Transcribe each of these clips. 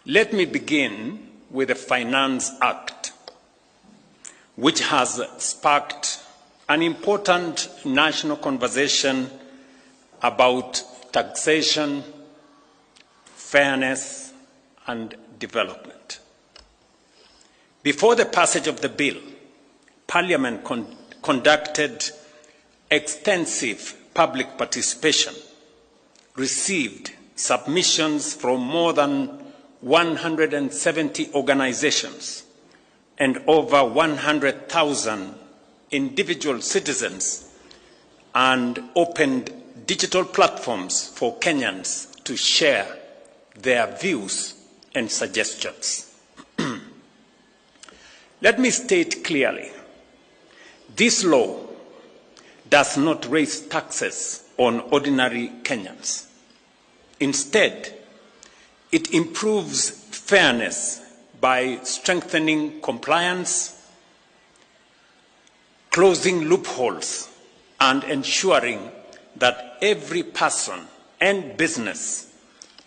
Let me begin with the Finance Act, which has sparked an important national conversation about taxation, fairness, and development. Before the passage of the bill, Parliament conducted extensive public participation, received submissions from more than 170 organizations and over 100,000 individual citizens, and opened digital platforms for Kenyans to share their views and suggestions. Let me state clearly, this law does not raise taxes on ordinary Kenyans. Instead, it improves fairness by strengthening compliance, closing loopholes, and ensuring that every person and business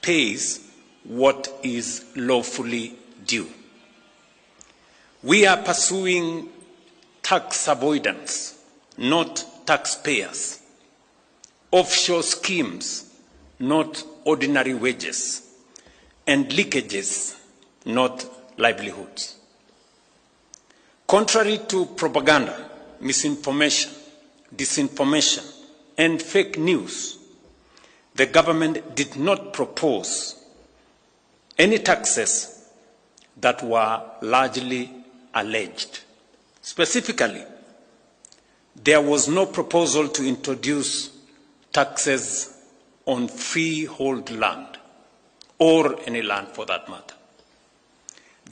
pays what is lawfully due. We are pursuing tax avoidance, not taxpayers, offshore schemes, not ordinary wages, and leakages, not livelihoods. Contrary to propaganda, misinformation, disinformation, and fake news, the government did not propose any taxes that were largely alleged. Specifically, there was no proposal to introduce taxes on freehold land, or any land for that matter.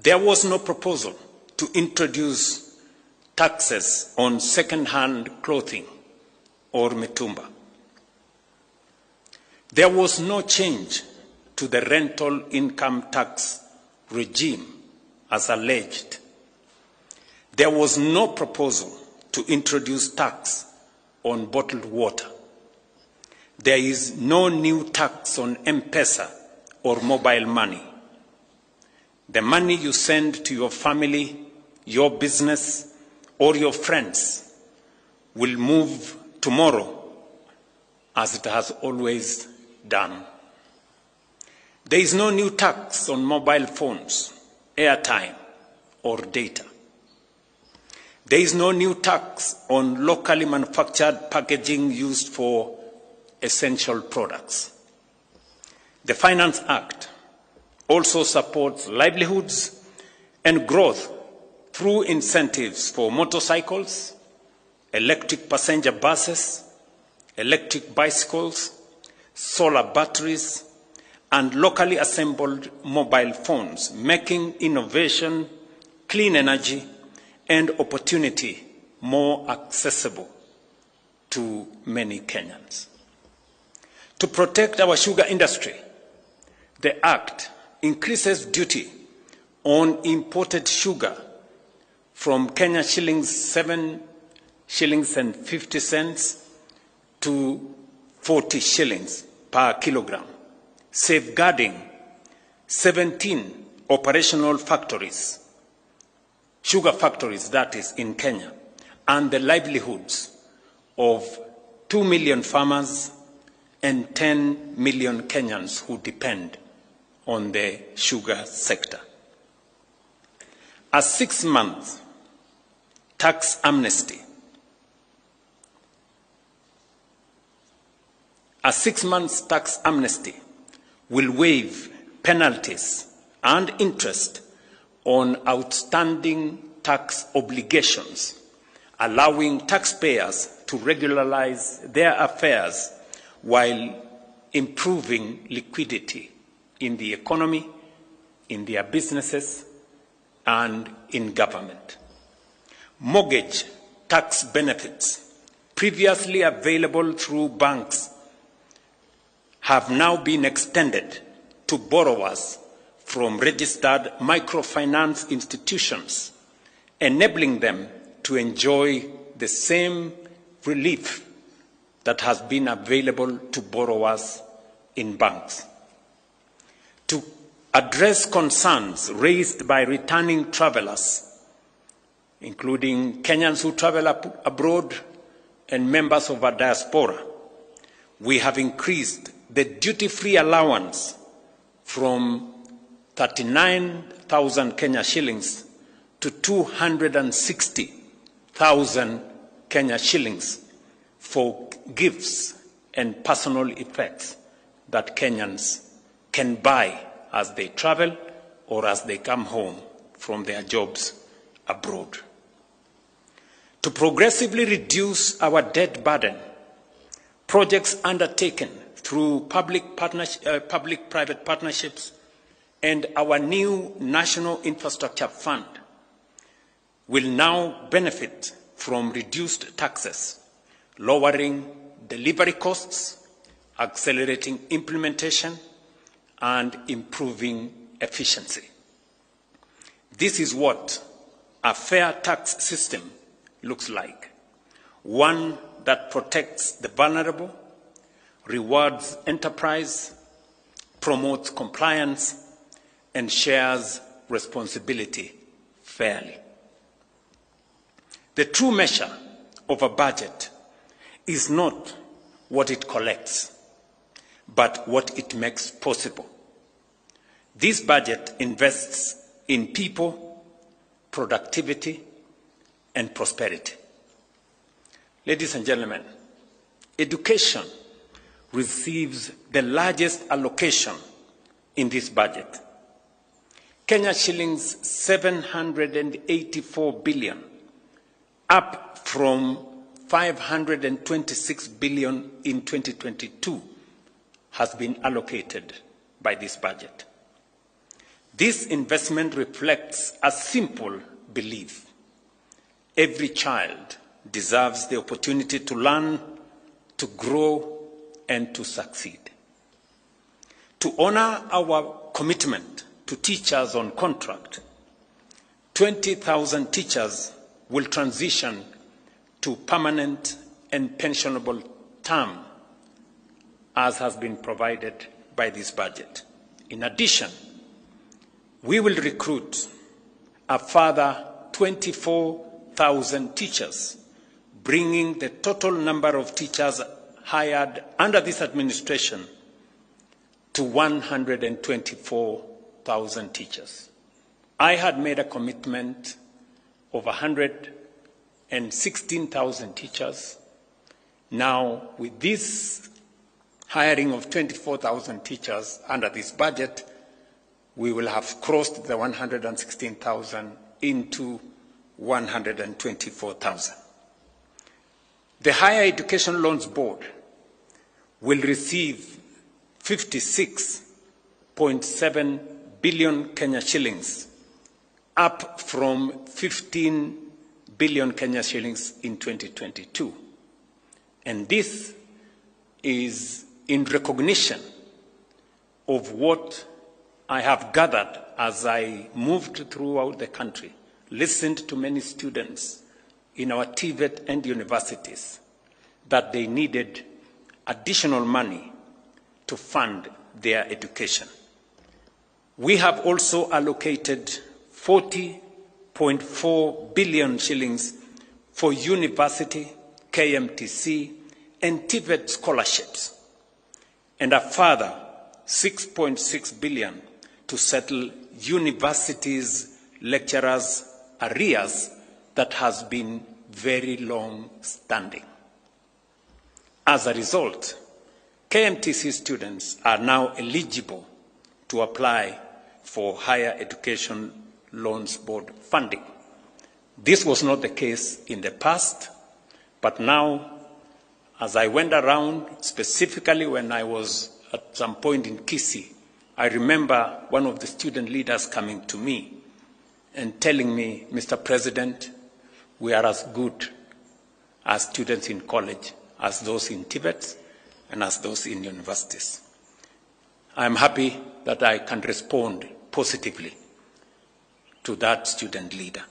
There was no proposal to introduce taxes on second-hand clothing or mitumba. There was no change to the rental income tax regime as alleged. There was no proposal to introduce tax on bottled water. There is no new tax on M-Pesa or mobile money. The money you send to your family, your business, or your friends will move tomorrow as it has always done. There is no new tax on mobile phones, airtime, or data. There is no new tax on locally manufactured packaging used for essential products. The Finance Act also supports livelihoods and growth through incentives for motorcycles, electric passenger buses, electric bicycles, solar batteries, and locally assembled mobile phones, making innovation, clean energy, and opportunity more accessible to many Kenyans. To protect our sugar industry, the Act increases duty on imported sugar from Kenya shillings 7 shillings and 50 cents to 40 shillings per kilogram, safeguarding 17 operational factories, sugar factories that is, in Kenya, and the livelihoods of 2 million farmers and 10 million Kenyans who depend on the sugar sector. A 6-month tax amnesty, a 6-month tax amnesty will waive penalties and interest on outstanding tax obligations, allowing taxpayers to regularize their affairs while improving liquidity in the economy, in their businesses, and in government. Mortgage tax benefits previously available through banks have now been extended to borrowers from registered microfinance institutions, enabling them to enjoy the same relief that has been available to borrowers in banks. To address concerns raised by returning travelers, including Kenyans who travel abroad and members of our diaspora, we have increased the duty-free allowance from 39,000 Kenya shillings to 260,000 Kenya shillings for gifts and personal effects that Kenyans can buy as they travel or as they come home from their jobs abroad. To progressively reduce our debt burden, projects undertaken through public-private partnerships and our new National Infrastructure Fund will now benefit from reduced taxes, lowering delivery costs, accelerating implementation, and improving efficiency. This is what a fair tax system looks like, one that protects the vulnerable, rewards enterprise, promotes compliance, and shares responsibility fairly. The true measure of a budget is not what it collects, but what it makes possible. This budget invests in people, productivity, and prosperity. Ladies and gentlemen, education receives the largest allocation in this budget. Kenya shillings 784 billion, up from 526 billion in 2022, has been allocated by this budget. This investment reflects a simple belief. Every child deserves the opportunity to learn, to grow, and to succeed. To honor our commitment to teachers on contract, 20,000 teachers will transition to permanent and pensionable term, as has been provided by this budget. In addition, we will recruit a further 24,000 teachers, bringing the total number of teachers hired under this administration to 124,000 teachers. I had made a commitment of 116,000 teachers. Now, with this hiring of 24,000 teachers under this budget, we will have crossed the 116,000 into 124,000. The Higher Education Loans Board will receive 56.7 billion Kenya shillings, up from 15 billion Kenya shillings in 2022. And this is in recognition of what I have gathered as I moved throughout the country, listened to many students in our TVET and universities, that they needed additional money to fund their education. We have also allocated 40.4 billion shillings for university, KMTC, and TVET scholarships, and a further 6.6 billion to settle universities' lecturers' arrears that has been very long standing. As a result, KMTC students are now eligible to apply for Higher Education Loans Board funding. This was not the case in the past, but now, as I went around, specifically when I was at some point in Kisii, I remember one of the student leaders coming to me and telling me, Mr. President, we are as good as students in college, as those in TVET, and as those in universities. I am happy that I can respond positively to that student leader.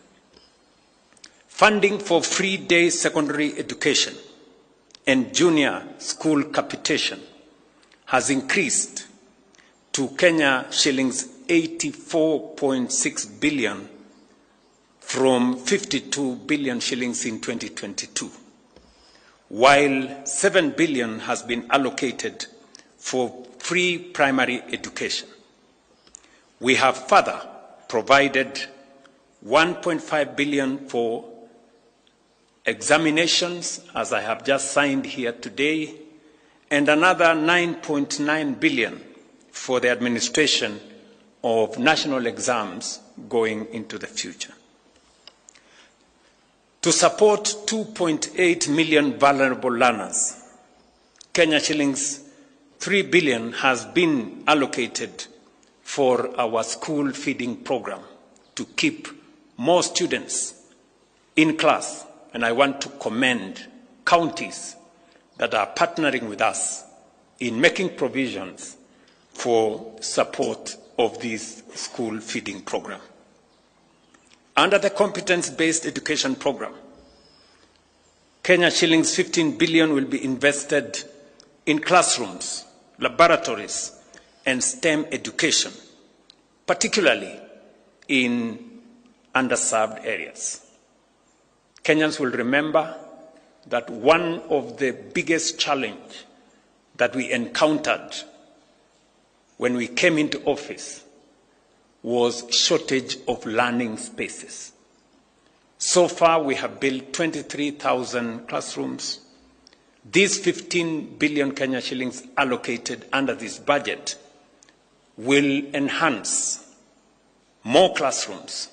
Funding for free day secondary education and junior school capitation has increased to Kenya shillings 84.6 billion from 52 billion shillings in 2022, while 7 billion has been allocated for free primary education. We have further provided 1.5 billion for examinations, as I have just signed here today, and another 9.9 billion for the administration of national exams going into the future. To support 2.8 million vulnerable learners, Kenya shillings 3 billion has been allocated for our school feeding program to keep more students in class. And I want to commend counties that are partnering with us in making provisions for support of this school feeding program. Under the competence-based education program, Kenya shillings 15 billion will be invested in classrooms, laboratories, and STEM education, particularly in underserved areas. Kenyans will remember that one of the biggest challenges that we encountered when we came into office was shortage of learning spaces. So far, we have built 23,000 classrooms. These 15 billion Kenya shillings allocated under this budget will enhance more classrooms,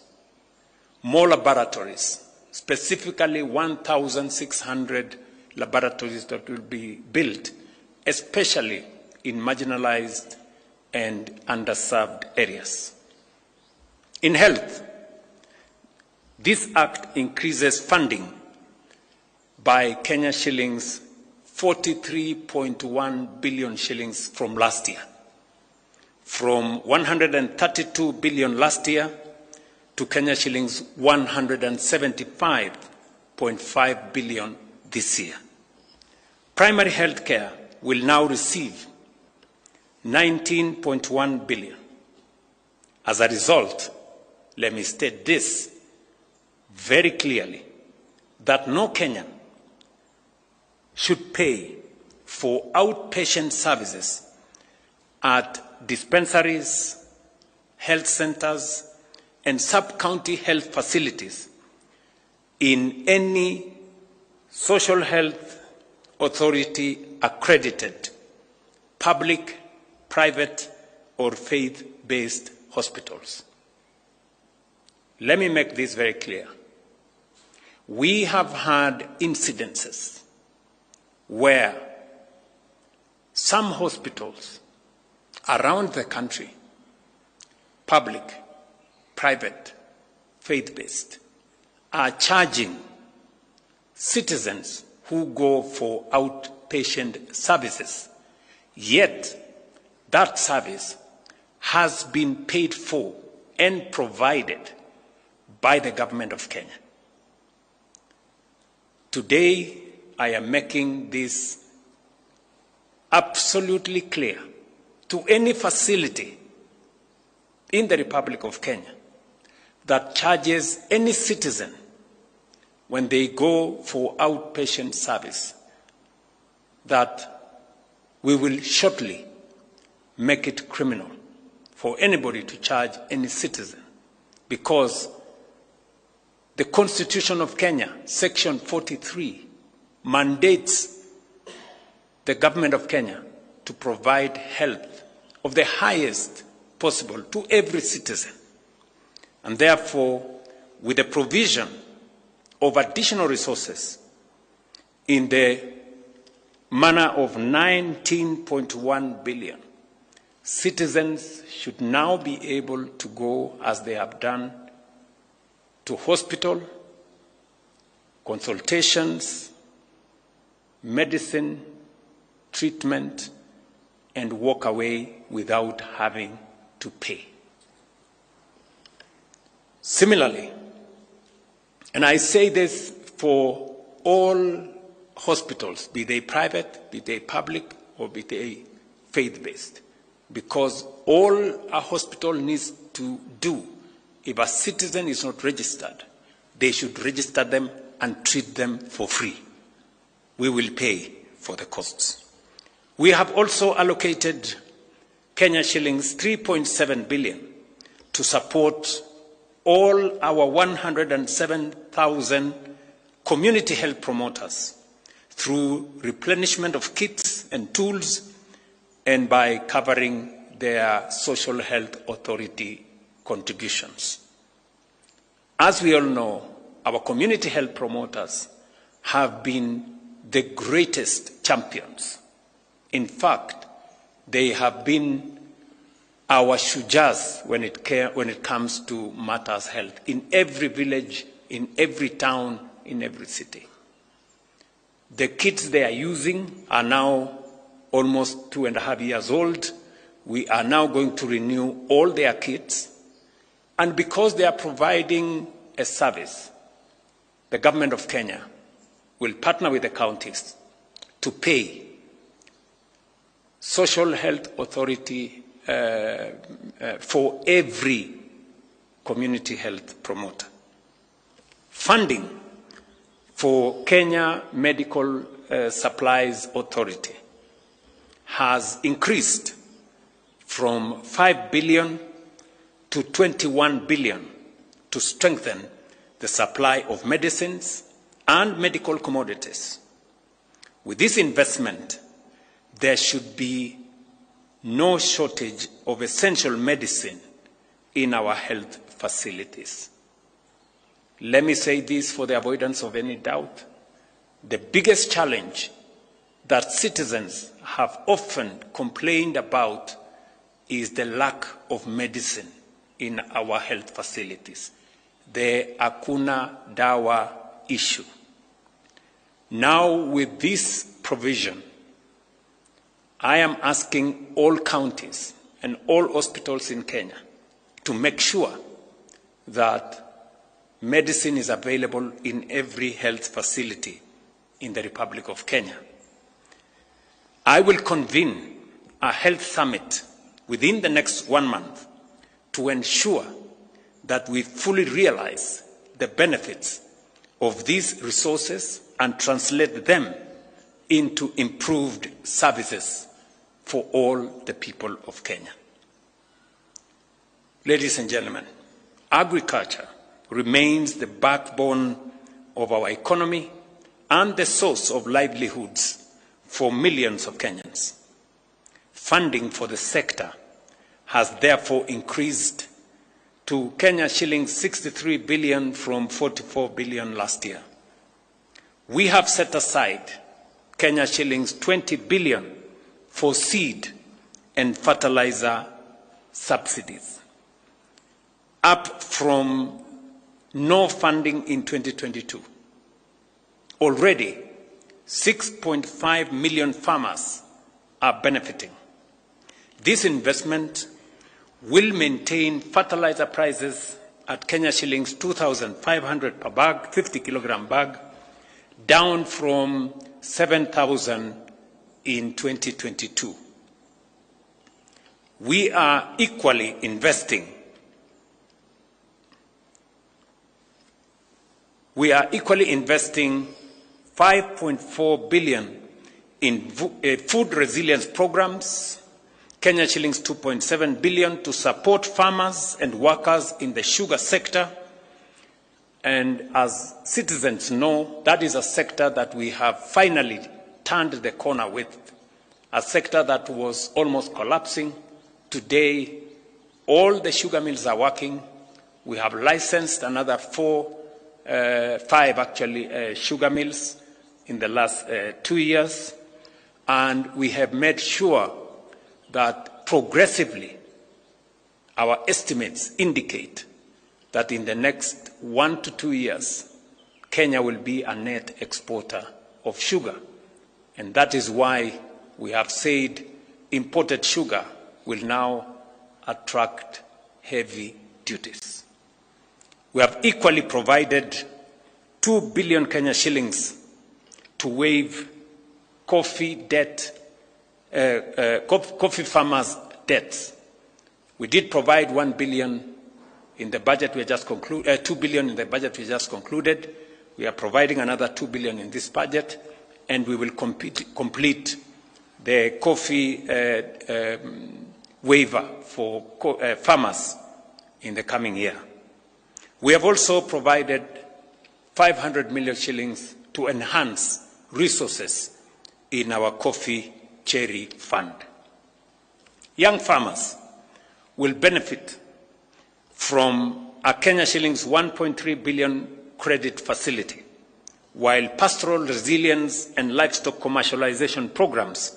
more laboratories, specifically 1,600 laboratories that will be built, especially in marginalized and underserved areas. In health, this act increases funding by Kenya shillings 43.1 billion shillings from last year, from 132 billion last year to Kenya shillings 175.5 billion this year. Primary health care will now receive 19.1 billion. As a result, let me state this very clearly, that no Kenyan should pay for outpatient services at dispensaries, health centers, and sub-county health facilities in any social health authority accredited public, private, or faith-based hospitals. Let me make this very clear. We have had incidences where some hospitals around the country, public, private, faith-based, are charging citizens who go for outpatient services. Yet, that service has been paid for and provided by the government of Kenya. Today, I am making this absolutely clear to any facility in the Republic of Kenya that charges any citizen when they go for outpatient service, that we will shortly make it criminal for anybody to charge any citizen, because the Constitution of Kenya, Section 43, mandates the government of Kenya to provide health of the highest possible to every citizen. And therefore, with the provision of additional resources in the manner of 19.1 billion, citizens should now be able to go, as they have done, to hospital, consultations, medicine, treatment, and walk away without having to pay. Similarly, and I say this for all hospitals, be they private, be they public, or be they faith-based, because all a hospital needs to do, if a citizen is not registered, they should register them and treat them for free. We will pay for the costs. We have also allocated Kenya shillings 3.7 billion to support all our 107,000 community health promoters through replenishment of kits and tools and by covering their social health authority contributions. As we all know, our community health promoters have been the greatest champions. In fact, they have been our shujas when it comes to matters health in every village, in every town, in every city. The kits they are using are now almost 2.5 years old. We are now going to renew all their kits. And because they are providing a service, the government of Kenya will partner with the counties to pay Social Health Authority for every community health promoter. Funding for Kenya Medical Supplies Authority has increased from 5 billion to 21 billion to strengthen the supply of medicines and medical commodities. With this investment, there should be no shortage of essential medicine in our health facilities. Let me say this for the avoidance of any doubt. The biggest challenge that citizens have often complained about is the lack of medicine in our health facilities, the Hakuna Dawa issue. Now, with this provision, I am asking all counties and all hospitals in Kenya to make sure that medicine is available in every health facility in the Republic of Kenya. I will convene a health summit within the next 1 month to ensure that we fully realize the benefits of these resources and translate them into improved services for all the people of Kenya. Ladies and gentlemen, agriculture remains the backbone of our economy and the source of livelihoods for millions of Kenyans. Funding for the sector has therefore increased to Kenya shillings 63 billion from 44 billion last year. We have set aside Kenya shillings 20 billion for seed and fertilizer subsidies, up from no funding in 2022. Already, 6.5 million farmers are benefiting. This investment will maintain fertilizer prices at Kenya shillings 2,500 per bag, 50 kilogram bag, down from 7,000 in 2022. We are equally investing. We are equally investing 5.4 billion in food resilience programs, Kenya shillings 2.7 billion to support farmers and workers in the sugar sector. And as citizens know, that is a sector that we have finally turned the corner with, a sector that was almost collapsing. Today, all the sugar mills are working. We have licensed another five actually, sugar mills in the last 2 years. And we have made sure that progressively our estimates indicate that in the next 1 to 2 years, Kenya will be a net exporter of sugar. And that is why we have said imported sugar will now attract heavy duties. We have equally provided 2 billion Kenya shillings to waive coffee debt, coffee farmers' debts. We did provide 1 billion in the budget we just concluded, 2 billion in the budget we just concluded. We are providing another 2 billion in this budget, and we will complete the coffee waiver for farmers in the coming year. We have also provided 500 million shillings to enhance resources in our coffee cherry fund. Young farmers will benefit from a Kenya shillings 1.3 billion credit facility, while pastoral resilience and livestock commercialization programs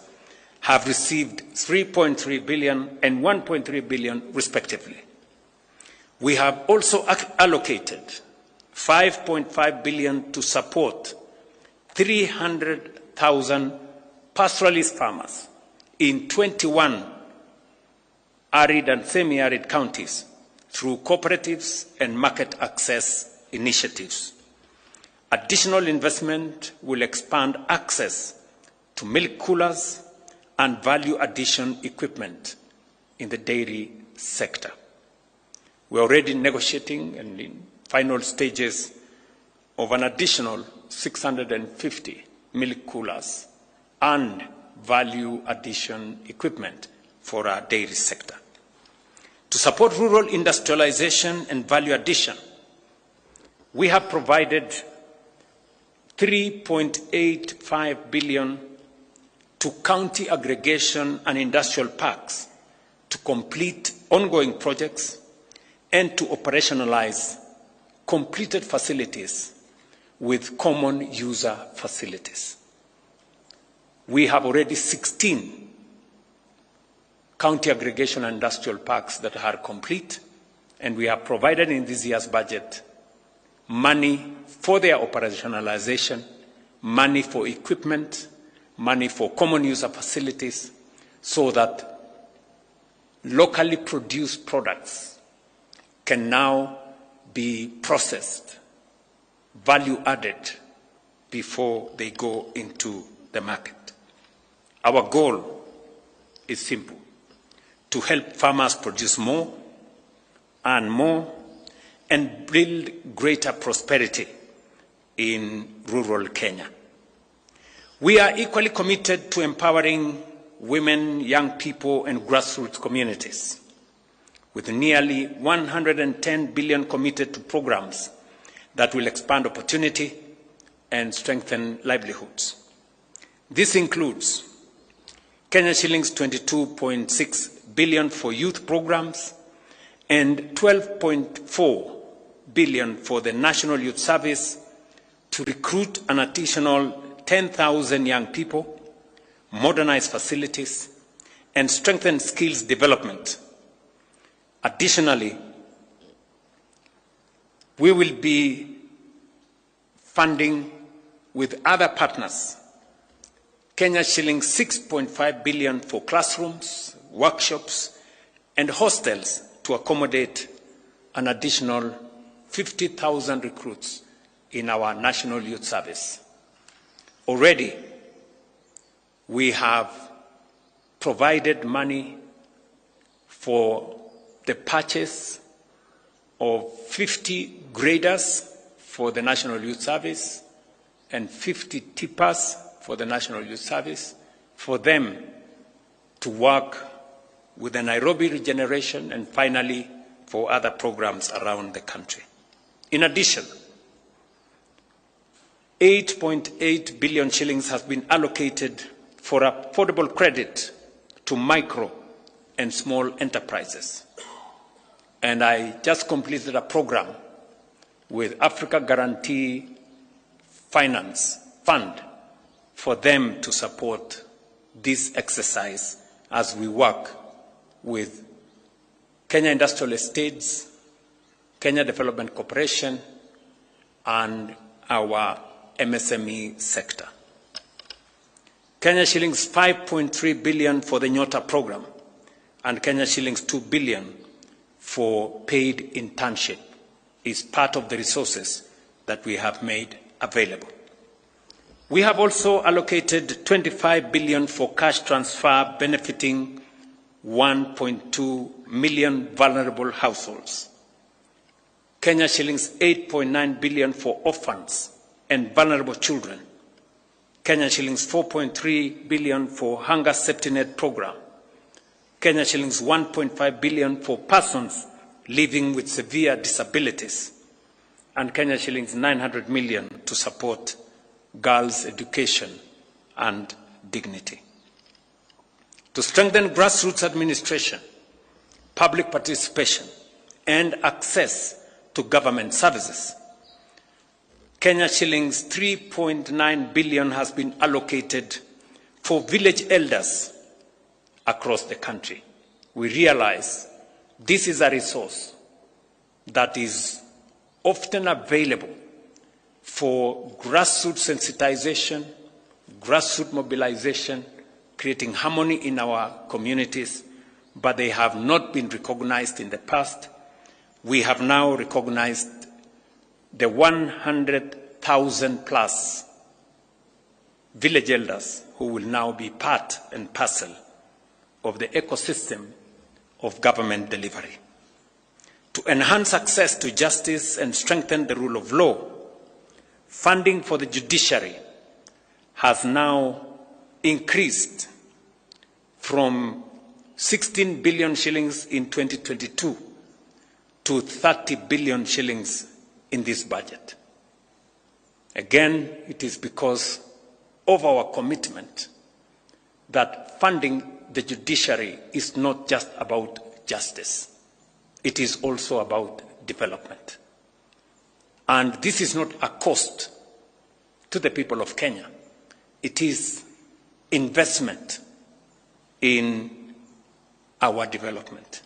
have received 3.3 billion and 1.3 billion respectively. We have also allocated 5.5 billion to support 300,000 pastoralist farmers in 21 arid and semi-arid counties through cooperatives and market access initiatives. Additional investment will expand access to milk coolers and value addition equipment in the dairy sector. We're already negotiating and in final stages of an additional 650 milk coolers and value addition equipment for our dairy sector. To support rural industrialization and value addition, we have provided 3.85 billion to county aggregation and industrial parks to complete ongoing projects and to operationalize completed facilities with common user facilities. We have already 16 county aggregation and industrial parks that are complete, and we have provided in this year's budget money for their operationalization, money for equipment, money for common user facilities, so that locally produced products can now be processed, value added, before they go into the market. Our goal is simple: to help farmers produce more and more and build greater prosperity in rural Kenya. We are equally committed to empowering women, young people, and grassroots communities, with nearly 110 billion committed to programs that will expand opportunity and strengthen livelihoods. This includes Kenya shillings 22.6 billion for youth programs and 12.4 billion for the National Youth Service to recruit an additional 10,000 young people, modernize facilities, and strengthen skills development. Additionally, we will be funding with other partners Kenya shillings 6.5 billion for classrooms, workshops, and hostels to accommodate an additional 50,000 recruits in our National Youth Service. Already, we have provided money for the purchase of 50 graders for the National Youth Service and 50 tippers for the National Youth Service, for them to work with the Nairobi Regeneration and finally for other programs around the country. In addition, 8.8 billion shillings has been allocated for affordable credit to micro and small enterprises. And I just completed a program with Africa Guarantee Finance Fund for them to support this exercise as we work with Kenya Industrial Estates, Kenya Development Corporation, and our MSME sector. Kenya shillings 5.3 billion for the Nyota program and Kenya shillings 2 billion for paid internship is part of the resources that we have made available. We have also allocated 25 billion for cash transfer benefiting 1.2 million vulnerable households, Kenya shillings 8.9 billion for orphans and vulnerable children, Kenya shillings 4.3 billion for hunger safety net program, Kenya shillings 1.5 billion for persons living with severe disabilities, and Kenya shillings 900 million to support girls' education and dignity. To strengthen grassroots administration, public participation, and access to government services, Kenya shillings 3.9 billion has been allocated for village elders across the country. We realize this is a resource that is often available for grassroots sensitization, grassroots mobilization, creating harmony in our communities, but they have not been recognized in the past. We have now recognized the 100,000 plus village elders who will now be part and parcel of the ecosystem of government delivery. To enhance access to justice and strengthen the rule of law, funding for the judiciary has now increased from 16 billion shillings in 2022 to 30 billion shillings in this budget. Again, it is because of our commitment that funding the judiciary is not just about justice. It is also about development. And this is not a cost to the people of Kenya. It is investment in our development.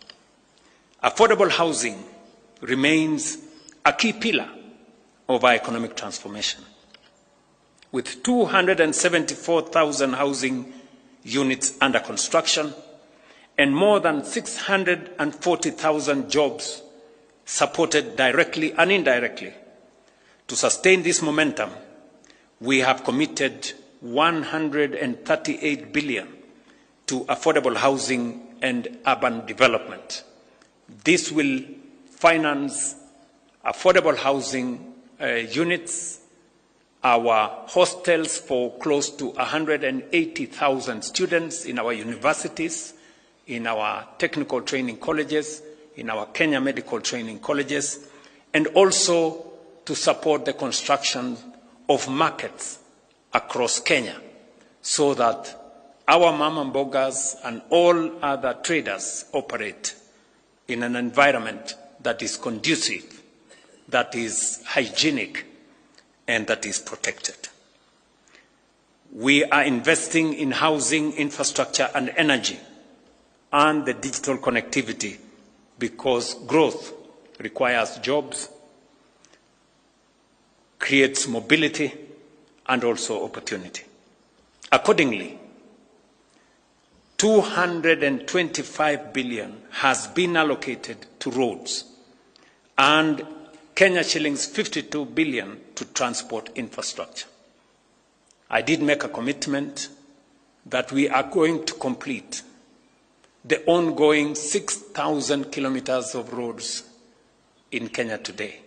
Affordable housing remains a key pillar of our economic transformation. With 274,000 housing units under construction and more than 640,000 jobs supported directly and indirectly. To sustain this momentum, we have committed 138 billion to affordable housing and urban development. This will finance affordable housing units, our hostels for close to 180,000 students in our universities, in our technical training colleges, in our Kenya medical training colleges, and also to support the construction of markets across Kenya so that our mama mbogas and all other traders operate in an environment that is conducive, that is hygienic, and that is protected. We are investing in housing, infrastructure, and energy, and the digital connectivity, because growth requires jobs, creates mobility, and also opportunity. Accordingly, 225 billion has been allocated to roads and Kenya shillings 52 billion to transport infrastructure. I did make a commitment that we are going to complete the ongoing 6,000 kilometers of roads in Kenya today.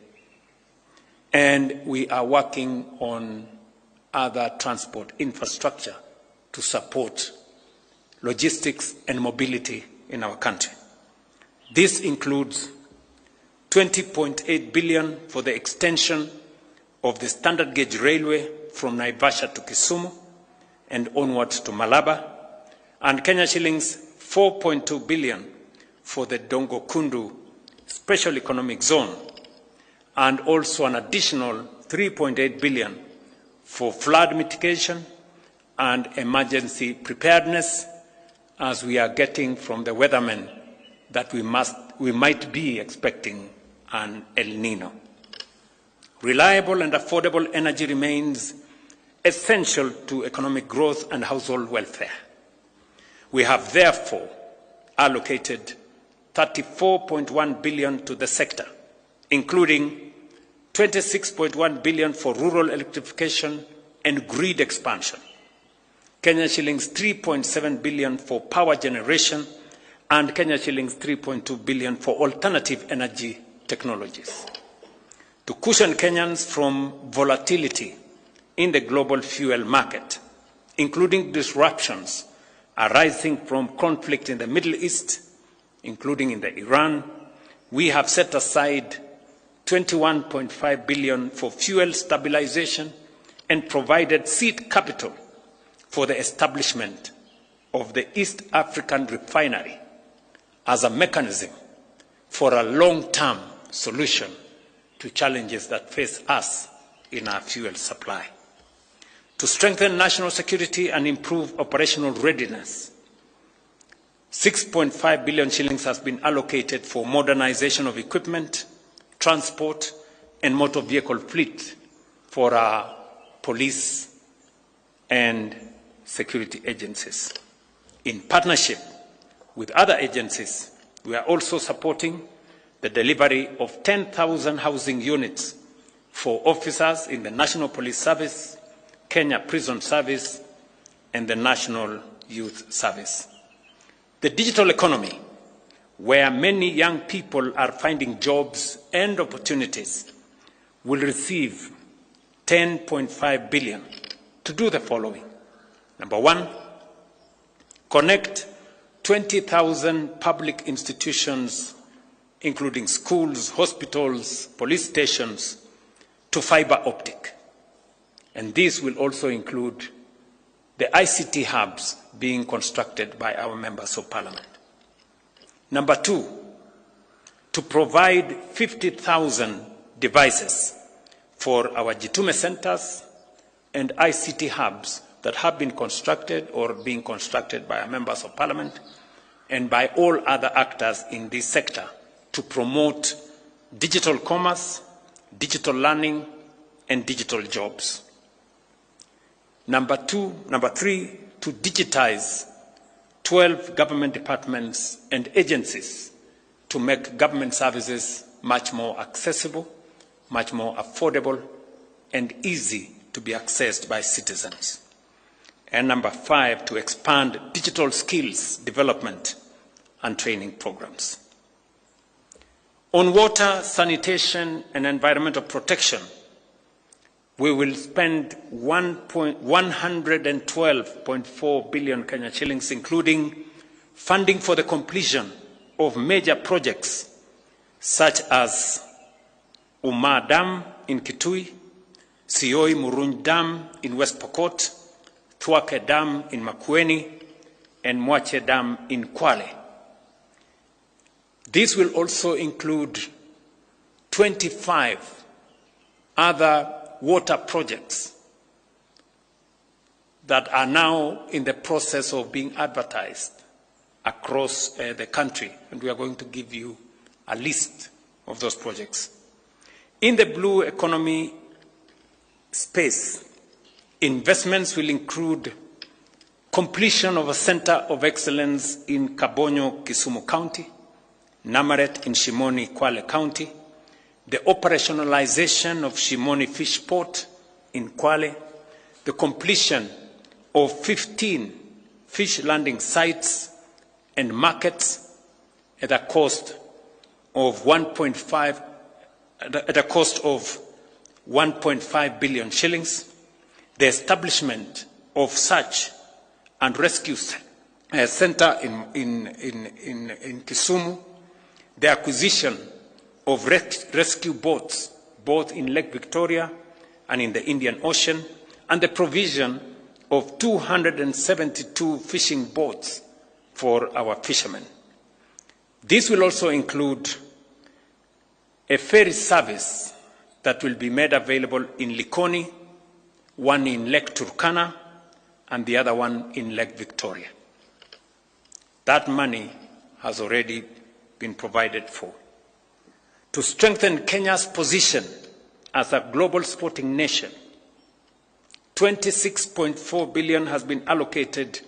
And we are working on other transport infrastructure to support logistics and mobility in our country. This includes 20.8 billion for the extension of the standard gauge railway from Naivasha to Kisumu and onward to Malaba, and Kenya shillings 4.2 billion for the Dongo Kundu Special Economic Zone, and also an additional 3.8 billion for flood mitigation and emergency preparedness, as we are getting from the weathermen that we might be expecting an El Nino. Reliable and affordable energy remains essential to economic growth and household welfare. We have therefore allocated 34.1 billion to the sector, including 26.1 billion for rural electrification and grid expansion, Kenya shillings 3.7 billion for power generation and Kenya shillings 3.2 billion for alternative energy technologies. To cushion Kenyans from volatility in the global fuel market, including disruptions arising from conflict in the Middle East, including in the Iran, we have set aside 21.5 billion for fuel stabilization and provided seed capital for the establishment of the East African Refinery as a mechanism for a long-term solution to challenges that face us in our fuel supply. To strengthen national security and improve operational readiness, 6.5 billion shillings has been allocated for modernization of equipment, transport, and motor vehicle fleet for our police and security agencies. In partnership with other agencies, we are also supporting the delivery of 10,000 housing units for officers in the National Police Service, Kenya Prison Service, and the National Youth Service. The digital economy, where many young people are finding jobs and opportunities, will receive 10.5 billion to do the following. Number one, connect 20,000 public institutions, including schools, hospitals, police stations, to fiber optic. And this will also include the ICT hubs being constructed by our members of parliament. Number two, to provide 50,000 devices for our Jitume centers and ICT hubs that have been constructed or being constructed by our members of parliament and by all other actors in this sector to promote digital commerce, digital learning, and digital jobs. Number three, to digitize 12 government departments and agencies to make government services much more accessible, much more affordable, and easy to be accessed by citizens. And number five, to expand digital skills development and training programs. On water, sanitation, and environmental protection, we will spend 112.4 billion Kenya shillings, including funding for the completion of major projects such as Uma Dam in Kitui, Sioi Murunj Dam in West Pokot, Thwake Dam in Makueni, and Mwache Dam in Kwale. This will also include 25 other water projects that are now in the process of being advertised across the country, and we are going to give you a list of those projects. In the blue economy space, investments will include completion of a center of excellence in Kabonyo, Kisumu County, Namaret in Shimoni, Kwale County, the operationalization of Shimoni Fish Port in Kwale, the completion of 15 fish landing sites and markets at a cost of 1.5 billion shillings, the establishment of search and rescue center in Kisumu, the acquisition of rescue boats, both in Lake Victoria and in the Indian Ocean, and the provision of 272 fishing boats for our fishermen. This will also include a ferry service that will be made available in Likoni, one in Lake Turkana, and the other one in Lake Victoria. That money has already been provided for. To strengthen Kenya's position as a global sporting nation, 26.4 billion has been allocated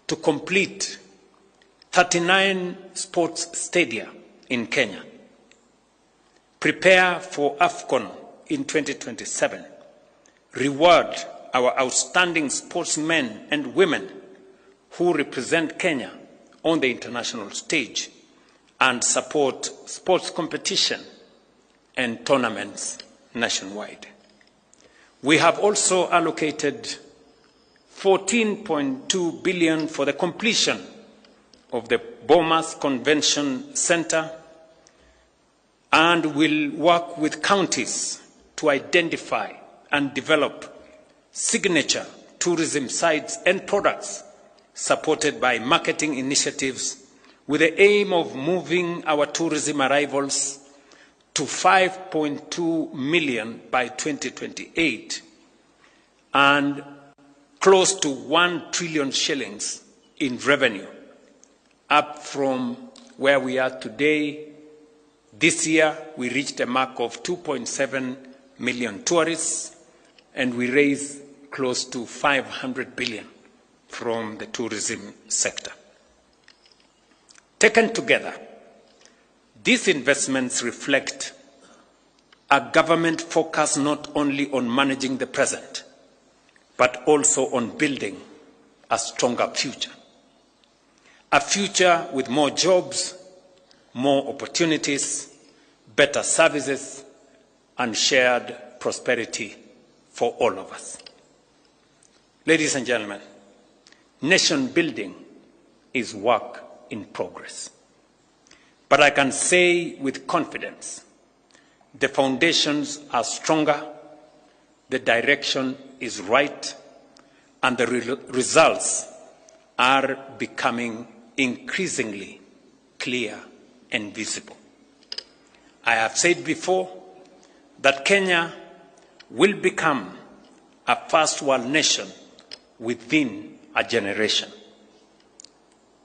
to complete 39 sports stadia in Kenya, prepare for AFCON in 2027, reward our outstanding sportsmen and women who represent Kenya on the international stage and support sports competition and tournaments nationwide. We have also allocated 14.2 billion for the completion of the Bomas Convention Center and will work with counties to identify and develop signature tourism sites and products supported by marketing initiatives with the aim of moving our tourism arrivals to 5.2 million by 2028 and close to 1 trillion shillings in revenue, up from where we are today. This year, we reached a mark of 2.7 million tourists, and we raised close to 500 billion from the tourism sector. Taken together, these investments reflect a government focus not only on managing the present, but also on building a stronger future. A future with more jobs, more opportunities, better services, and shared prosperity for all of us. Ladies and gentlemen, nation building is work in progress. But I can say with confidence, the foundations are stronger, the direction is right, and the results are becoming increasingly clear and visible. I have said before that Kenya will become a first world nation within a generation.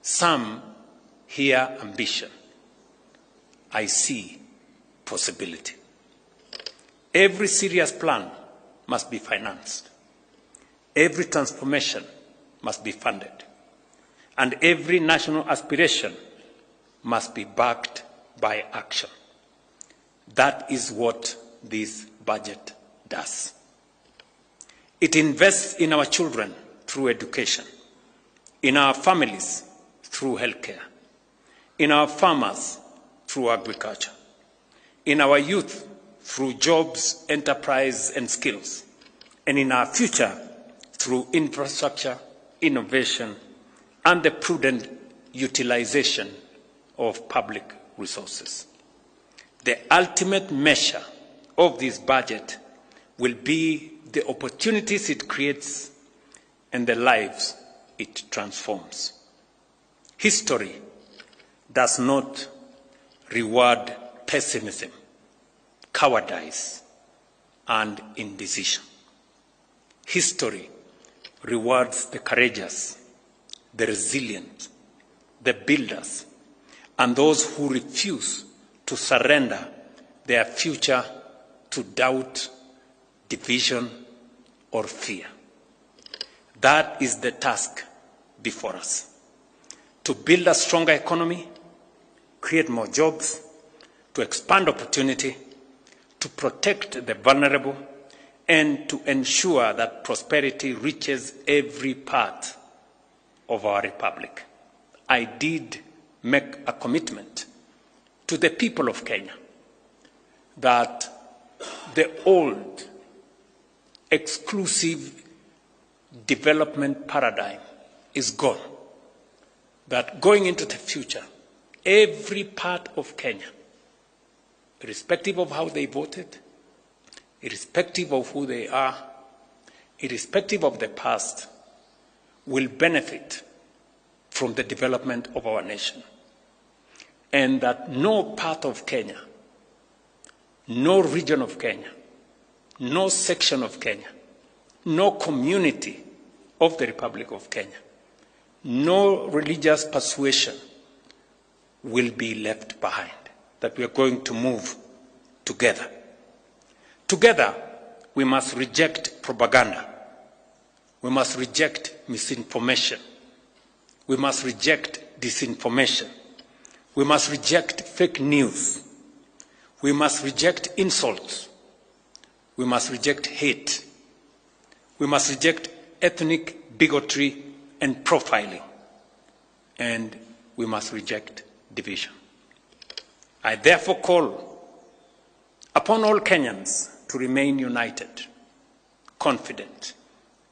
Some hear ambition. I see possibility. Every serious plan must be financed. Every transformation must be funded. And every national aspiration must be backed by action. That is what this budget does. It invests in our children through education, in our families through healthcare, in our farmers through agriculture, in our youth through jobs, enterprise, and skills, and in our future through infrastructure, innovation, and the prudent utilization of public resources. The ultimate measure of this budget will be the opportunities it creates and the lives it transforms. History does not reward pessimism, cowardice, and indecision. History rewards the courageous, the resilient, the builders, and those who refuse to surrender their future to doubt, division, or fear. That is the task before us. To build a stronger economy, create more jobs, to expand opportunity, to protect the vulnerable, and to ensure that prosperity reaches every part of our republic. I did make a commitment to the people of Kenya that the old exclusive development paradigm is gone. That going into the future, every part of Kenya, irrespective of how they voted, irrespective of who they are, irrespective of the past, will benefit from the development of our nation. And that no part of Kenya, no region of Kenya, no section of Kenya, no community of the Republic of Kenya, no religious persuasion will be left behind, that we are going to move together. Together, we must reject propaganda. We must reject misinformation. We must reject disinformation. We must reject fake news. We must reject insults. We must reject hate. We must reject ethnic bigotry and profiling. And we must reject division. I therefore call upon all Kenyans to remain united, confident,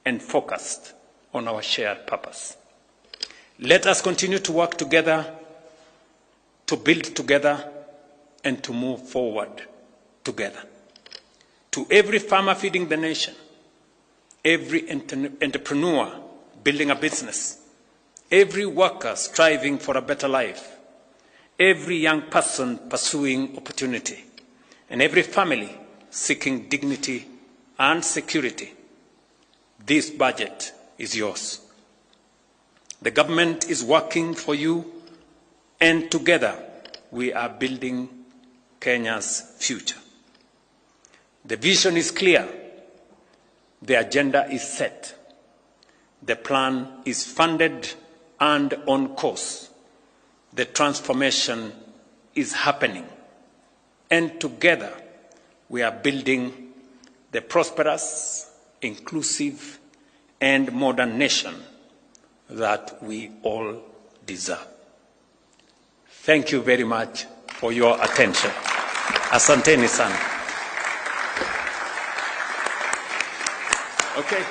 and focused on our shared purpose. Let us continue to work together, to build together, and to move forward together. To every farmer feeding the nation, every entrepreneur building a business, every worker striving for a better life, every young person pursuing opportunity, and every family seeking dignity and security, this budget is yours. The government is working for you, and together we are building Kenya's future. The vision is clear. The agenda is set. The plan is funded and on course. The transformation is happening. And together we are building the prosperous, inclusive, and modern nation that we all deserve. Thank you very much for your attention. Asanteni sana. Okay.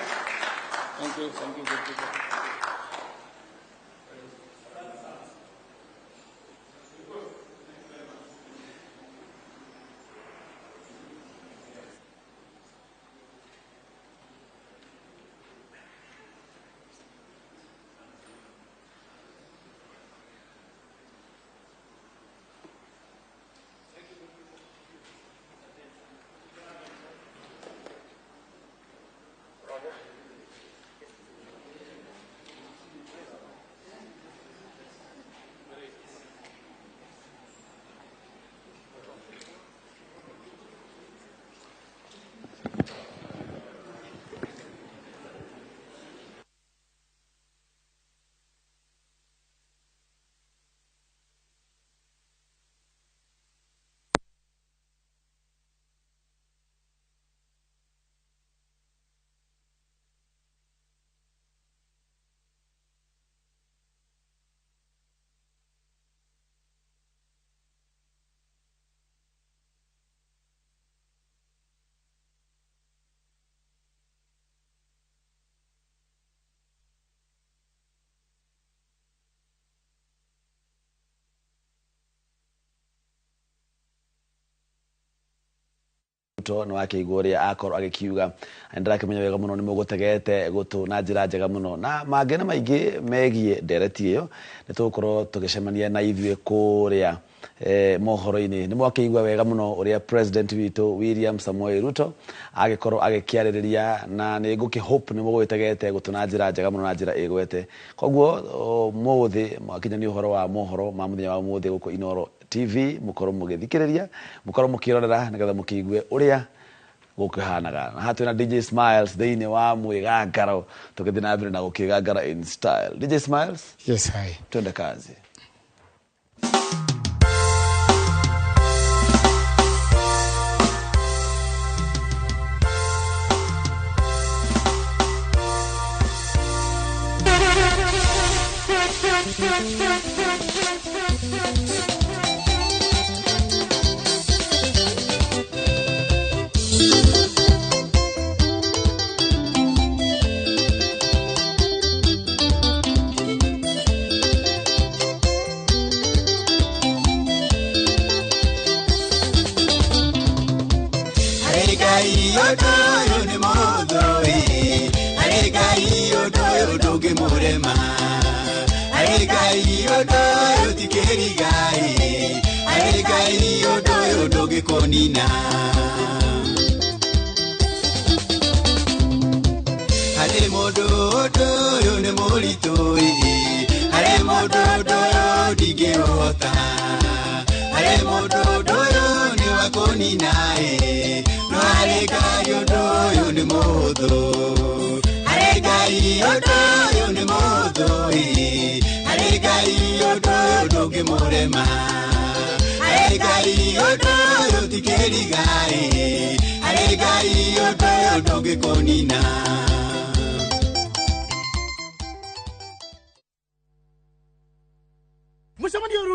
Thank you. Thank you. Thank you. Ruto nĩ wakĩigua ũrĩa akorwo agĩkiuga nĩndĩrakĩmenya wega mũno nĩ mũgũtegete gũtũ na njĩra njega mũno na mangĩ na maingĩ megiĩ ndereti ĩyo nĩ tũgũkorwo tũgĩcemania na ithuĩ kũrĩa mohoro-inĩ. Nĩ mwakĩigua wega mũno ũrĩa president witũ William Samoei Ruto agĩkorwo agĩkĩarĩrĩria na nĩ ngũkĩ hope nĩ mũgũgĩtegete gũtũ na njĩra njega mũno na njĩra ĩgwete. Koguo ũmũthĩ mwakinya nĩ ũhoro wa mohoro ma mũthenya wa ũmũthĩ gũkũ Inooro TV mũkorwo mũgĩthikĩrĩria mũkorwo mũkĩrorera nĩgetha mũkĩigue ũrĩa gũkĩhanaga. Na haha twĩna DJ Smiles thĩinĩ wa mwĩgangaro tũgĩthiĩ na mbere na gũkĩgangara in style. DJ Smiles? Yes, hi. Twende kazi.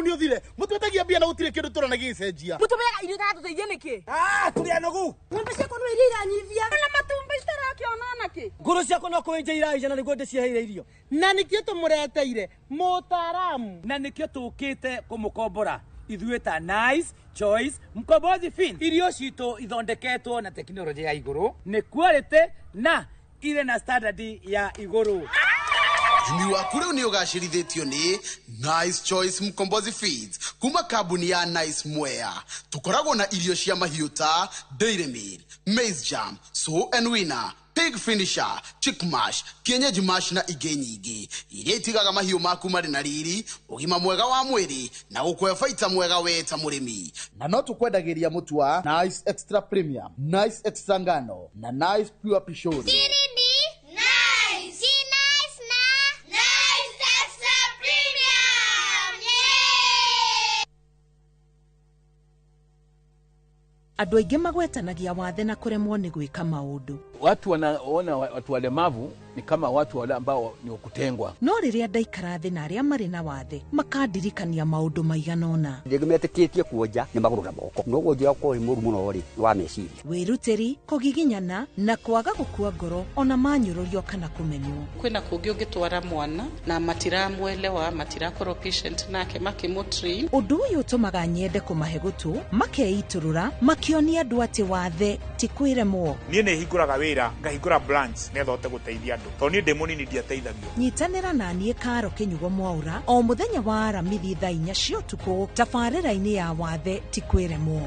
nĩ ũthire. Mũtwetagia mbia na gũtirĩ kĩndũ tũrona gĩgĩcenjia. Mũtũmeaga irio itatũteithia nĩkĩ? Ah, tũrĩ anogu. Ng'ombe ciakwa no iria iranyivia. Na matumbĩ citarakĩona nakĩ? Ngũrũ ciakwa no kũenja iraija na nĩguo ndĩciheire irio. Na nĩkĩo tũmũreteire mũtaaramu. Na nĩkĩo tũkĩte kũmũkombora ithuĩ ta Nice Choice Mkombozi Feeds. Irio citũ ithondeketwo na tekinoronjĩ ya igũrũ, nĩ quality na irĩ na standard ya igũrũ. Ũrĩmi waku rĩu nĩ ũgacĩrithĩtio nĩ Nice Choice Mkombozi Feeds kuma kambuni ya Nice Mwea. Tũkoragwo na irio cia mahiũ ta Dairy Meal, Maize Jam, Sow and Winner, Pig Finisher, Chick Mash, Kienyeji Mash na ingĩ nyingĩ iria itigaga mahiũ maku marĩ na riri, ũgima mwega wa mwĩrĩ na gũkũhe baita mwega we ta mũrĩmi. Na no tũkwendagĩria mũtu wa Nice Extra Premium, Nice Extra Ngano na Nice Pure Pishori. Nice. Nice na Nice Extra Premium. Yeah! Andũ aingĩ magwetanagia wathe na kũremwo nĩ gwĩka maũndũ. Watu wanaona watu walemavu ni kama watu wale ambao ni wakutengwa. No rĩrĩa ndaikara thĩ na arĩa marĩ na wathe makandirikania maũndũ maigana ũna. Rĩngĩ metĩkĩtie kuonja nĩ magũrũ na moko, no wonja ũkorwo wĩ mũru mũno rĩ wa meciria. Wĩrutĩri, kũgiginyana na kwaga gũkua ngoro ona manyũrũrio kana kũmenwo. Kwĩna kũngĩ ũngĩtwara mwana na matiramwelewa, matirakorwo patient nake makĩmũtrain. Ũndũ ũyũ ũtũmaga nyende kũmahe gũtũ, makeitũrũra, makĩonia andũ atĩ wathe ti kwĩremwo. Niĩ nĩ hingũraga wĩra, ngahingũra branch nĩgetha hote gũteithia andũ, tondũ niĩ ndĩ mũnini ndiateithagio. Nyitanĩra na niĩ Karo Kĩnyugo Mwaura o mũthenya wa Aramithi thaa 4 cia ũtukũ tabarĩra-inĩ ya wathe ti kwĩremwo.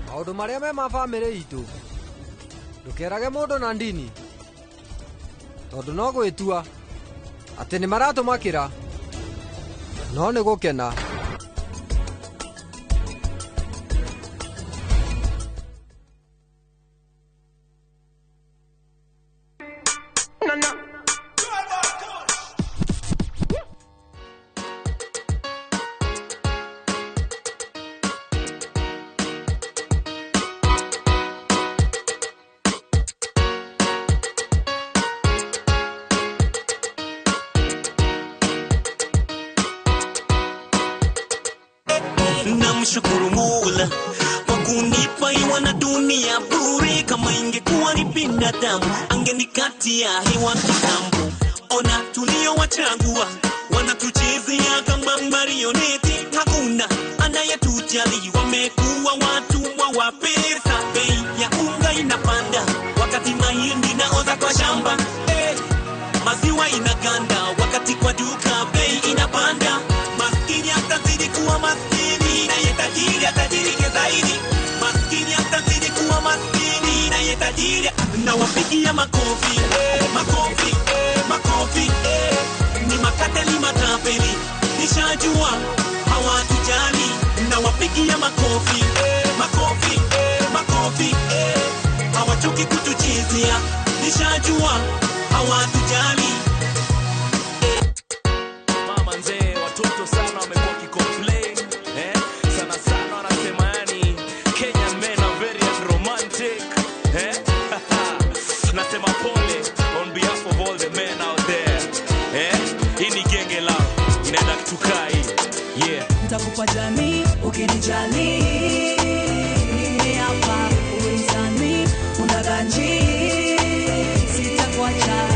Maũndũ marĩa me ma bamĩrĩ itũ ndũkerage mũndũ na ndini tondũ no gwĩtua atĩ nĩ maratũmakĩra no nĩ gũkena. Namshukuru Mola kwa kunipa hewa na dunia bure. Kama ingekuwa ni binadamu angenikatia hewa kitambo. Ona tuliowachagua wanatuchezea kama marioneti, hakuna anayetujali, wamekuwa watumwa wa pesa. Bei ya unga inapanda wakati mahindi naoza kwa shamba, maziwa inaganda wakati kwa duka bei inapanda. Maskini atazidi kuwa maskini na yetajiri atajirike zaidi. Maskini atazidi kuwa maskini na yetajiri. Na wapigia makofi, makofi, makofi. Ni makateli matapeli, nishajua hawatujali. Na wapigia makofi, makofi, makofi. Hawachoki kutuchezea, nishajua hawatujali. Mama nzee, watoto sana wamekuwa kicomplain, sana sana wanasema yani Kenyan men are very unromantic, Nasema pole on behalf of all the men out there, Hii ni genge lao inaenda kutukaa hii. Yeah. Nitakupa jamii ukinijali, hapa uwe msanii unaganji, sitakuacha.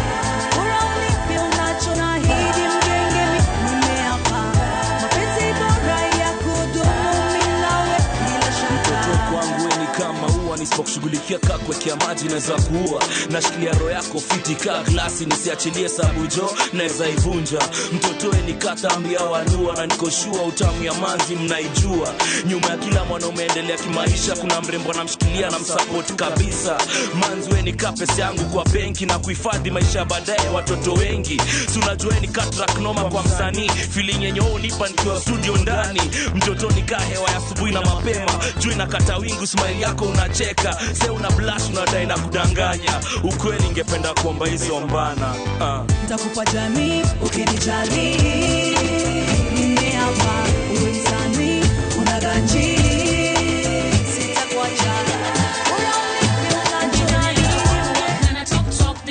Bora unipe unacho na hidi mgenge nimeapa. Mapenzi bora ya kudumu mimi nawe bila shaka. Mtoto kwangu ni kama ua, nisipokushughulikia kakuwekea maji naweza kuua. Nashikilia roho yako fiti ka glasi, nisiachilie sabujo naweza ivunja. Mtotoe ni katambi ya walua na nikoshua utamu ya manzi mnaijua. Nyuma ya kila mwanaume endelea kimaisha kuna mrembo anamshikilia na msupport kabisa. Manzi we ni kapesa yangu kwa benki na kuhifadhi maisha baadaye watoto wengi. Si unajua ni katrack noma kwa msanii, feeling yenye unipa nikiwa studio ndani. Mtoto ni ka hewa ya asubuhi na mapema, juu inakata wingu, smile yako unacheka, se una blush unadai na kudanganya. Ukweli ningependa kuomba hizo mbana. Nitakupa jamii ukinijali, nimeapa uwe msanii unaganji, sitakuacha. Bora unipe unacho na hidi mgenge. Talk, talk,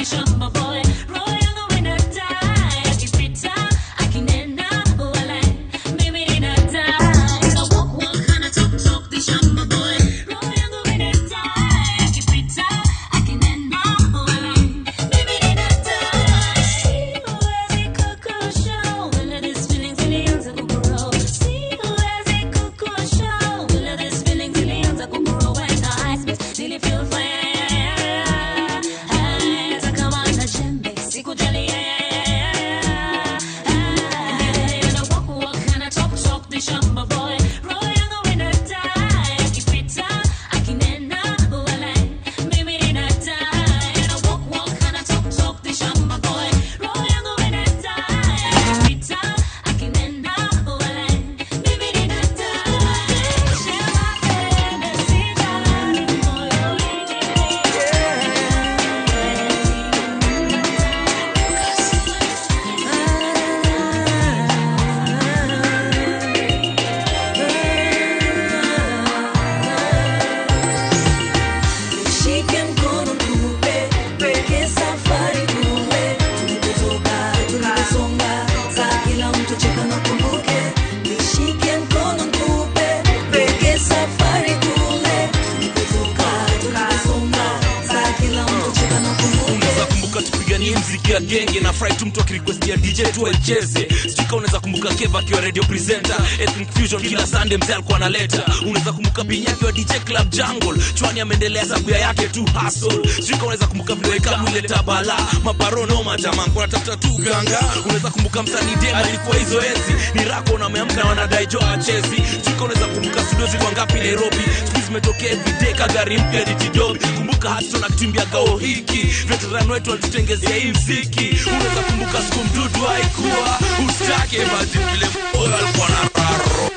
mtu cheka na kumbuke. Nishike mkono nikupe, peke safari kule. Tulikotoka, tulikosonga, saa kila mtu cheka na kumbuke. Unaweza kumbuka tupiganie mziki ya genge na fry tu mtu akirequest ya DJ tu aicheze. Sijui unaweza kumbuka Keva akiwa radio presenter, Ethnic Fusion kila Sunday mzee alikuwa analeta. Unaweza kumbuka Binya akiwa DJ Club Jungle, Chwani ameendelea sababu yake tu hustle. Sijui unaweza kumbuka vile kama ile tabala, mabarono majamaa kwa tafuta tu ganga. Unaweza kumbuka msanii Dem alikuwa hizo enzi, ni rako na ameamka na wanadai jo achezi. Sijui unaweza kumbuka studio zilikuwa ngapi Nairobi, siku zimetokea everyday kagari mpya DT Dobi. Kumbuka hustle na kutimbia gao hiki, veteran wetu alitutengezea hii mziki. Unaweza kumbuka siku mdudu haikuwa usitake maji vile moyo alikuwa na raro.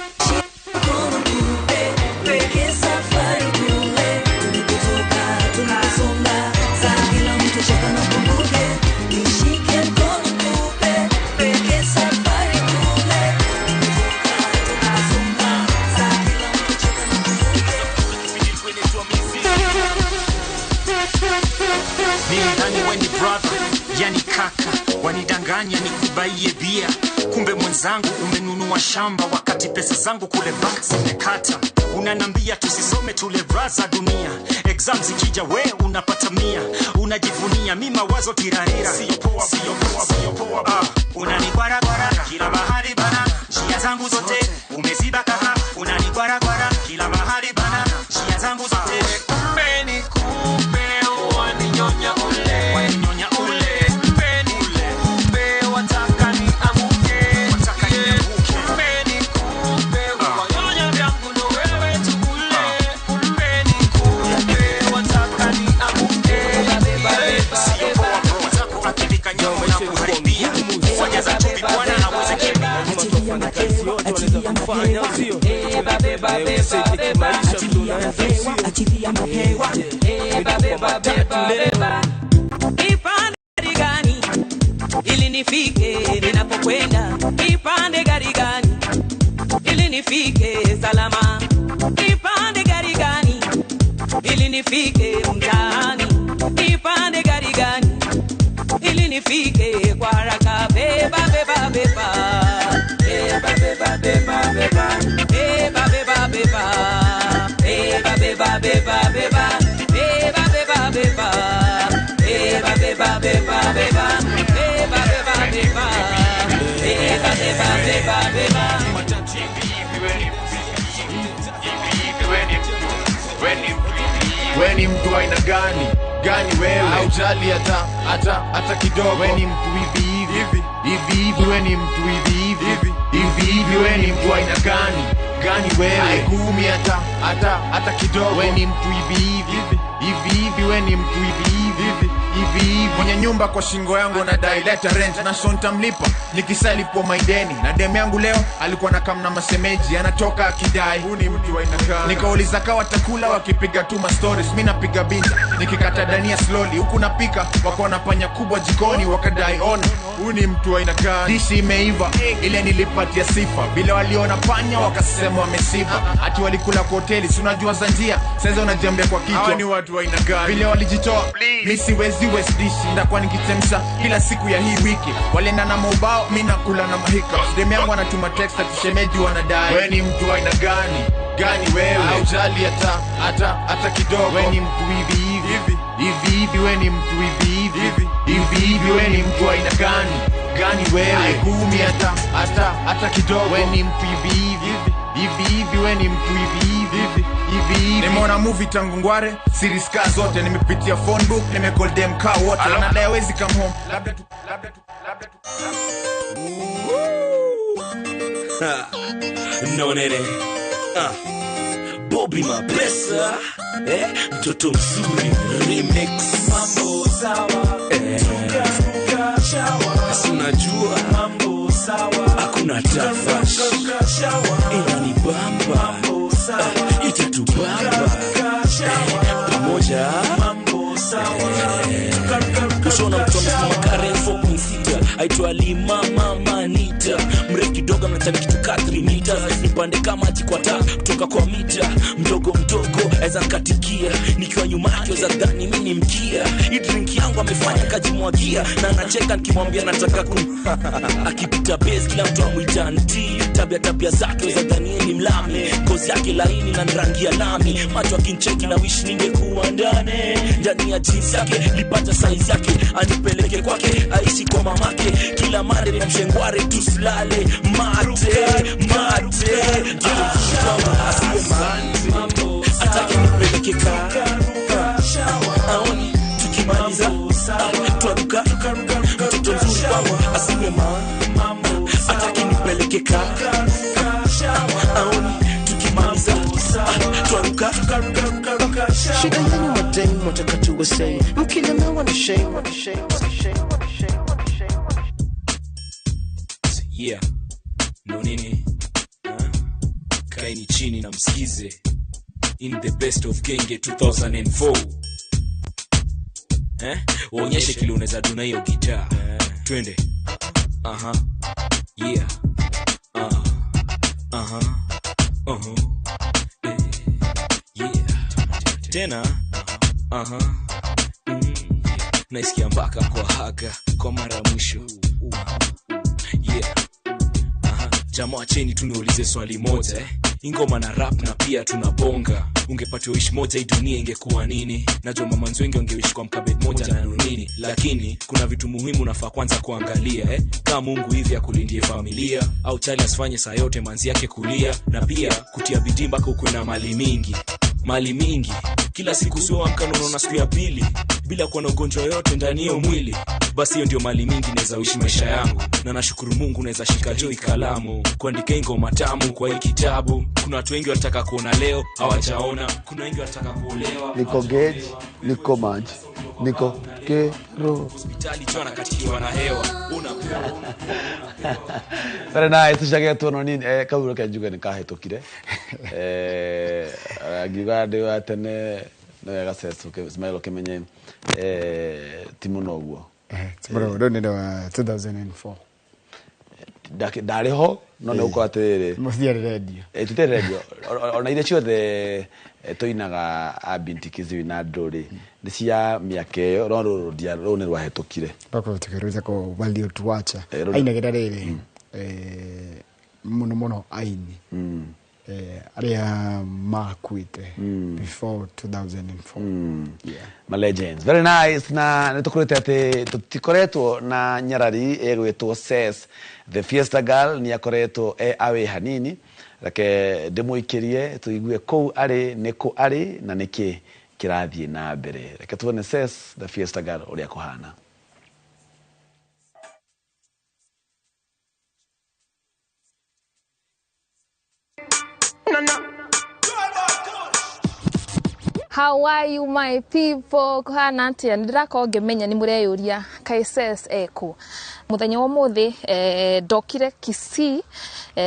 Peke safari kule, tulikotoka, tulikosonga, saa kila mtu cheka na kumbuke. Nishike mkono nikupe, peke safari kule, tulikotoka, tulikosonga, saa kila mtu cheka na kumbuke. Nilidhani we ni brother, yani kaka, wanidanganya nikubaie bia, kumbe mwenzangu umenunua shamba wakati pesa zangu kule bank zimekata. Unanambia tusisome tule braza dunia, exam zikija we unapata 100, unajivunia mi mawazo tirarira. Sio poa, sio poa, sio poa. Unanigwaragwara kila mahali bana, njia zangu zote umeziba kaha. Unanigwaragwara kila mahali bana, njia zangu zote. Kumbe ni kumbe waninyonya ule, waninyonya ule. Kumbe ni kumbe wataka nianguke, wataka nianguke. Kumbe ni kumbe wanyonya vyangu ndo wewe tu ule. Kumbe ni kumbe wataka nianguke. Sio poa bro, zako akilika nyama na kuharibia, wajaza chumvi bwana aweze kimbia. Achilia mapewa, beba beba beba beba, achilia mapewa, achilia mapewa, beba beba beba beba. Nipande gari gani ili nifike ninapokwenda? Nipande gari gani ili nifike salama? Nipande gari gani ili nifike mtaani? Nipande gari gani ili nifike kwa haraka? Beba beba beba, beba beba beba beba, beba beba beba, beba beba beba beba, beba beba beba, beba beba beba beba, beba beba beba, beba beba beba beba. We ni mtu aina gani? Gani wewe? Haujali hata hata hata kidogo. We ni mtu hivi hivi hivi hivi. We ni mtu hivi hivi hivi hivi. We ni mtu aina gani? Gani wewe? Haikumi hata hata hata kidogo. We ni mtu hivi hivi hivi hivi. We ni mtu hivi hivi hivi hivi. Mwenye nyumba kwa shingo yangu nadai leta rent na so nitamlipa nikisalipo maideni. Na dem yangu leo alikuwa na kamna masemeji anatoka akidai huu ni mtu aina gani. Nikauliza kawa takula wakipiga tu ma stories, mimi napiga binda nikikata dania slowly huku napika wako na panya kubwa jikoni wakadai ona huu ni mtu aina gani. Dishi imeiva ile nilipatia sifa bila waliona panya wakasema wamesiba. Ati walikula kwa hoteli si unajua za njia sasa unajiambia kwa kichwa hawa ni watu aina gani. Vile walijitoa mimi siwezi west dish ndakuwa nikichemsha kila siku ya hii wiki. Walienda na maubao mimi nakula na mahika. Dem yangu anatuma text atushemeji wanadai we ni mtu aina gani? Gani wewe? Haujali hata hata hata kidogo. We ni mtu hivi hivi hivi hivi. We ni mtu hivi hivi hivi hivi. We ni mtu aina gani? Gani wewe? Haikumi hata hata hata kidogo. We ni mtu hivi hivi hivi hivi. We ni mtu hivi hivi hivi hivi. Nimeona movie tangu ngware series ka zote, nimepitia phone book, nimecall them car wote. Na dai hawezi come home labda tu labda tu labda tu. No nene. Bobby Mapesa, mtoto mzuri remix. Mambo sawa, tukaruka shawa. Si unajua mambo sawa, hakuna tafash inanibamba. Mambo sawa, itatubamba pamoja. Mambo sawa, Ushona mtu amesimama Karen 4.6 aitwa Lima Mama Anita, mrefu kidogo. na kitu ka 3 meters, nipande kama maji kwa taa kutoka kwa mita mdogo mdogo, aweza nkatikia nikiwa nyuma yake, weza dhani mimi ni mkia. Hii drink yangu amefanya kajimwagia, na anacheka nikimwambia nataka kum akipita base kila mtu amuita anti. Tabia zake weza dhani yeye ni mlami, ngozi yake laini na rangi ya lami, macho akincheki na wish ningekuwa ndani ya jeans yake, lipata size yake anipeleke kwake, aishi kwa mamake, kila mare ni mshengware tusilale mate mate. Atake nipeleke karuka, aoni tukimaliza twaruka, mtoto mzuri kwangu asiwe mambo. Atake nipeleke karuka, aoni tukimaliza twaruka. Shida yenu madem wataka tuwasei, mkilemewa ni shame, shame, shame, shame. Yeah, ndo nini? Kaini chini na msikize in the best of genge 2004. Waonyeshe kile unaweza duna hiyo gitaa. Twende. Aha. Yeah. Aha. Uh-huh. Yeah. Tena. Aha. Naisikia mpaka kwa haga kwa mara mwisho. Yeah. Jamaa acheni tu niulize swali moja, Ingoma na rap na pia tunabonga. Ungepatiwa wish moja hii dunia ingekuwa nini? Najua mama wengi wangewish kwa mkabed moja na nini, lakini kuna vitu muhimu unafaa kwanza kuangalia, Kama Mungu hivi akulindie familia, au chali asifanye saa yote manzi yake kulia, na pia kutia bidii mpaka ukue na mali mingi. Mali mingi. Kila siku sio amka unaona siku ya pili bila kuwa na ugonjwa yote ndani ya mwili. Basi hiyo ndio mali mingi naweza uishi maisha yangu, na nashukuru Mungu naweza shika joy kalamu kuandika ngoma tamu kwa hii kitabu. Kuna watu wengi wanataka kuona leo hawajaona, kuna wengi wanataka kuolewa. Niko gauge, niko maji, niko kero hospitali tu anakatikiwa na hewa. Unapewa very nice tucagetwo no nini kauro ke njuge ni kahetũkire ngiuga ndĩ wa tene no wega Cesu Smile ũkĩmenye ti mũno ũguo. Bro, rũu nĩ rwa 2004. Ndarĩ ho no nĩ gũkorwo atĩrĩrĩ mũtiarĩ redio. Tũtiarĩ redio ona iria ciothe tũinaga a Binti Kiziwi na Ndũrĩ nĩ cia mĩaka ĩyo, no rũrũ rũu nĩ rwahetũkire. Twakorwo tũkĩruta ko waliotuacha ainagĩra rĩrĩ mũno mũno aini arĩa makuĩte before 2004. Yeah. Ma legends. Very nice. Na nĩ tũkũrĩte atĩ tũtikoretwo na nyarari ĩgwĩtwo Ses the Fiesta Girl, nĩ akoretwo away hanini, reke ndĩmũikĩrie tũigue kũu arĩ nĩ kũ arĩ na nĩkĩ kĩrathiĩ na mbere. Reke tuone Ses the Fiesta Girl ũrĩa kũhana. How are you my people? Kuhana atia? Ndirakorwo ngĩmenya nĩ mũreyũria kaĩ Ses ekũ. Mũthenya wa ũmũthĩ ndokire Kisii,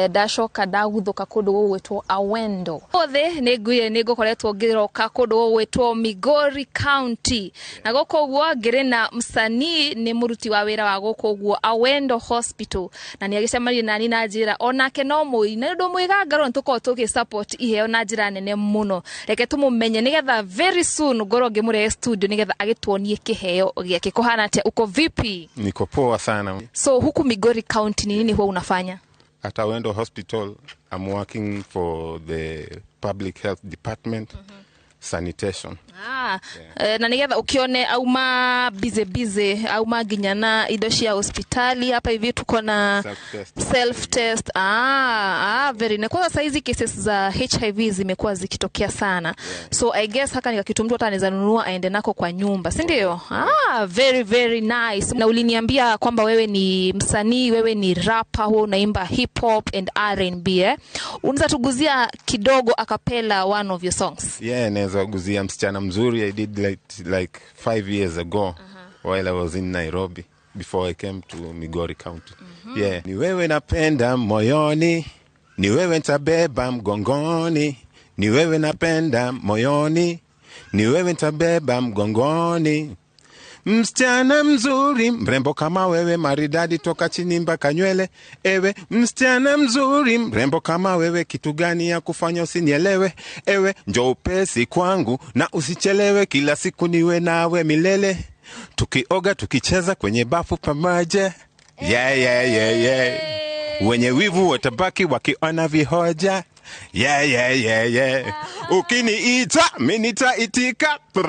ndacoka ndaguthũka kũndũ gũgwĩtwo Awendo. Ũmũthĩ nĩ nguire nĩ ngũkoretwo ngĩroka kũndũ gũgwĩtwo Migori County. Na gũkũ ũguo ngĩrĩ na msanii nĩ mũruti wa wĩra wa gũkũ ũguo Awendo Hospital. Na nĩ agĩcemanirie nani na njĩra onake no mũini. Na nĩ ũndũ mwega ngarwo nĩ tũkorwo tũgĩ support iheo na njĩra nene mũno. Reke tũmũmenye nĩgetha very soon ngorwo ngĩmũrehe studio nĩgetha agĩtuonie kĩheo gĩake. Kũhana atĩa? Uko vipi? Niko poa sana. So huku Migori County ni nini huwa unafanya? At Awendo Hospital, I'm working for the public health department. Sanitation. Yeah. Na nigetha ukione auma busy busy auma nginya na indo cia hospitali hapa hivi tuko na self test. Very na kwanza saizi cases za HIV zimekuwa zikitokea sana. Yeah. So I guess haka ni kitu mtu hata anaweza nunua aende nako kwa nyumba, si ndio? Very very nice. Na uliniambia kwamba wewe ni msanii, wewe ni rapper, wewe unaimba hip hop and R&B, Unaweza tuguzia kidogo a cappella one of your songs? Yeah, naweza guzia msichana mzuri. I did like 5 years ago while I was in Nairobi before I came to Migori County. Yeah, ni wewe napenda moyoni, ni wewe nitabeba mgongoni, ni wewe napenda moyoni, ni wewe nitabeba mgongoni. Msichana mzuri mrembo kama wewe, maridadi toka chini mpaka nywele. Ewe msichana mzuri mrembo kama wewe, kitu gani ya kufanya usinielewe? Ewe njoo upesi kwangu na usichelewe, kila siku niwe nawe milele, tukioga tukicheza kwenye bafu pamoja. Yeah, yeah, yeah, yeah. Wenye wivu watabaki wakiona vihoja. Yeah, yeah, yeah, yeah. Ukiniita mimi nitaitika. Something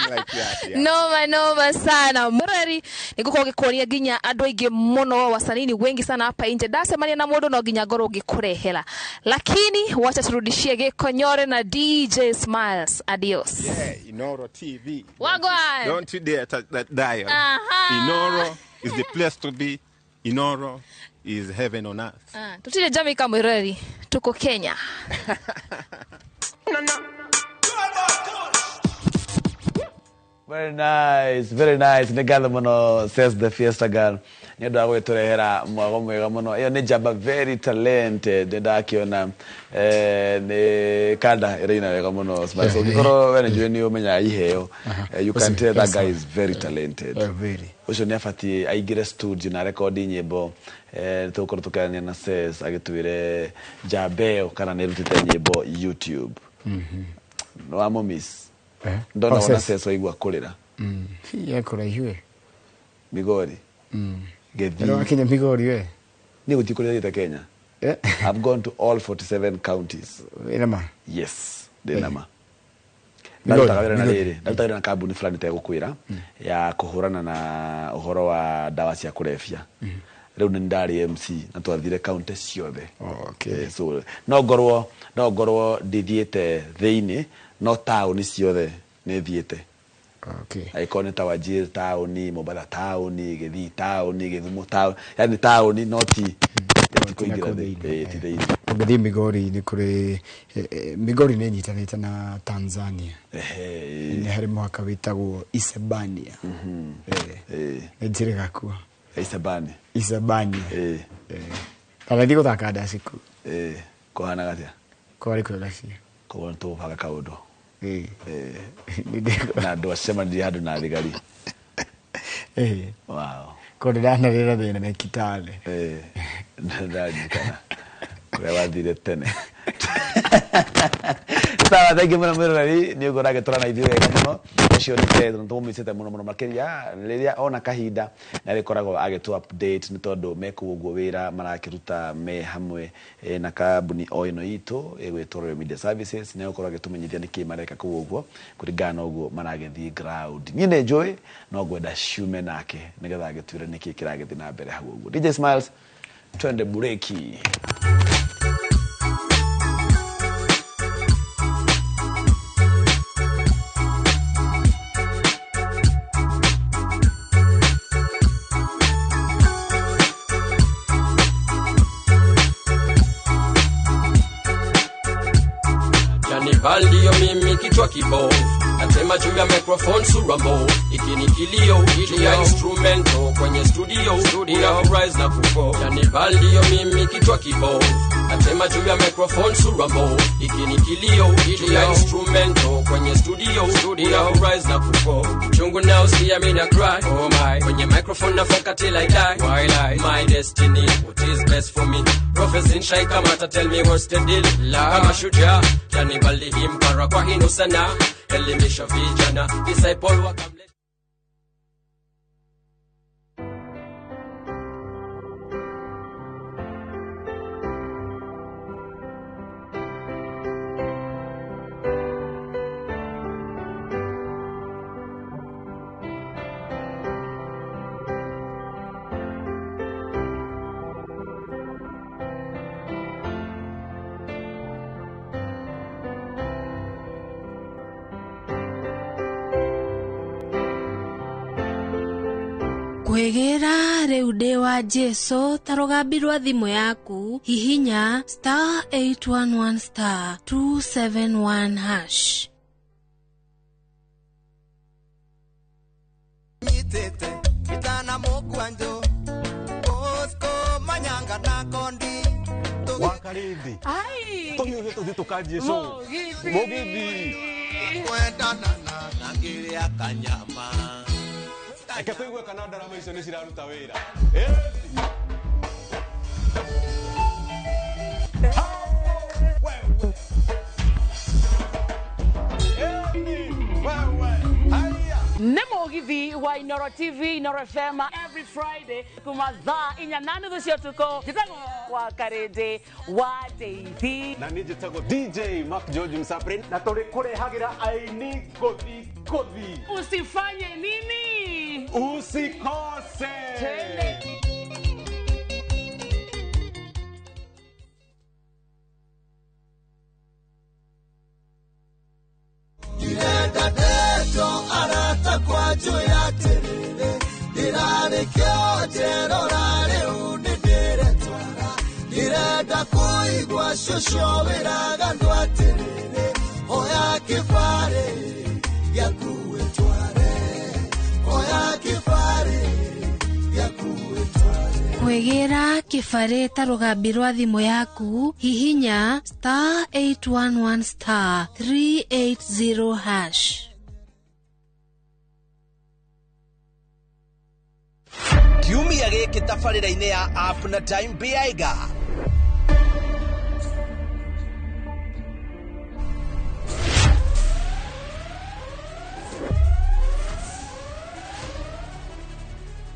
like that, yeah. Noma noma sana murari nigukorwo ngikuonia nginya andu aingi muno, wasanii wengi sana hapa nje. Ndacemania na mundu no nginya ngorwo ngikurehera, lakini wacha turudishie Gikonyore na DJ Smiles. Adios. Yeah, Inoro TV. Wagwan. Don't you dare touch that dial. Aha. Inoro is the place to be. Inoro is heaven on earth. Tutire Jamaica mwireri, tuko Kenya. Very nice, very nice. Nĩ ngatho mũno says the Fiesta Girl nĩ ũndũ wa gwĩtũrehera mwago mwega mũno. Ĩyo nĩ njamba very talented, ndakiona nĩ kanda ĩraina wega mũno. Smiles, ũngĩkorwo we nĩ njũĩ nĩ ũmenyaga iheo, you can tell that guy is very talented. Very. Ũcio nĩ abatiĩ aingĩre studio na rekondi nyĩmbo. Tũgũkorwo tũkĩaranĩria na Ses agĩtwĩre njamba ĩyo kana nĩ ĩrutĩte nyĩmbo YouTube. Nĩ wamũmiss? Ndona wona Ses waigua kũrĩra. Ye kũraihu we. Migori. Gĩthii. Nĩ wakinya Migori we? Niĩ gũtirĩ kũrĩa thiĩte Kenya. I've gone to all 47 counties. Wĩna ma? Yes, ndĩ na ma. Ndarutaga wĩra na rĩrĩ, ndarutaga wĩra na kambuni fulani itegũkwĩra ya kũhũrana na ũhoro wa ndawa cia kũrebia. Rĩu nĩ ndarĩ MC na twathire county ciothe. Okay. So no ngorwo ndithiĩte thĩinĩ, no taũni ciothe nĩ thiĩte. Okay. Angĩkorwo nĩ ta Wajir taũni, Mombatha taũni, Gĩthii taũni, Gĩthumo taũni, yani taũni no ti kũingĩra ti thĩinĩ. Ũngĩthiĩ Migori nĩ kũrĩ Migori nĩ ĩnyitanĩte na Tanzania. Nĩ harĩ mũhaka wĩtagwo Isebania. Nĩ njĩrĩga kuo. Isebania. Isebania. Kana thiĩ gũthaka ndaci kuo. Kũhanaga atĩa? Kwarĩ kwega biũ. Koguo nĩ tũgũbanga kaũndũ. Na andũ acemanirie handũ na thigari. Wow. Ko ndĩranarĩra thĩna na Kitale. Ndaririkana kũrĩa wathire tene. Sawa, thank you mũno mwĩroreri nĩ ũguo ũragĩtũra na ithuĩ wega mũno. Ũcio nĩ Seth, na tũmũmicĩte mũno mũno makĩria rĩrĩa ona kahinda nĩ arĩkoragwo agĩtũ update nĩ tondũ me kũu ũguo wĩra marakĩruta me hamwe na kambuni o ĩno itũ ĩgwĩtwo Royal Media Services. Nĩ egũkorwo agĩtũmenyithia nĩkĩ mareka kũu ũguo kũringana na ũguo maragĩthiĩ ground. Niĩ nĩ njũĩ no ngwenda ciume nake nĩgetha agĩtwĩre nĩkĩ kĩragĩthiĩ na mbere hau ũguo. DJ Smiles, twende bureki. Valdio mimi kichwa kibovu, natema juu ya microphone sura mbovu, iki ni kilio juu ya instrumento kwenye studio, una rise na kufo. Yani valdio mimi kichwa kibovu, natema juu ya microphone sura mbovu, iki ni kilio juu ya instrumento kwenye studio, una rise na kufo. Chungu now see me na cry, oh my, kwenye microphone na foka till I die. Why lie? My destiny, what is best for me? Prophecy in Shaika Mata tell me what's the deal. Kama shujaa yani bali impara kwa hino sana, elimisha vijana disciple wakamle. Kwĩgĩra rĩu ndĩ wa Jesu ta rũgambi rwa thimũ yaku, hihinya star 811 star 271 hash. Nyitete itana mukwanjo Bosco manyanga na kondi Wakarithi. Ai. Tũhiũhĩte tũthiĩ tũkanjie show. Mũgithi. Mũgithi. Kwendana na Ngĩrĩa kanyama. Reke tũigue kana ndarama icio nĩ ciraruta wĩra. Nĩ mũgithi wa Inoro TV, Inoro FM every Friday kuma thaa inya na nuthu cia ũtukũ. Njĩtagwo wa Karĩndĩ wa Ndeithi. Na niĩ njĩtagwo DJ Mark George Msapri na tũrĩkũrehagĩra aini ngũthi ngũthi. Usifanye nini? Usikose. Twende. Arata kwa juu ya terere ndirarĩkĩo njerora rĩu nĩndĩretwara ndirenda kũigua cũcũ wĩraga andũ atĩrĩrĩ oya kĩbarĩ gĩaku wĩtware oya kĩbarĩ gĩaku wĩtware. Kwĩgĩra kĩbarĩ ta rũgambi rwa thimũ yaku hihinya star 811 star 380 hash. Kiumia gĩkĩ tabarĩra-inĩ ya App na Time Biaiga.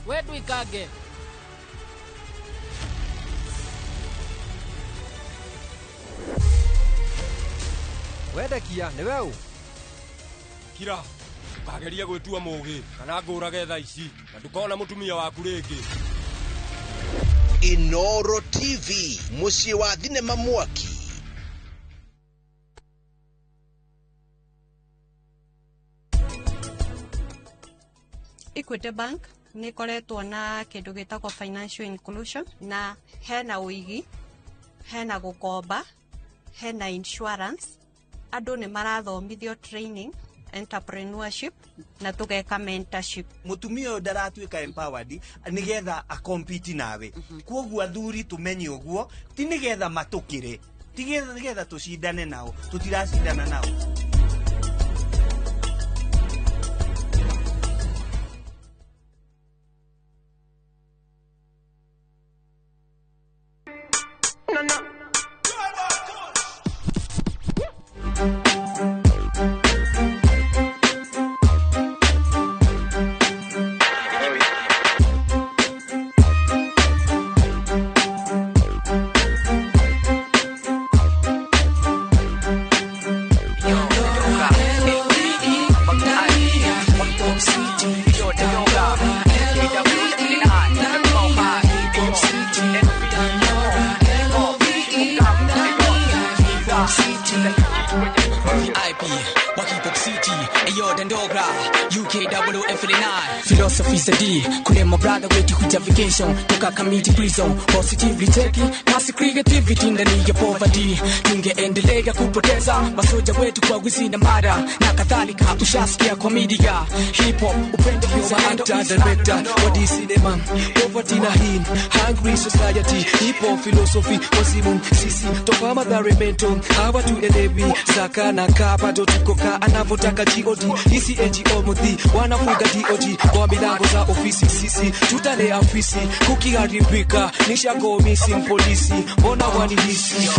We ndũikange. Wendekia nĩ we ũ? Kira, ũkageria gwĩtua mũũgĩ kana ngũrage thaa ici na ndũkona mũtumia waku rĩngĩ. Inoro TV, mũciĩ wa thinema mwaki. Equity Bank nĩ ĩkoretwo na kĩndũ gĩtagwo financial inclusion na hena ũigi, hena gũkomba, hena insurance. Andũ nĩ marathomithio training, entrepreneurship na tũgeka mentorship. Mũtumia ũyũ ndaratuĩka empowered nĩgetha akompiti nawe. Kwoguo athuri tũmenye ũguo ti nĩgetha matũkĩre, ti nĩgetha tũcindane nao, tũtiracindana nao. Toka community prison, positively taking kasi creativity ndani ya poverty. Tungeendelea kupoteza masoja wetu kwa wizi na mara na kadhalika. Ushasikia kwa media hip hop upendo kwa director wa DC cinema poverty na hin hungry society hip hop philosophy wazimu sisi toka madhare mental hawa tuelewi saka na kapa do tukoka anavotaka God hisi NGO mudhi wanafuga DOG kwa milango za ofisi sisi tutalea ofisi kukiharibika nishago missing polisi mbona wanihisi.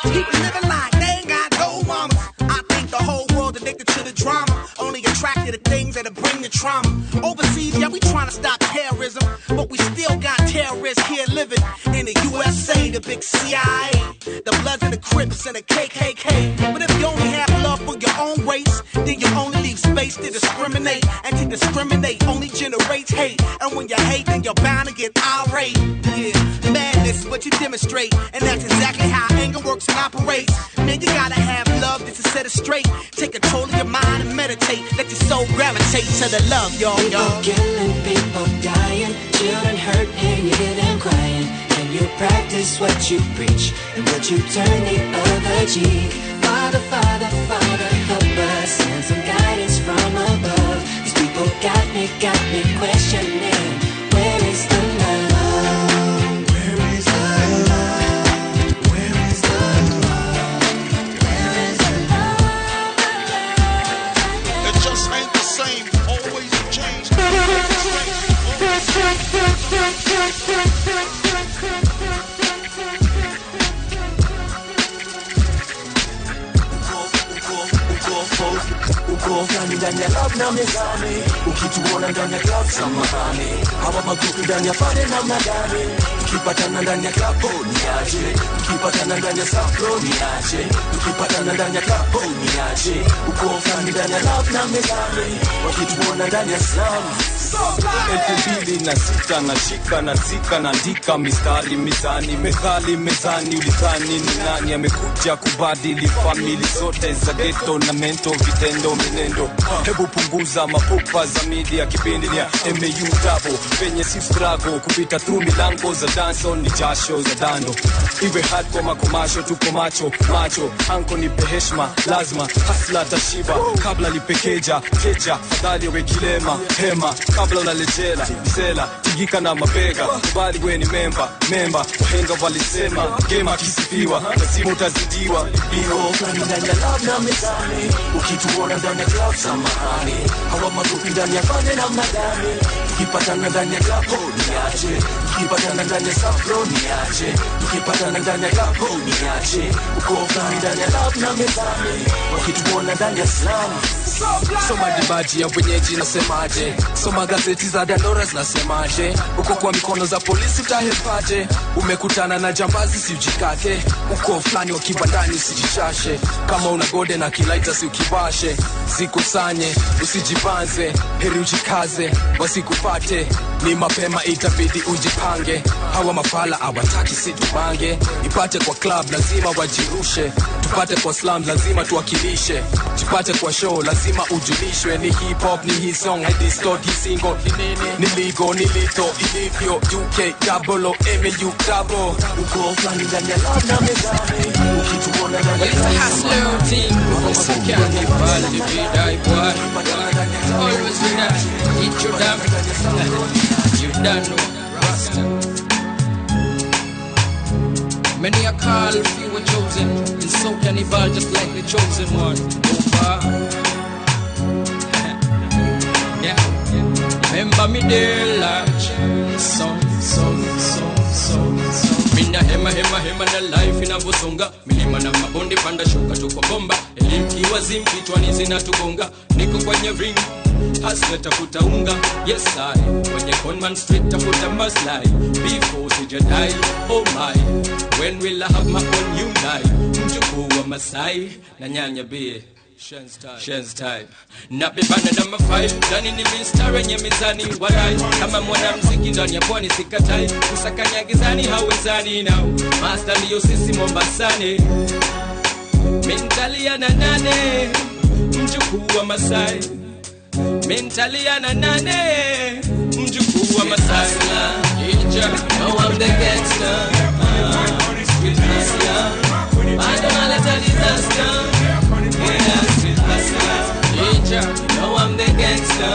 People living like they ain't got no mamas. I think the whole world addicted to the drama, only attracted to things that'll bring the trauma. Overseas, yeah, we trying to stop terrorism, but we still got terrorists here living in the USA, the big CIA, the Bloods and the Crips and the KKK. But if you only have love for your own race, then you only leave space to discriminate, and to discriminate only generates hate. And when you hate, then you're bound to get irate. Yeah, madness is what you demonstrate, and that's exactly how anger works and operates. Man, you gotta have love just to set it straight. Take control of your mind and meditate. Let your soul gravitate to the love, y'all. People killing, people dying, children hurt and you hear them crying. Can you practice what you preach and would you turn the other cheek? Father, Father, Father, help us, send some guidance from above. These people got me me, got me questioning. Where is the love? Where is the love? Where is the love? Where is the love? It just ain't the same, always change. Uko fulani ndani ya love na mezani, ukituona ndani ya club samahani, hawa magrupu ndani ya pale namna gani? Tukipatana ndani ya club oh, niaje, tukipatana ndani ya saplo niaje, tukipatana ndani ya club oh, niaje. Uko fulani ndani ya love na mezani, wakituona ndani ya slam. 2006 nashika nazika naandika mistari mizani methali mezani, ulidhani ni nani amekuja kubadili famili zote za ghetto na mento vitendo menendo. Hebu punguza mapupa za media, kipindi ni ya MAU double penye si struggle kupita through milango za dance ni jasho za dando, iwe hardcore makomasho tuko macho macho, anko nipe heshima lazima hasla tashiba kabla lipekeja keja fadhali we kilema hema kabla unalejela msela tigika na mabega kubali we ni memba memba wahenga walisema game akisifiwa lazima utazidiwa. Iko fulani ndani ya love na mezani, ukituona ndani ya club samahani, hawa magrupi ndani ya pale namna gani? Tukipatana ndani ya club oh, niaje, tukipatana ndani ya saplo niaje, tukipatana ndani ya club oh, niaje. Uko fulani ndani ya love na mezani, wakituona ndani ya slam. Soma dibaji ya wenyeji nasemaje, soma gazeti za dandora zinasemaje, uko kwa mikono za polisi utahepaje, umekutana na jambazi si ujikate, uko fulani wa kibandani usijichashe, kama una gode na kilaita si ukibashe, zikusanye usijibanze, heri ujikaze wasikupate, ni mapema itabidi ujipange, hawa mafala hawataki si tubange, ipate kwa club lazima wajirushe, tupate kwa slam lazima tuwakilishe, tupate kwa show lazima ujulishwe, ni hip hop ni hii song I distort hii single ni ligo ni lito ilivyo UK double O M U double. Uko fulani ndani ya love na mezani, ukituona ndani ya It's a hustler team. Always with that, eat your damn. You done know, Rasta. Many are called, few were chosen, and so can evolve just like the chosen one. Over. Yeah. Remember me dear large. So, so, so, so, so. Mina hema hema hema na life inavyosonga, milima na mabonde panda shuka tuko bomba, elimu kiwazimu kichwani zinatugonga, niko kwenye ring hustler tafuta unga, yes I kwenye Conman Street tafuta maslahi, before sijadai, oh my, when will I have my own unite, mjukuu wa Masai na nyanya bie Shen's time. Napibana na mafai ndani ni mistari yenye mizani walai, kama mwanamuziki ndani ya pwani sikatai, kusakanya gizani hawezani now, master ndio sisi Mombasani, mentalia na nane mjukuu wa Masai, mentalia na nane mjukuu wa Masai. Ija, no I'm the gangster, street hustler, bado naleta disaster. Yeah, street hustler, Ija, you know I'm the gangster.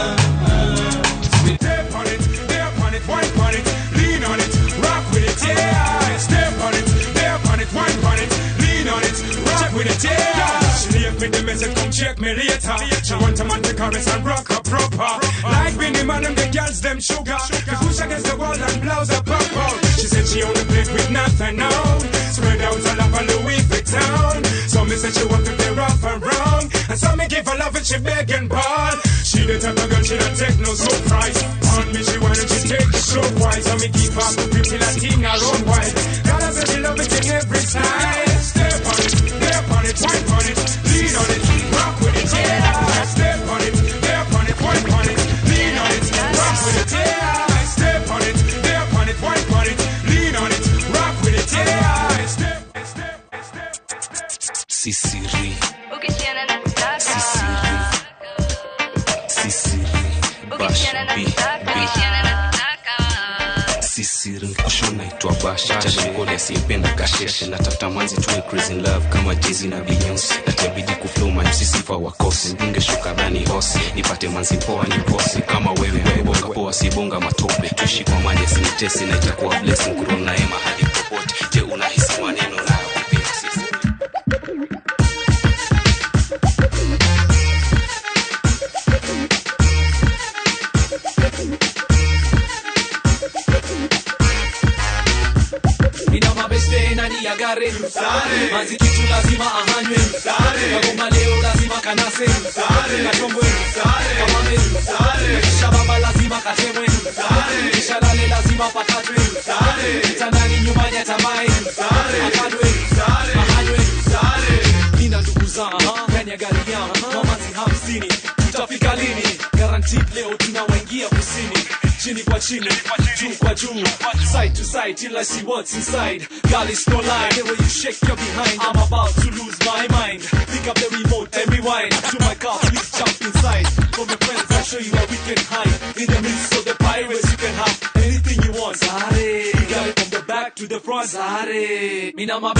Step on it, step on it, wine on it, lean on it, rock with it, yeah. Step on it, step on it, wine on it, lean on it, rock with it, yeah. She leave me the message, come check me later. She want a man to caress and rock her proper. Like Winnie man and the girls them sugar. We push against the wall and blouse her pop out. She said she only played with nothing now. Spread out all over Louis Vuitton. So me said she want to be rough and wrong, and so me give her love and she begging ball. She the type of girl she don't take no surprise. On me she want and she take the show wise. So me keep her pretty Latina own wise. God I said she love it in every side. Step on it, step on it, wine on it, lean on it, rock with it, yeah. Step on it, step on it, wine on it, lean on it, rock with it, yeah. Step on it, step on it, wine on it, lean on it, rock with it, yeah. Step, step, step. Sisiri, Sisiri, Sisiri, Bash B B. Sisiri, kushona mtu wa bash chache mkole asiyependa kasheshe natafuta manzi tuwe crazy in love kama Jay-Z na Beyonce natabidi kuflow man sisifa wakose mbunge shuka dhani hosi nipate manzi poa ni posi kama wewe bonga poa si bonga matope tuishi kwa amani asinitesi na itakuwa blessing kurona hema hadi popote je unahisi maneno na kupenda sisi. Nina mabeste na niagare manzi kitu lazima ahanywe kagoma leo lazima kanase kachongwe kamame kisha baba lazima katemwe kisha lale lazima pakatwe kitandani nyumbani atamae akadwe ahanywe. Nina ndugu zangu ndani ya gari yangu mamanzi 50 tutafika lini? Guaranteed leo tunawaingia kusini chini kwa chini, juu kwa juu, side to side till I see what's inside. Girl, it's no lie, the way you shake your behind, I'm about to lose my mind. Pick up the remote and rewind to my car, please jump inside. For my friends, I'll show you where we can hide. In the midst of the pirates, you can have anything you want. Zare, you got it from the back to the front. Zare, mina ma.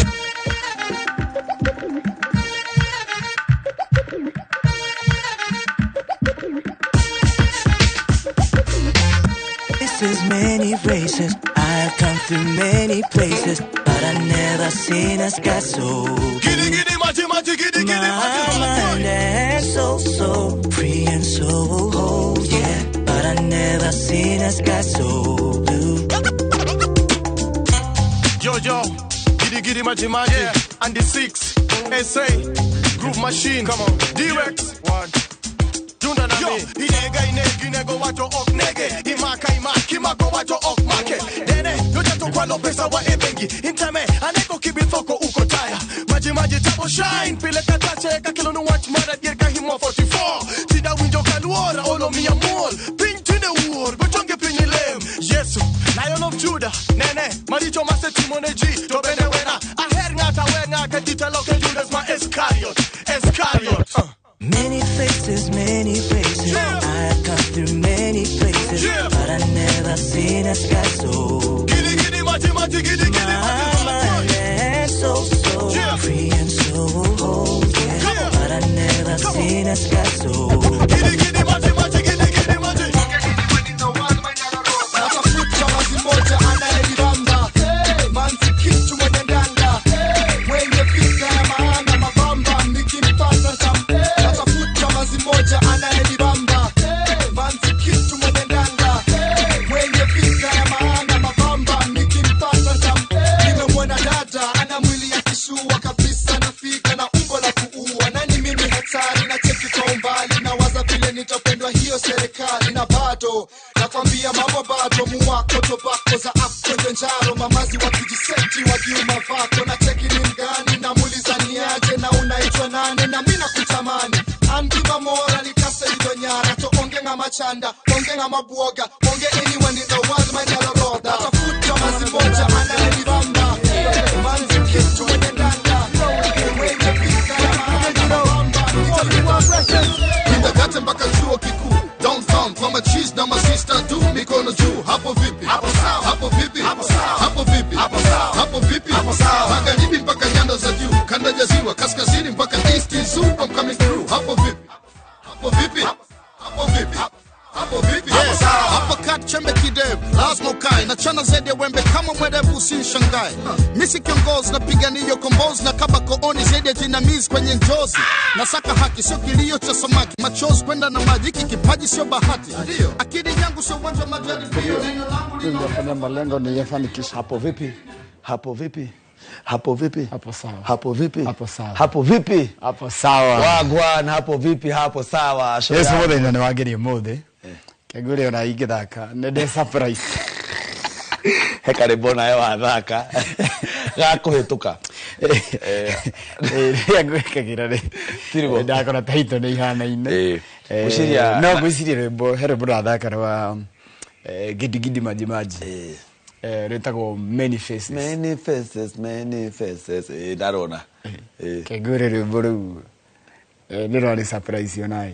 There's many races, I've come through many places, but I never seen a sky so blue. Giddy giddy maji maji giddy giddy My mind and soul so free and so whole, yeah. But I never seen a sky so blue. Yo yo, giddy giddy maji maji, yeah. And the 6 SA Groove Machine, come on, D-Rex 1. Yo, inega inega inego wacho ok nege imaka imaki mako wacho ok make dene yote tokwalo pesa wa ebengi intame aneko kibithoko uko taya maji maji tabo shine pile katache kakilo no watch mara dirka himo 44 tida winjo kaluora olo mi amor pin tine uor gochonge pinyi lem Yesu Lion of Judah nene maricho mase timone G to bene wena aher ngata wena kadita loke Judas ma Iscariot Iscariot. Many faces, many faces, yeah. I've come through many places, yeah. But I never seen a sky so giddy giddy maji maji giddy giddy my mind and soul so yeah. Free and so whole, yeah. Yeah. But I never come seen a sky so giddy giddy maji maji giddy giddy maji. Natafuta mazi moja anayelibamba manzi kitu mwenye ndanda mwenye figa ya maana mabamba nikimpata ntafuta mazi moja anayelibamba manzi kitu mwenye ndanda mwenye figa ya maana mabamba nikimpata. Nimemwona dada ana mwili ya kishua kabisa nafika na umbo la kuua nani mimi hatari na cheki kwa umbali na waza vile nitapendwa hiyo serikali na bado nakwambia mambo bado muwako tobako za afro njaro mamazi wakijiseti wakiuma vako na cheki ni mgani na muuliza niaje na unaitwa nani na mimi nakutamani angiba mora nikase idonyara to onge ngamachanda onge ngamabuoga onge anyone in the world manyalo roda tafuta mazi moja anayelibamba manzi kitu mwenye ndanda mwenye pika ya maana mabamba Kindagate mpaka chuo kikuu downtown kwa macheese na masista tu mikono juu hapo vipi hapo sawa hapo vipi hapo sawa hapo vipi hapo sawa hapo vipi hapo sawa magharibi mpaka nyanda za juu kanda ya ziwa kaskazini mpaka east zoo I'm coming through hapo vipi hapo vipi hapo vipi hapo vipi hapo sawa hapo kat chembe kidev lazima ukae na chana zaidi ya wembe kama mwerevu usishangae mimi kiongozi napigania kombozi na kaba kooni zaidi ya jinamizi kwenye njozi nasaka haki sio kilio cha samaki machozi kwenda na maji hiki kipaji sio bahati ndio akili yangu sio uwanja wa majaribio neno langu linafanya malengo niyafanikishe. Hapo vipi hapo vipi hapo vipi hapo sawa hapo vipi hapo sawa hapo vipi hapo sawa wagwan hapo vipi hapo sawa. Yesu muthenya ni wangeria muthe kegure ona ingithaka ni ndi surprise he karibu nawe wathaka gakuhituka rĩrĩa ngwĩkagĩra rĩ ndakora taito nĩ ihanaine no ngwĩciria rwĩmbo he rwĩmbo ndathaka rwa gidi gidi maji maji rwĩtagwo many faces many faces many faces ndarona kengure rwĩmbo rũu Nĩ rwarĩ surprise onaĩ.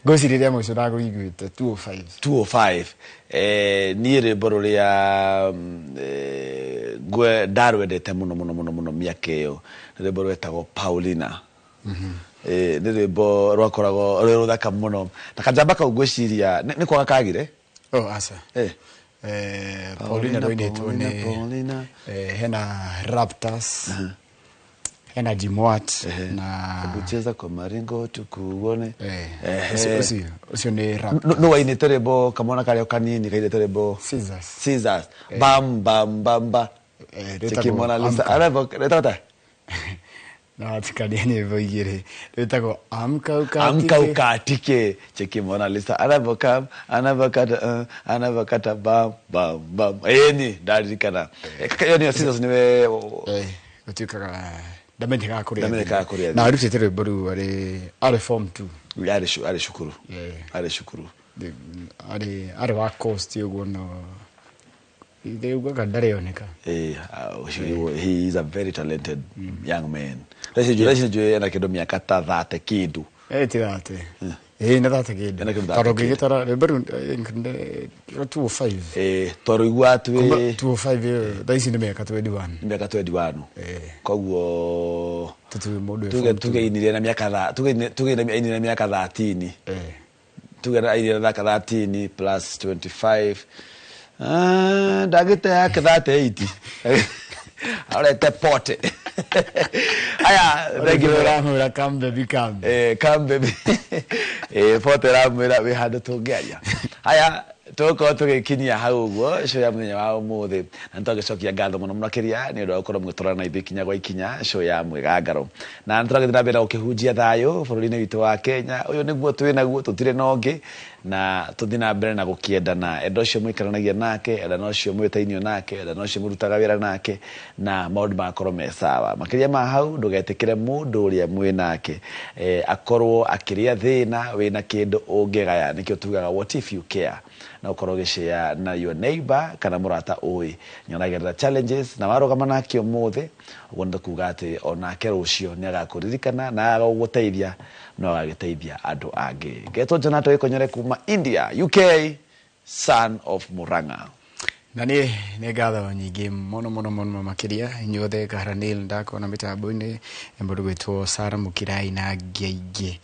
Ngwĩciria rĩa mũico ndakũiguĩte 205. 205. Niĩ rwĩmbo rũrĩa ndarwendete mũno mũno mũno mũno mĩaka ĩyo nĩ rwĩmbo rwetagwo Paulina. Nĩ rwĩmbo rwakoragwo rwĩ rũthaka mũno na kanjamba kau ngwĩciria nĩ kwaga kagire. Oh, aca. Paulina rwainĩtwo nĩ Paulina. Hena Raptors, hena Jimwat na Hebu cheza kwa maringo tukuone. Ũcio nĩ Raptors. No wainĩte rwĩmbo kamwana karĩa kanini kainĩte rwĩmbo Scissors. Scissors. Bam bam bam ba. Cheki Mona Lisa. Arabo rwĩtagwo ta? No atikania nyĩmbo igĩrĩ. Rwĩtagwo Amka Ukatike. Amka Ukatike. Cheki Mona Lisa. Anavokam, anavokata, anavokata bam bam bam. Ĩni ndaririkana. Ĩyo nĩyo Scissors nĩwe. Gũtuĩkaga ndamenyekaga kũrĩa Ndamenyekaga kũrĩa na arutĩte rwĩmbo rũu arĩ form 2. Arĩ cukuru. Arĩ cukuru. Arĩ wa coast ũguo no ithe ugaga ndarĩoneka. He is a very talented young man. Thaa ici njũĩ ena kĩndũ mĩaka ta 30 kĩndũ. Ti 30. Nĩ 30 kĩndũ. Ena kĩndũ Tondũ 30. Ũngĩgĩtara rwĩmbo rũu rwa 205. Twarũigua twĩ 205 ĩyo thaa ici nĩ mĩaka 21. Nĩ mĩaka 21. Koguo tũtuĩ mũndũ wĩ tuge form 2. Tuge ainire na mĩaka tuge ainire na mĩaka 13. Tuge ainire na mĩaka 13 plus 25. Ndagĩte yake 38. Arorete pote. Aya, thank you. Ũramwĩra come baby come. Come baby. Pote ramwĩra wĩ handũ tũngĩaria. Aya, tũgũkorwo tũgĩkinyia hau ũguo show ya mũthenya wa ũmũthĩ na nĩtwagĩcokia ngatho mũno mũno makĩria nĩ ũndũ wa gũkorwo mũgĩtwarana na ithuĩ ikinya gwa ikinya show ya mwĩgangaro na nĩtũragĩthiĩ na mbere na gũkĩhunjia thayũ bũrũri-inĩ witũ wa Kenya. Ũyũ nĩguo twĩ naguo, tũtirĩ na ũngĩ, na tũthiĩ na mbere na gũkĩendana. Enda ũcio mũikaranagia nake, enda na ũcio mwĩtainio nake, enda na ũcio mũrutaga wĩra nake, na maũndũ magakorwo me sawa. Makĩria ma hau, ndũgetĩkĩre mũndũ ũrĩa mwĩ nake akorwo akĩrĩa thĩna wĩna kĩndũ ũngĩgaya. Nĩkĩo tugaga what if you care, na ũkorwo ũgĩshare na your neighbor kana mũrata ũĩ nĩaragerera challenges na warũgama nake ũmũthĩ, ũguo nĩ kuga atĩ onake rũciũ nĩ agakũririkana na agagũteithia no agagĩteithia andũ angĩ. Ngetwo Jonato Gĩkonyore kuma India, UK, son of Murang'a. Na niĩ nĩ ngatho nyingĩ mũno mũno mũno makĩria inyuothe. Kaharanil ndakona mĩtambo-inĩ mũndũ gwĩtwo Sara Mũkirai na angĩ aingĩ.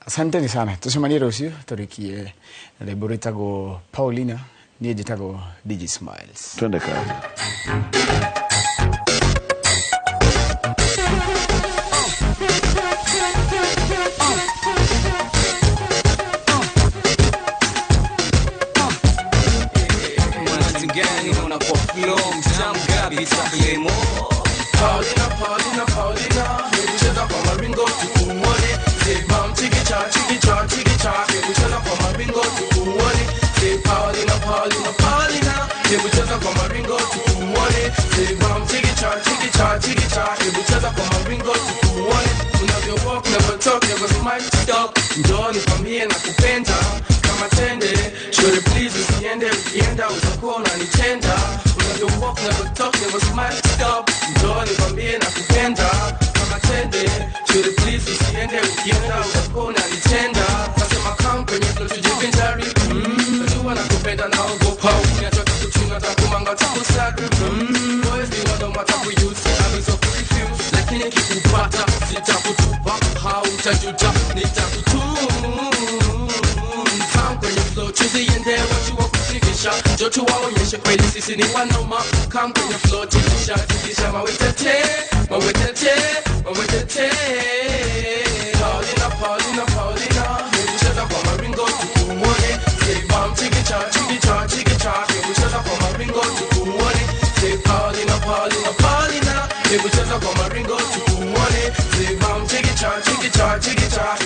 Asanteni sana, tũcemanie rũciũ tũrĩkie na rwĩmbo rwĩtagwo Paulina. Niĩ njĩtagwo DJ Smiles. Twende kazi. Gani unakuwa flow mtamu kabisa klemo. Paulina, Paulina, Paulina, hebu cheza kwa maringo tukuone. Say bam chiki cha chiki cha chiki cha, hebu cheza kwa maringo tukuone. Say Paulina, Paulina, Paulina, hebu cheza kwa maringo tukuone. Say bam chiki cha chiki cha chiki cha, hebu cheza kwa maringo tukuone. Unavyo walk, never talk, never smile, stop. Njoo nikwambie nakupenda kama tende. Shorty please usiende, ukienda utakuwa unanitenda. Unavyo walk, never talk, never smile, stop. Njoo nikwambie nakupenda kama tende. Shorty please usiende, ukienda utakuwa unanitenda. Nasema come kwenye flow tujivinjari. Najua nakupenda naogopa ukiniacha kuchunga takumanga takusari. Boys ni wanoma takuuse, I'm so confused. Lakini kikupata sitakutupa, hautajuta nitakutunza. Kwenye flow tuziende, watu wa kutikisha, njoo tuwaonyeshe kweli sisi ni wanoma. Come kwenye flow tikisha, tikisha mawe tete, mawe tete, mawe tete. Paulina, Paulina, Paulina, hebu cheza kwa maringo tukuone. Say bam chikicha, chikicha, chikicha, hebu cheza kwa maringo tukuone. Say Paulina, Paulina, Paulina, hebu cheza kwa maringo tukuone. Say bam chikicha, chikicha, chikicha.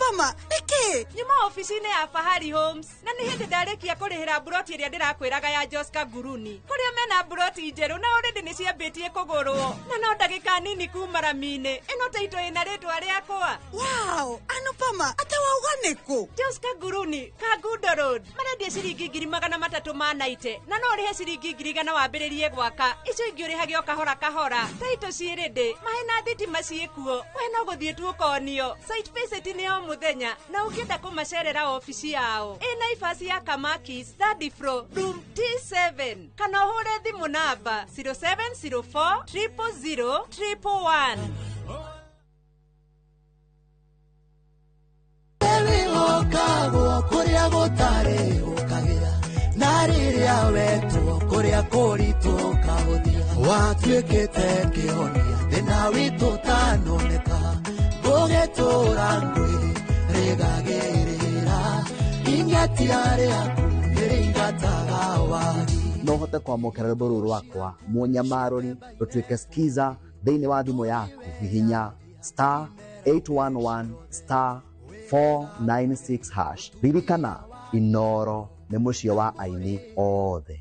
Anupama, nĩkĩ? Nyuma ofici-inĩ ya Fahari Homes na nĩ hĩndĩ ndarĩkia kũrĩhĩra mburoti ĩrĩa ndĩrakwĩraga ya Joska Nguruni kũrĩa mena mburoti njerũ na already nĩ ciambĩtie kũgũrwo na no ndagĩka nini kuma rami-inĩ ĩno taito ĩna rĩtwa rĩakwa. Wow, Anupama, ate wauga nĩkũ? Joska Nguruni, Kangundo Road, marendia ciringi 390,000 na no ũrĩhe ciringi 100,000 wambĩrĩrie gwaka, icio ingĩ ũrĩhage o kahora kahora. Taito ciĩ ready, maĩ na thitima ciĩkuo, we no gũthiĩ tu ũkonio. Site visit nĩ o mũthenya na ũngĩenda kũmacerera ofici yao ĩ Naivas ya Kamakis, third floor, room T7, kana ũhũre thimũ namba 0704 000 111. Wĩhokagwo kũrĩa gũtarĩ ũkagĩra na rĩrĩa wetwo kũrĩa kũritũ ũkahũthia watuĩkĩte kĩhonia thĩna witũ ũtanoneka ngũgĩtũra ngwĩrĩgagĩrĩra ing'atia rĩaku nĩrĩingataga wagi. No hote kwamũkĩra rwĩmbo rũrũ rwakwa mũnyamarũri rũtuĩke skiza thĩinĩ wa thimũ yaku hihinya star 811 star 496 hash. Ririkana Inoro nĩ mũciĩ wa aini othe.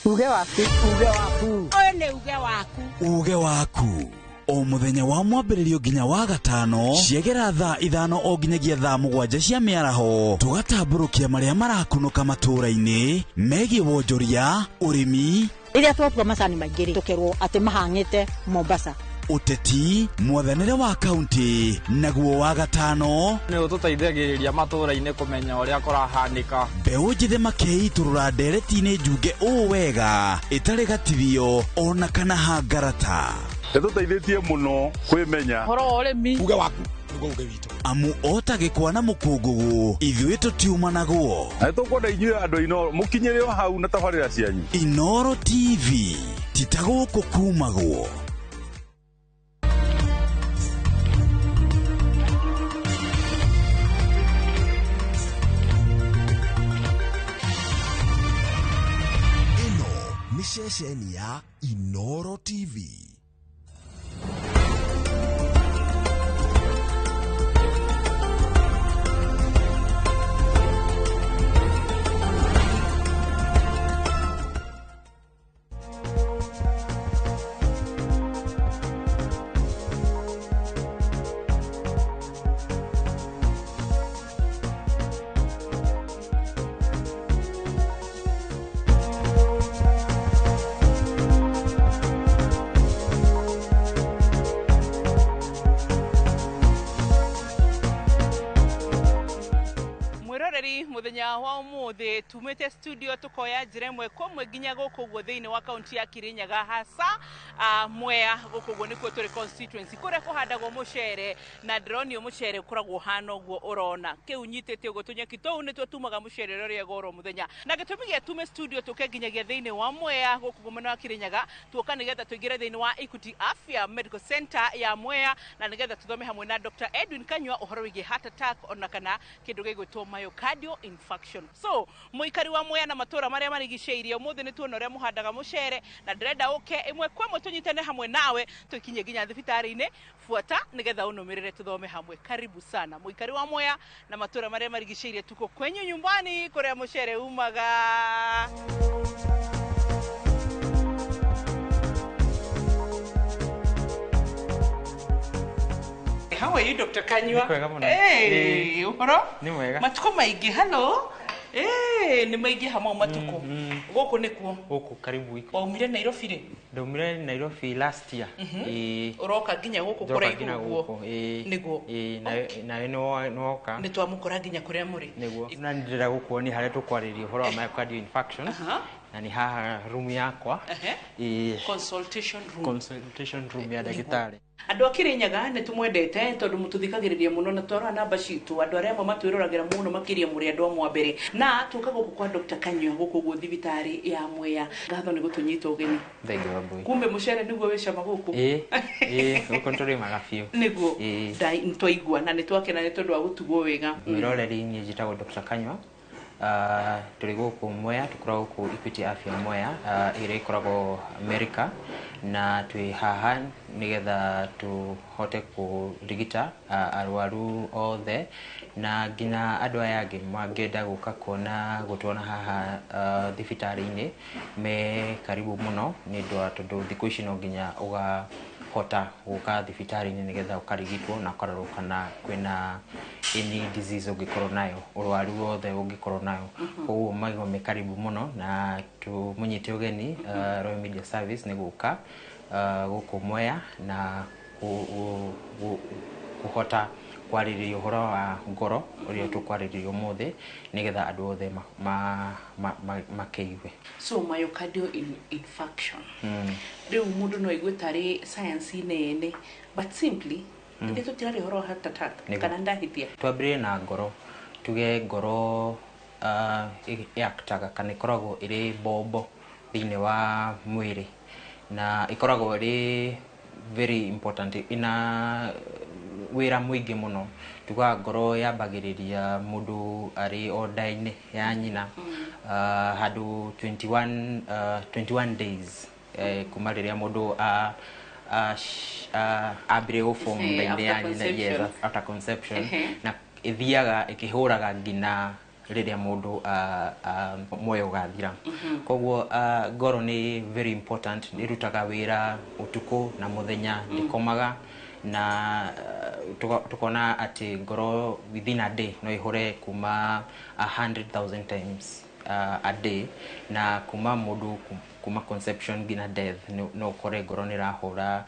Uge waku, uge waku. Ũyũ nĩ uge waku. Uge waku. O mũthenya wa mwambĩrĩrio nginya wa gatano ciegera thaa 5 o nginyagia thaa 7 cia mĩaraho tũgatambũrũkia marĩa marakunũka matũũra-inĩ megiĩ wonjoria, ũrĩmi, rĩrĩa twatua macani maingĩ rĩ tũkerwo atĩ mahang'ĩte Mombasa, ũteti, mwathanĩre wa kaunti, naguo wa gatano nĩ ũtũteithagĩrĩria matũũra-inĩ kũmenya ũrĩa kũrahanĩka. Mbeũ njĩthĩ makĩitũrũra ndereti-inĩ njunge ũũ wega ĩtarĩ gatithio ona kana hangarata. Ĩtũteithĩtie mũno kwĩmenya ũhoro wa ũrĩmi. Uge waku nĩguo uge witũ. Amu ota gĩkwa na mũkũngũgũ ithuĩ tũtiumanagwo. Na nĩtũkwenda inyuĩ andũ Inoro mũkinyĩre o hau na tabarĩra cianyu. Inoro TV ti ta gũkũ kumagwo. Ĩno nĩ ceceni ya Inoro TV. Muthenya wa umuthi tumite studio tukoya njira imwe kwa mwe nginya guku guo thiini wa kaunti ya Kirinyaga hasa Mwea guku guo nikuo turi constituency kuria kuhandagwo mucere na ndironio mucere ukoragwo hana uguo urona kiu nyitite uguo tunyeki tuu nituo tumaga mucere uria goro muthenya na gitumi gia tume studio tuke nginyagia thiini wa Mwea guku guo mwena wa Kirinyaga tuoka nigetha tuingire thiini wa Equity Afya Medical Center ya Mwea na nigetha tuthome hamwe na Dr. Edwin Kanyua uhoro wigie heart attack ona kana kindu gigwitwo myocardial infarction. So muikari wa Mwea na matura maria marigiceirie umuthi ni tuona uria muhandaga mucere na ndirenda uke imwe kwa imwe tunyitane hamwe nawe tukinye nginya thibitari-ini fuata nigetha unumirire tuthome hamwe. Karibu sana muikari wa Mwea na matura maria marigiceirie, tuko kwenyu nyumbani kuria mucere umaga. How are you, Dr. Kanyua? Hey, uhoro? Ni mwega. Matuko maingĩ, hello. Eh, ni maingĩ hamwe matuko. Gũkũ nĩkuo? Gũkũ karibu iko. Waumire Nairobi rĩ? Ndaumire Nairobi last year. Eh. Ũroka nginya gũkũ kũraihu ũguo. Nĩguo. Eh, nawe nĩ woka. Nĩ twamũkora nginya kũrĩa mũrĩ. Nĩguo. Na ndĩrenda gũkuonia harĩa tũkwarĩria ũhoro wa myocardial infarction. Na ni haha room yakwa. Consultation room. Consultation room ya ndagĩtarĩ. Andũ a Kirinyaga nĩ tũmwendete tondũ mũtũthikagĩrĩria mũno na twarora namba citũ andũ arĩa amwe matwĩroragĩra mũno makĩria mũrĩ andũ amwe a mbere na tũka gũkũ kwa Dr. Kanyua gũkũ ũguo thibitarĩ ya Mwea. Ngatho nĩ gũtũnyita ũgeni. Thank you, Wambui. Kumbe mũcere nĩguo wĩ cama gũkũ? Ĩĩ, gũkũ nĩtũrĩmaga biũ. Nĩguo. Nĩtwaigua na nĩtwakena nĩ tondũ wa gũtugwo wega. Mwĩroreri niĩ njĩtagwo Dr. Kanyua. Tũrĩ gũkũ Mwea, tũkoragwo gũkũ Equity Afya Mwea, ĩrĩa ĩkoragwo America, na twĩ haha nĩgetha tũhote kũrigita arwaru othe na nginya andũ aya angĩ mangĩenda gũka kuona gũtuona haha thibitarĩ-inĩ me karibu mũno, nĩ ũndũ wa tondũ thikũ ici no nginya ũgahota gũka thibitarĩ-inĩ nĩgetha ũkarigitwo na ũkarorwo kana kwĩna any disease ũngĩkorwo nayo, ũrwaru wothe ũngĩkorwo nayo. Koguo maigo me karibu mũno na tũmũnyite ũgeni Royal Media Service nĩ gũka gũkũ Mwea na kũhota kwarĩrĩria ũhoro wa ngoro ũrĩa tũkwarĩrĩria ũmũthĩ nĩgetha andũ othe makĩigue. So myocardial infarction, rĩu mũndũ no aigue tarĩ science nene, but simply ithuĩ tũtirarĩ ũhoro wa heart attack kana ndahĩtia? Twambĩrĩrie na ngoro. Tuge ngoro ĩaktaga kana ĩkoragwo ĩrĩ mbombo thĩinĩ wa mwĩrĩ na ĩkoragwo ĩrĩ very important, ina wĩra mũingĩ mũno. Tugaga ngoro yambagĩrĩria mũndũ arĩ o nda-inĩ ya nyina, handũ 21 days kuma rĩrĩa mũndũ ambire gũform nda-inĩ ya after nyina, yes, conception. After conception, na ĩthiaga ĩkĩhũraga nginya rĩrĩa mũndũ muoyo ũgathira. Koguo ngoro nĩ very important, ĩrutaga wĩra ũtukũ na mũthenya, ndĩkomaga, na tukona atĩ ngoro within a day no ĩhũre kuma 100,000 times a day, na kuma mũndũ kuma conception nginya death no ũkore ngoro nĩ ĩrahũra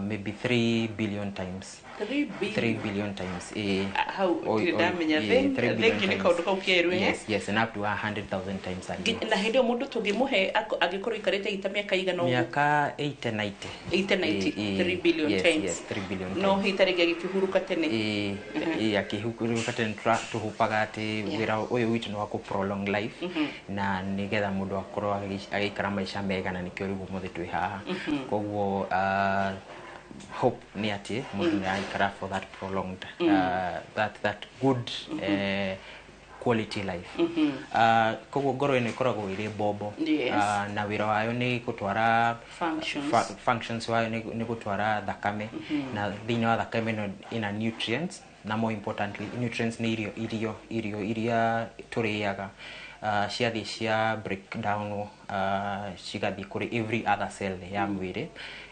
maybe 3 billion times. 3 billion? 3 billion times, eh. Hau ndirĩ ndamenya. 3 billion Thank you nĩ times. kaũndũ kau kerũ, eh? Yes, and up to 100,000 times a day. Na hĩndĩ ĩyo mũndũ tũngĩmũhe angĩkorwo ikarĩte ita mĩaka igana ũguo? Miaka 80, 90. 80, 90, 3 billion yes, times. Yes, 3 billion No times. hita rĩngĩ agĩkĩhurũka tene. Ĩ akĩhurũka tene, tũhupaga atĩ wĩra ũyũ witũ nĩ wa kũ prolong life na nĩgetha mũndũ akorwo agĩikara maica mega, na nĩkĩo rĩu ũmũthĩ twĩ haha. Koguo hope nĩ atĩ mũndũ nĩ araikara for that prolonged that good quality life. Koguo ngoro ĩno ĩkoragwo ĩrĩ mbombo. Na wĩra wayo nĩ gũtwara Functions. Functions wayo nĩ gũtwara thakame, na thĩinĩ wa thakame ĩno ĩna nutrients, na more importantly nutrients nĩ irio iria tũrĩaga, ciathiĩ cia break down, cigathiĩ kũrĩ every other cell ya mwĩrĩ,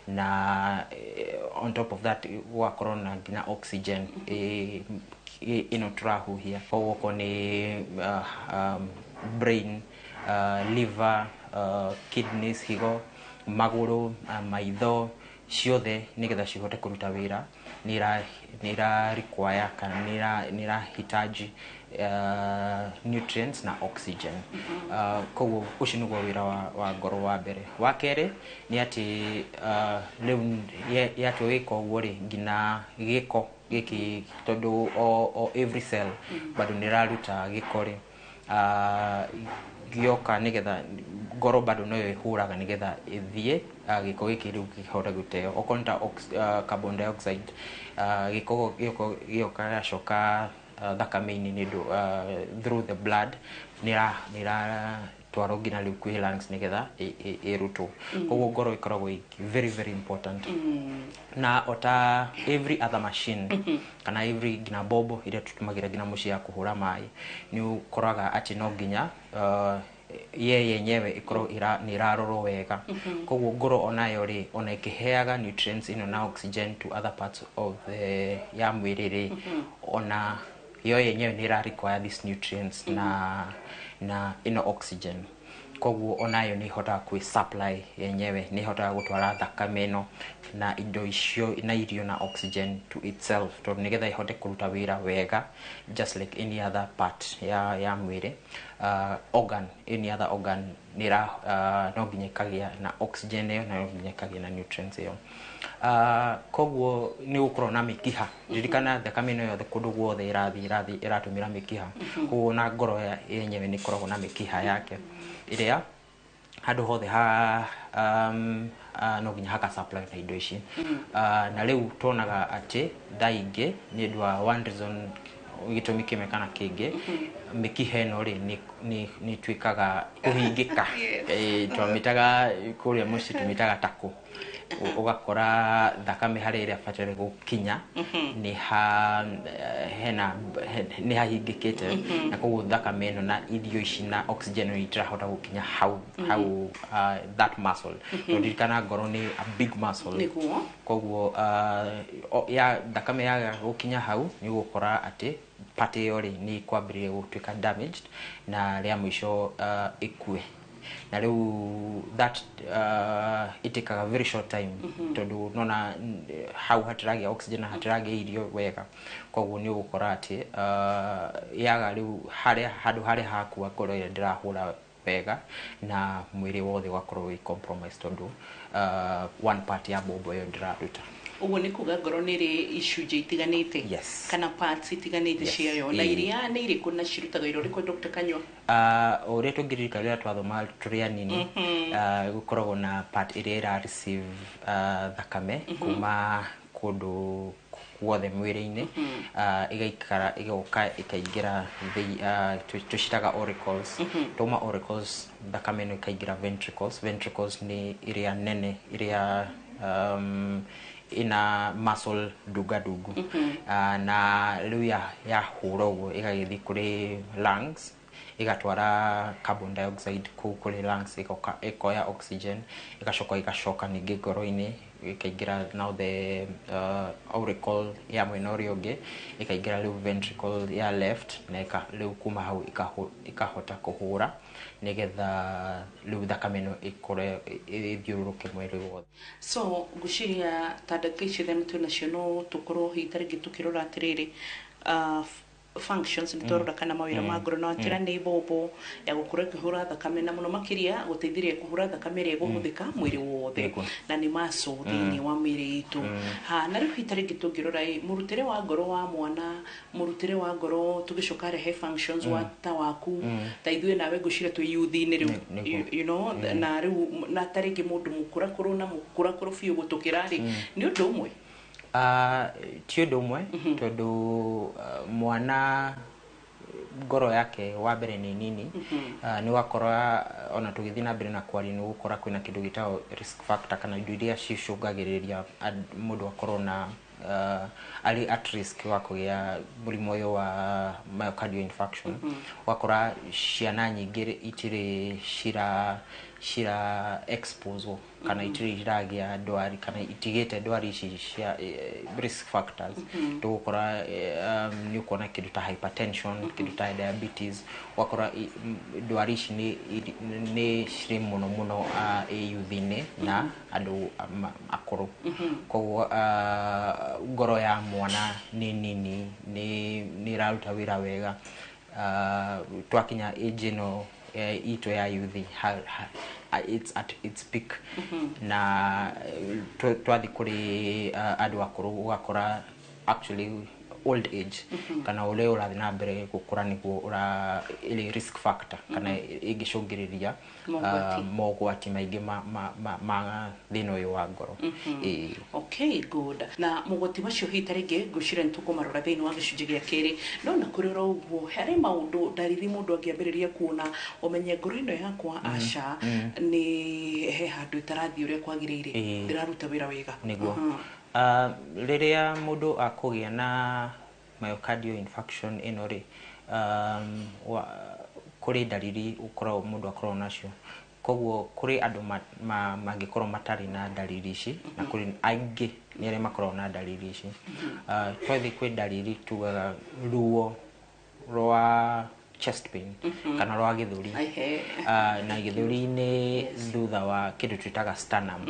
na on top of that gũgakorwo na nginya oxygen ĩno tũrahuhia. Koguo okorwo nĩ brain, liver, kidneys, higo, magũrũ, maitho, ciothe nĩgetha cihote kũruta wĩra nĩ ira require kana nĩ irahitaji nutrients na oxygen. Koguo ũcio nĩguo wĩra wa ngoro wa mbere. Wa kerĩ nĩ atĩ rĩu yatua gwĩka ũguo rĩ, nginya gĩko gĩkĩ, tondũ o every cell bado nĩ ĩraruta gĩko rĩ, gĩoka nĩgetha ngoro bado noyo ĩhũraga nĩgetha ĩthiĩ gĩko gĩkĩ rĩu kĩhote gũteo, okorwo nĩ ta carbon dioxide, gĩko gĩoka gĩgacoka thakame-inĩ nĩ ũndũ through the blood nĩ ĩratwarwo nginya rĩu kwĩ lungs nĩgetha ĩrutwo. Koguo ngoro ĩkoragwo ĩ very very important, na ota every other machine kana every nginya bobo ĩrĩa tũtũmagĩra nginya mũciĩ ya kũhũra maĩ, nĩ ũkoraga atĩ no nginya ye yenyewe ĩkorwo nĩ ĩrarorwo wega. Koguo ngoro onayo rĩ, ona ĩkĩheaga nutrients ĩno na oxygen to other parts of the ya mwĩrĩ rĩ, ona yo yenyewe nĩ ĩra require these nutrients na ĩno oxygen. Koguo onayo nĩ ĩhotaga kwĩ supply yenyewe, nĩ ĩhotaga gũtwara thakame ĩno na indo icio na irio na oxygen to itself, tondũ nĩgetha ĩhote kũruta wĩra wega just like any other part ya mwĩrĩ, organ, any other organ nĩ no nginya ĩkagĩa na oxygen ĩyo na no nginya ĩkagĩa na nutrients ĩyo. Koguo nĩ gũkorwo na mĩkiha. Ririkana thakame ĩno yothe kũndũ guothe ĩrathiĩ ĩratũmĩra mĩkiha. Koguo na ngoro yenyewe nĩ ĩkoragwo na mĩkiha yake ĩrĩa handũ hothe ha no nginya haka supply na indo ici. Na rĩu tuonaga atĩ thaa ingĩ nĩ ũndũ wa one reason gĩtũmi kĩmwe kana kĩngĩ, mĩkiha ĩno rĩ nĩ ĩtuĩkaga kũhingĩka. Twamĩtaga kũrĩa mũciĩ tũmĩtaga takũ. Ũgakora thakame harĩa ĩrĩa ĩbataire gũkinya nĩ ha hena nĩ hahingĩkĩte, na koguo thakame ĩno na irio ici na oxygen itirahota gũkinya hau hau that muscle. Ririkana ngoro nĩ a big muscle. Nĩguo. Koguo ya thakame yaga gũkinya hau, nĩ ũgũkora atĩ part ĩyo rĩ nĩ kwambĩrĩria gũtuĩka damaged na rĩa mũico ĩkue. Na rĩu that it take a very short time, tondũ nona hau hatiragĩa oxygen na hatiragĩa irio wega, koguo nĩ ũgũkora atĩ yaga rĩu harĩa handũ harĩa hakua ngoro ĩrĩa ndĩrahũra wega, na mwĩrĩ wothe ũgakorwo wĩ compromised tondũ one part ya mbombo ĩyo ndĩraruta. Ũguo nĩ kuga ngoro nĩ ĩrĩ icunjĩ itiganĩte? Yes. Kana parts itiganĩte? Yes. Ciayo na Ĩĩ. iria nĩ irĩkũ na cirutaga wĩra ũrĩkũ, Dr. Kanyua? Ũrĩa tũngĩririkana rĩrĩa twathoma tũrĩ anini, gũkoragwo na part ĩrĩa ĩra receive thakame kuma kũndũ guothe mwĩrĩ-inĩ, ĩgaikara ĩgoka ĩkaingĩra tũcitaga auricles. Twauma auricles, thakame ĩno ĩkaingĩra ventricles. Ventricles nĩ ĩrĩa nene, ĩrĩa ina muscle ndunga ndungu. Na rĩu yahũra ũguo ĩgagĩthiĩ kũrĩ lungs, ĩgatwara carbon dioxide kũu kũrĩ lungs, ĩgoka ĩkoya oxygen, ĩgacoka ĩgacoka ningĩ ngoro-inĩ, ĩkaingĩra now the auricle ya mwena ũrĩa ũngĩ, ĩkaingĩra rĩu ventricle ya left, na rĩu kuma hau ĩkahota kũhũra nĩgetha rĩu thakame ĩno ĩkore ĩthiũrũrũke mwĩrĩ wothe. So ngwĩciria ta ndagĩka ici ithano twĩ nacio no tũkorwo hihi ta rĩngĩ tũkĩrora atĩrĩrĩ, functions nĩ twarora kana mawĩra ma ngoro, na watwĩra nĩ mbombo ya gũkorwo ĩkĩhũra thakame, na mũno makĩria gũteithĩrĩria kũhũra thakame ĩrĩa ĩgũhũthĩka mwĩrĩ wothe, na nĩ muscle thĩinĩ wa mĩĩrĩ itũ. Ha, na rĩu hihi ta rĩngĩ tũngĩrora ĩ mũrutĩre wa ngoro wa mwana, mũrutĩre wa ngoro tũgĩcoka rehe functions wa ta waku, ta ithuĩ nawe ngwĩciria twĩ youth-inĩ rĩu, na rĩu na ta rĩngĩ mũndũ mũkũrakũrũ na mũkũrakũrũ biũ gũtũkĩra rĩ, nĩ ũndũ ũmwe? Ti ũndũ ũmwe, tondũ mwana ngoro yake wa mbere nĩ nini. Nĩ wakora ona tũgĩthiĩ na mbere na kwaria nĩ ũgũkora kwĩna kĩndũ gĩtagwo risk factor, kana indo iria cicũngagĩrĩria mũndũ akorwo na arĩ at risk wa kũgĩa mũrimũ ũyũ wa myocardial infarction. Ũgakora ciana nyingĩ itirĩ cira expose kana itirĩ iragĩa ndwari kana itigĩte ndwari ici cia risk factors. Tũgũkora nĩ ũkuona kĩndũ ta hypertension, kĩndũ ta diabetes. Ũgakora ndwari ici nĩ cirĩ mũno mũno youth-inĩ na andũ akũrũ. Koguo ngoro ya mwana nĩ nini, nĩ ĩraruta wĩra wega. Twakinya age ĩno itũ ya youth, it's at its peak, na twathiĩ kũrĩ andũ akũrũ, ũgakora actually old age kana ũrĩa ũrathiĩ na mbere gũkũra nĩguo ũra ĩrĩ risk factor kana ĩngĩcũngĩrĩria Mogwati. Mogwati maingĩ ma thĩna ũyũ wa ngoro. Ĩĩ. Okay, good. Na mogwati macio hihi ta rĩngĩ ngwĩciria nĩ tũkũmarora thĩinĩ wa gĩcunjĩ gĩa kerĩ, no na kũrĩ oro ũguo harĩ maũndũ ndariri mũndũ angĩambĩrĩria kuona ũmenye ngoro ĩno yakwa aca nĩ he handũ ĩtarathiĩ ũrĩa kwagĩrĩire, ndĩraruta wĩra wega? Nĩguo. Rĩrĩa mũndũ akũgĩa na myocardial infarction ĩno rĩ, kũrĩ ndariri ũkoragwo mũndũ akoragwo nacio. Koguo kũrĩ andũ mangĩkorwo matarĩ na ndariri ici, na kũrĩ aingĩ nĩ arĩa makoragwo na ndariri ici. Twathiĩ kwĩ ndariri, tugaga ruo rwa chest pain kana rwa gĩthũri. Na gĩthũri-inĩ thutha wa kĩndũ twĩtaga sternum.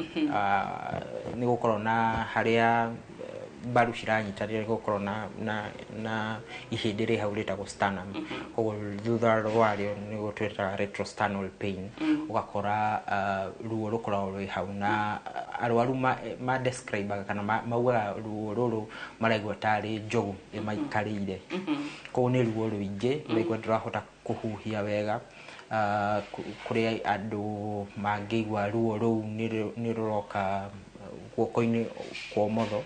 Nĩ gũkorwo na harĩa mbaru ciranyitanĩra, gũkorwo na ihĩndĩ rĩ hau rĩtagwo sternum. Koguo thutha rwarĩo nĩguo twĩtaga retrosternal pain. Ũgakora ruo rũkoragwo rwĩ hau, na arwaru ma describe kana maugaga ruo rũrũ maraigua tarĩ njogu ĩmaikarĩire. Koguo nĩ ruo rũingĩ, ũraigua ndũrahota kũhuhia wega. Kũrĩ andũ mangĩigua ruo rũu nĩ rũroka guoko-inĩ kwa ũmotho,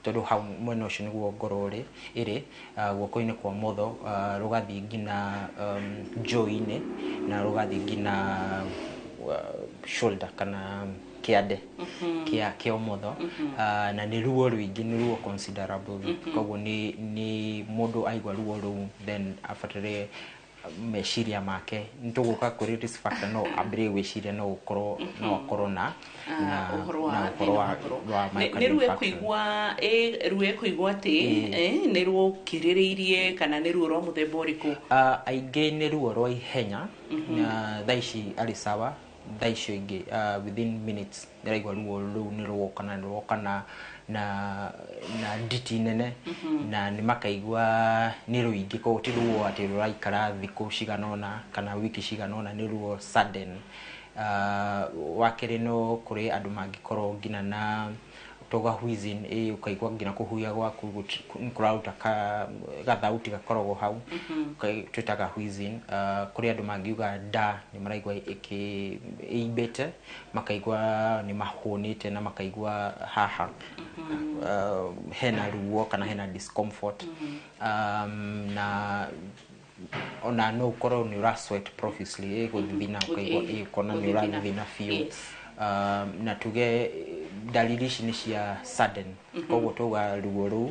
tondũ hau mwena ũcio nĩguo ngoro ũrĩ ĩrĩ, guoko-inĩ kwa ũmotho, rũgathiĩ nginya jaw-inĩ na rũgathiĩ nginya shoulder kana kĩande kĩa ũmotho. Na nĩ ruo rũingĩ, nĩ ruo considerable. Koguo nĩ mũndũ aigua ruo rũu, then abatare meciria make nĩ tũgũka kũrĩ risk factor, no ambĩrĩrie gwĩciria no gũkorwo no akorwo na na ũhoro wa na thĩna ũhoro wa ngoro. wa Nĩ myocardial ruo infarction. ĩkũigua ruo ĩkũigua atĩ nĩ ruo ũkirĩrĩirie kana nĩ ruo rwa mũthemba ũrĩkũ? Aingĩ nĩ ruo rwa ihenya, na thaa ici arĩ sawa, thaa icio ingĩ, within minutes ndĩraigua ruo rũu nĩ rwoka, na nĩ rwoka na nditi nene, na nĩ makaigua nĩ rũingĩ. Koguo ti ruo atĩ rũraikara thikũ cigana ũna kana wiki cigana ũna, nĩ ruo sudden. Wa kerĩ, no kũrĩ andũ mangĩkorwo nginya na toga wheezing, ĩ ũkaigua nginya kũhuhia gwaku nĩ kũraruta gathauti gakoragwo hau, twĩtaga wheezing. Kũrĩ andũ mangiuga nda nĩ maraigua ĩimbĩte, makaigua nĩ mahũnĩte na makaigua haha hena ruo kana hena discomfort. Na ona no ũkorwo nĩ ũra sweat profusely, gũthithina, ũkaigua ũkona nĩ Gũthithina. ũrathithina biũ. Na tuge dalili ici nĩ cia sudden, koguo tuga ruo rũu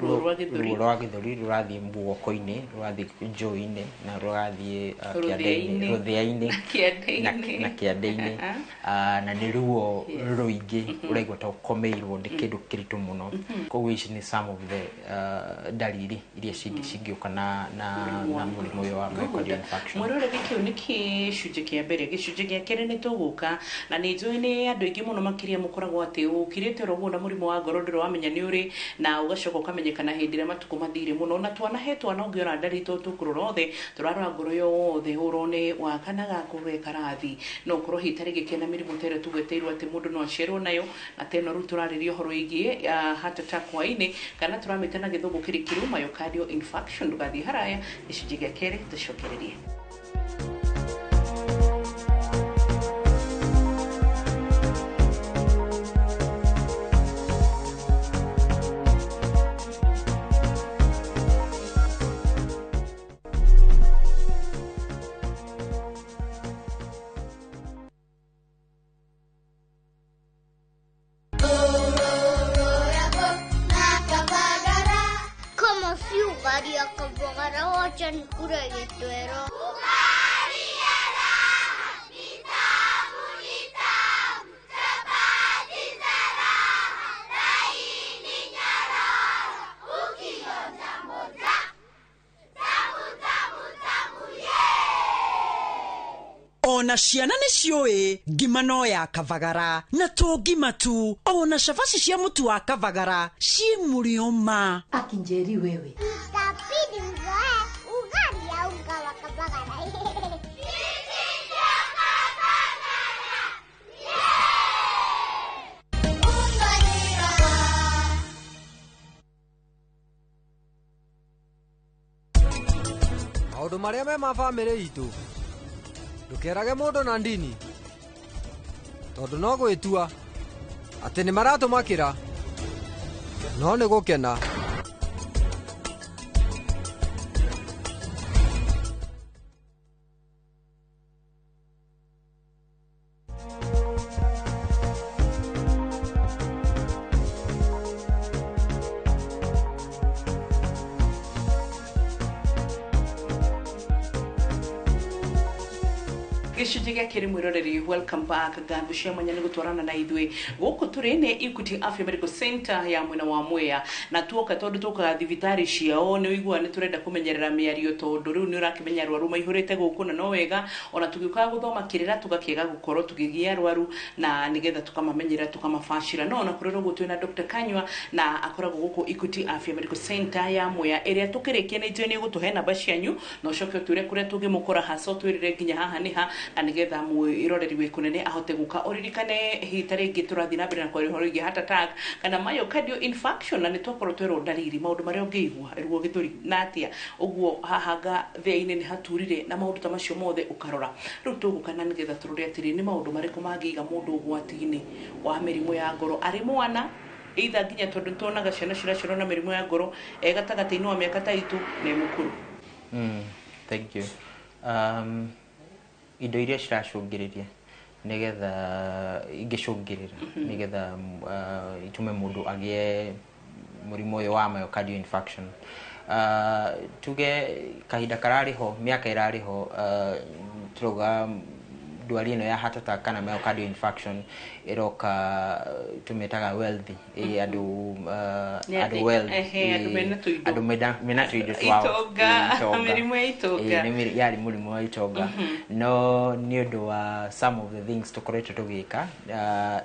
Ruo rwa gĩthũri. Ruo rwa gĩthũri rũrathiĩ guoko-inĩ, rũrathiĩ jaw-inĩ na rũrathiĩ kĩande-inĩ, Rũthĩa-inĩ. rũthĩa-inĩ Kĩande-inĩ. Na kĩande-inĩ. Na nĩ ruo rũingĩ, ũraigua ta ũkomeirwo nĩ kĩndũ kĩritũ mũno. Koguo ici nĩ some of the dalili iria cingĩũka na mũrimũ ũyũ wa myocardial infarction. Mwĩroreri, kĩu nĩ gĩcunjĩ kĩa mbere. Gĩcunjĩ gĩa kerĩ nĩ tũgũka, na nĩ njũĩ nĩ andũ aingĩ mũno makĩria mũkoragwo atĩ ũkirĩte oro ũguo na mũrimũ wa ngoro, ndũrĩ wamenya nĩ ũrĩ, na ũgacoka ũkamenyekana hĩndĩ ĩrĩa matukũ mathire mũno. Na twana, he twana ũngĩona ndariri to tũkũrora othe, tũrarora ngoro yothe ũrone wa kana gako ge karathi, no ũkorwo hihi tarĩngĩ kena mĩrimũ ta ĩrĩa tũgweteirwo atĩ mũndũ no aciarwo nayo. Na teno rĩu tũrarĩria ũhoro wĩgiĩ heart attack hwaĩ-inĩ, kana tũramĩta na gĩthũngũ kĩrĩkĩru myocardial infarction. Ndũgathiĩ haraya, gĩcunjĩ gĩa kerĩ tũcokererie. Kama si ugali ya Kabagara, wacha nikule gitwero. Ona ciana nĩ ciũĩ ngima no ya Kabagara, na to ngima tu, ona cabaci cia mũtu wa Kabagara ciĩ mũrĩo ma. Akinjeri wewe. Itabidi mzoe ugali ya unga wa Kabagara. Maũndũ marĩa me ma bamĩrĩ itũ, ndũkerage mũndũ na ndini, tondũ no gwĩtua atĩ nĩ maratũmakĩra, no nĩ gũkena. Gĩcunjĩ gĩa kerĩ, mwĩroreri, welcome back. Ngatho cia mwanya nĩ gũtwarana na ithuĩ. Gũkũ tũrĩ nĩ Equity Afya Medical Center ya mwena wa Mwea, na tuoka tondũ tũkaga thibitarĩ ciao nĩ ũiguaga nĩ tũrenda kũmenyerera mĩario, tondũ rĩu nĩ ũrakĩmenya arwaru maihũrĩte gũkũ, na no wega ona tũgĩũkaga gũthoma kĩrĩra tũgakĩaga gũkorwo tũkĩgĩa arwaru na nĩgetha tũkamamenyerera, tũkamabacĩra. No ona kũrĩ ũguo, twĩna Dr. Kanyua na akoragwo gũkũ Equity Afya Medical Center ya Mwea, ĩrĩa tũkĩrĩkia nĩ njũĩ nĩ ũgũtũhe namba cianyu na ũcoke ũtwĩre kũrĩa tũngĩmũkora hasa, ũtwĩrĩre nginya haha nĩ ha, Nigetha mwiroreri wi kunene ahote guka uririkane hita ringi turathi na mbere na kwaria uhoro wĩgiĩ heart attack kana myocardial infarction, na nĩtwakorwo twerwo ndariri maũndũ marĩa ũngĩigua ruo gĩthũri na atia ũguo hahanga thĩa-inĩ nĩ haturire na maũndũ ta macio mothe ũkarora. Rĩu tũgũka na nĩgetha tũrore atĩrĩ nĩ maũndũ marĩkũ mangĩiga mũndũ ũgwati-inĩ wa mĩrimũ ya ngoro arĩ mwana, either nginya tondũ nĩtuonaga ciana ciraciarwo na mĩrimũ ya ngoro e gatagatĩ-inĩ wa mĩaka ta itũ na e mũkũrũ. Thank you. Indo iria ciracũngĩrĩria nigetha ingĩcũngĩrĩra nigetha itume mũndũ agĩe mũrimũ ũyũ wa myocardial infarction. Tuge kahinda kararĩ ho, mĩaka ĩrarĩ ho, turauga ndwari ĩno ya heart attack kana myocardial infarction ĩroka tũmĩtaga wealthy, andũ andũ wealthy, andũ mena tũindo twao, itonga, mĩrimũ ya itonga. Nĩ yarĩ mũrimũ wa itonga, no nĩ ũndũ wa some of the things tũkoretwo tũgĩka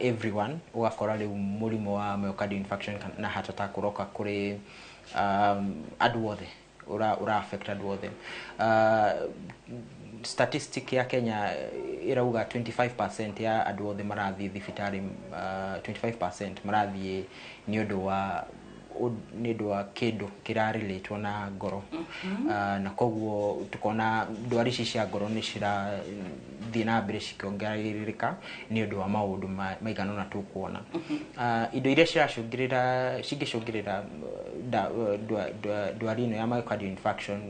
everyone, ũgakora rĩu mũrimũ wa myocardial infarction na heart attack ũroka kũrĩ andũ othe, ura affect andũ othe. Statistic ya Kenya irauga 25% ya andũ othe marathiĩ thibitarĩ, 25% marathiĩ nĩ ũndũ wa kĩndũ kĩrarĩlĩtwo na ngoro. Na koguo tukona ndwari ici cia ngoro nĩ cirathiĩ na mbere cikĩongerereka nĩ ũndũ wa maũndũ maigana ũna tũkuona. Indo iria ciracũngĩrĩra cingĩcũngĩrĩra ndwari ĩno ya myocardial infarction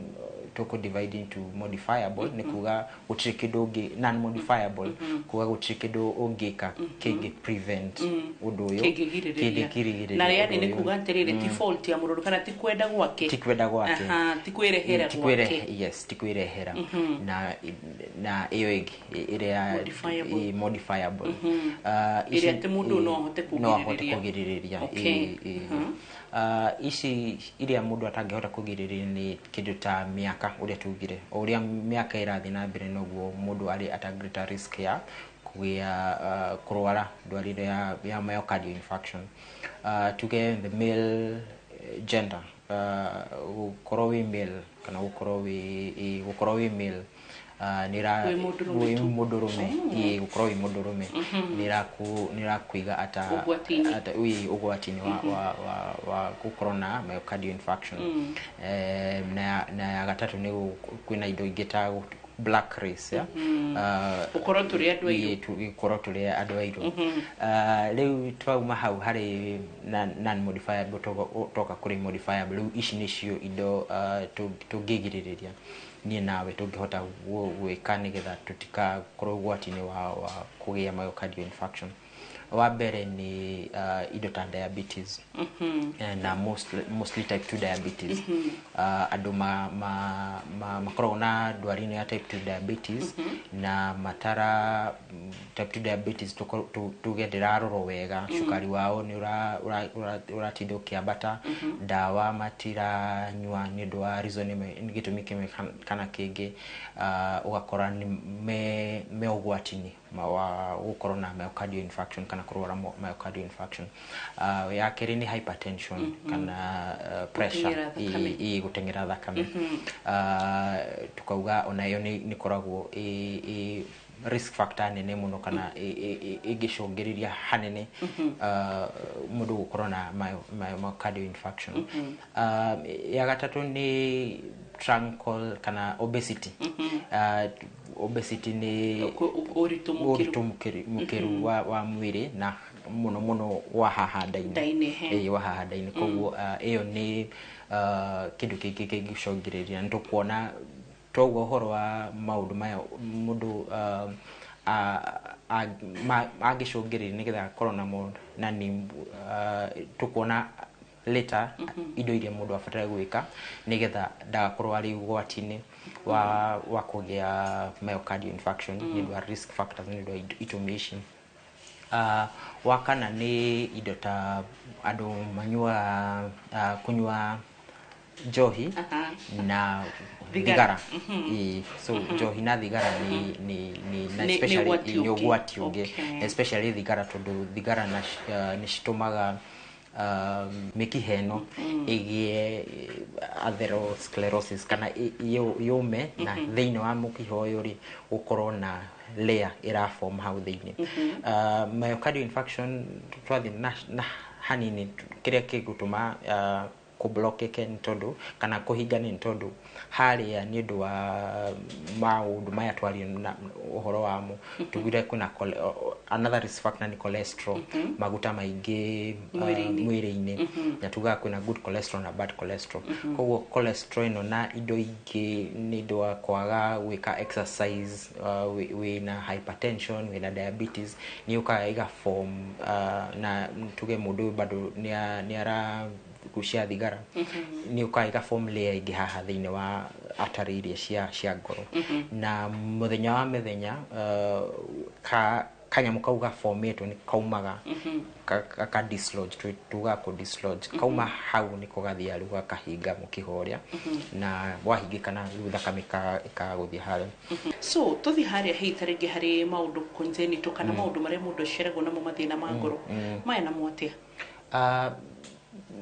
tũkũ divide into modifiable, nĩ kuga gũtirĩ kĩndũ ũngĩ, non modifiable kuga gũtirĩ kĩndũ ũngĩka kĩngĩ prevent ũndũ ũyũ, kĩngĩgirĩrĩria. Na yani nĩ kuga atĩrĩrĩ ti fault ya mũndũ kana ti kwenda gwake, ti kwenda gwake, ti kwĩrehera gwake. Yes, ti kwĩrehera. Na ĩyo ĩngĩ ĩrĩa modifiable, ĩrĩa atĩ mũndũ no ahote kũgirĩrĩria. Ici iria mũndũ atangĩhota kũgirĩrĩria nĩ kĩndũ ta mĩaka, ũrĩa tugire, o ũrĩa mĩaka ĩrathiĩ na mbere noguo mũndũ arĩ at a greater risk ya kũgĩa kũrwara ndwari ya myocardial infarction. Tuge the male gender, gũkorwo wĩ male kana gũkorwo wĩ male, nĩra wĩ mũndũrũme, gũkorwo wĩ mũndũrũme nĩrakũiga ata ũgwati-inĩ wa gũkorwo na myocardial infarction. Na ya gatatũ nĩ kwĩna indo ingĩ ta black race, gũkorwo tũrĩ andũ airũ, gũkorwo tũrĩ andũ airũ. Rĩu twauma hau harĩ non modifiable toka kũrĩ modifiable. Rĩu ici nĩcio indo tũngĩgirĩrĩria niĩ nawe tũngĩhota gwĩka nĩgetha tũtikakorwo ũgwati-inĩ wa kũgĩa myocardial infarction. Wa mbere nĩ indo ta diabetes, na mostly type 2 diabetes. Andũ makoragwo na ndwari ĩno ya type 2 diabetes, na matara type 2 diabetes tuge ndĩrarorwo wega, cukari wao nĩ ũratinda ũkĩambata, ndawa matiranyua nĩ ũndũ wa reason gĩtũmi kĩmwe kana kĩngĩ, ũgakora nĩ me ũgwati-inĩ wa gũkorwo na myocardial infarction kana kũrwara myocardial infarction. Ya kerĩ nĩ hypertension kana pressure, gũteng'era thakame. Tukauga ona ĩyo nĩ ĩkoragwo risk factor nene mũno kana ĩngĩcũngĩrĩria hanene mũndũ gũkorwo na myocardial infarction. Ya gatatũ nĩ truncal kana obesity. Obesity nĩ ũritũ mũkĩru wa mwĩrĩ na mũno mũno wa haha nda-inĩ, wa haha nda-inĩ. Koguo ĩyo nĩ kĩndũ kĩngĩ kĩngĩcũngĩrĩria. Nĩ tũkuona twauga ũhoro wa maũndũ maya mũndũ angĩcũngĩrĩria nĩgetha akorwo namo, na nĩ tũkuona later indo iria mũndũ abatara gwĩka nĩgetha ndagakorwo arĩ ũgwati-inĩ wa kũgĩa myocardial infarction nĩ ũndũ wa risk factors, nĩ ũndũ wa itũmi ici. Wa kana nĩ indo ta andũ manyuaga kũnyua njohi na thigara. So njohi na thigara ni especially nĩ ũgwati ũngĩ, especially thigara, tondũ thigara nĩ citũmaga mĩkiha ĩno Ĩgĩe atherosclerosis kana yũme na thĩinĩ wa mũkiha ũyũ rĩ gũkorwo na layer ĩraform hau thĩinĩ. Myocardial infarction twathiĩ na hanini kĩrĩa kĩgũtũma kũblockĩke nĩ tondũ kana kũhingane nĩ tondũ harĩa nĩ ũndũ wa maũndũ maya twaria na ũhoro wamo. Tugire kwĩna another risk factor nĩ cholesterol, maguta maingĩ Mwĩrĩ-inĩ. Mwĩrĩ-inĩ. Na tugaga kwĩna good cholesterol na bad cholesterol. Koguo cholesterol ĩno na indo ingĩ nĩ ũndũ wa kwaga gwĩka exercise, wĩna hypertension, wĩna diabetes, nĩ yũkaga ĩga form, na tuge mũndũ ũyũ bado nĩ aragucia thigara, nĩ yũkaga ĩga form layer ĩngĩ haha thĩinĩ wa artery iria cia ngoro. Na mũthenya wa mĩthenya, ka kanyamũ kau gabomĩtwo nĩ kaumaga, ka dislodge, tugaga kũ dislodge. Kauma hau nĩko gathiaga rĩu gakahinga mũkiha ũrĩa, na wahingĩkana rĩu thakame ĩkaga gũthiĩ harĩa. So tũthiĩ harĩa hihi ta rĩngĩ harĩ maũndũ congenital kana maũndũ marĩa mũndũ aciaragwo namo, mathĩna ma ngoro maya namo atĩa?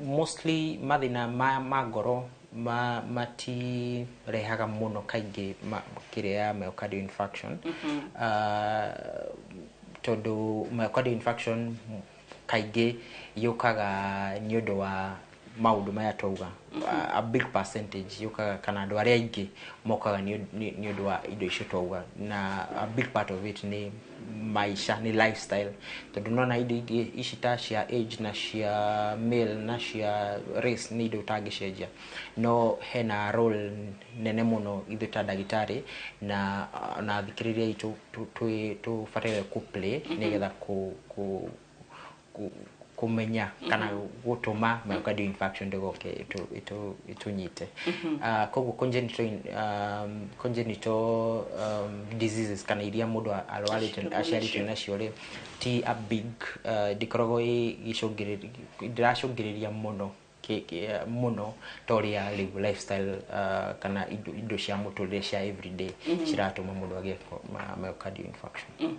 Mostly mathĩna ma ngoro matirehaga mũno kaingĩ kĩrĩa ya myocardial infarction, tondũ myocardial infarction kaingĩ yũkaga nĩ ũndũ wa maũndũ maya twauga. A big percentage yũkaga kana andũ arĩa aingĩ mokaga nĩ ũndũ wa indo icio twauga, na a big part of it nĩ maisha, nĩ lifestyle, tondũ nona indo ingĩ ici ta cia age na cia male na cia race nĩ indo ũtangĩcenjia, no hena role nene mũno ithuĩ ta ndagĩtarĩ na athikĩrĩria aitũ tũbataire kũ play nĩgetha kũ kũmenya kana gũtũma myocardial infarction ndĩgoke ĩtũnyite. Koguo congenital diseases kana iria mũndũ arwarĩte Aciarĩtwo aciarĩtwo nacio rĩ, ti a big, ndĩkoragwo ĩgĩcũngĩrĩria, ndĩracũngĩrĩria mũno mũno ta ũrĩa rĩu lifestyle, kana indo cia mũtũrĩre cia everyday ciratũma mũndũ agĩe myocardial infarction.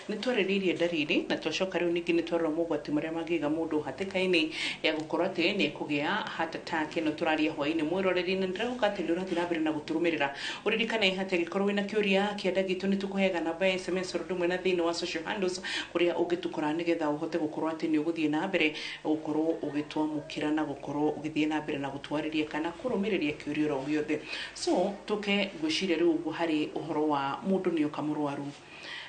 Nĩ twarĩrĩirie ndariri na twacoka rĩu ningĩ nĩ twarora mogwati marĩa mangĩiga mũndũ hatĩka-inĩ ya gũkorwo atĩ nĩ ekũgĩa heart attack ĩno tũraria hwaĩ-inĩ. Mwĩroreri, na ndĩrehoka atĩ nĩ ũrathiĩ na mbere na gũtũrũmĩrĩra. Ũririkane atĩ angĩkorwo wĩna kĩũria kĩa ndagĩtũ, nĩ tũkũheaga namba ya SMS ũndũ ũmwe na thĩinĩ wa social handles kũrĩa ũngĩtũkora nĩgetha ũhote gũkorwo atĩ nĩ ũgũthiĩ na mbere gũkorwo ũgĩtwamũkĩra na gũkorwo ũgĩthiĩ na mbere na gũtwarĩria kana kũrũmĩrĩria kĩũria oro gĩothe. So tũke ngwĩciria rĩu ũguo harĩ ũhoro wa mũndũ nĩ oka mũrwaru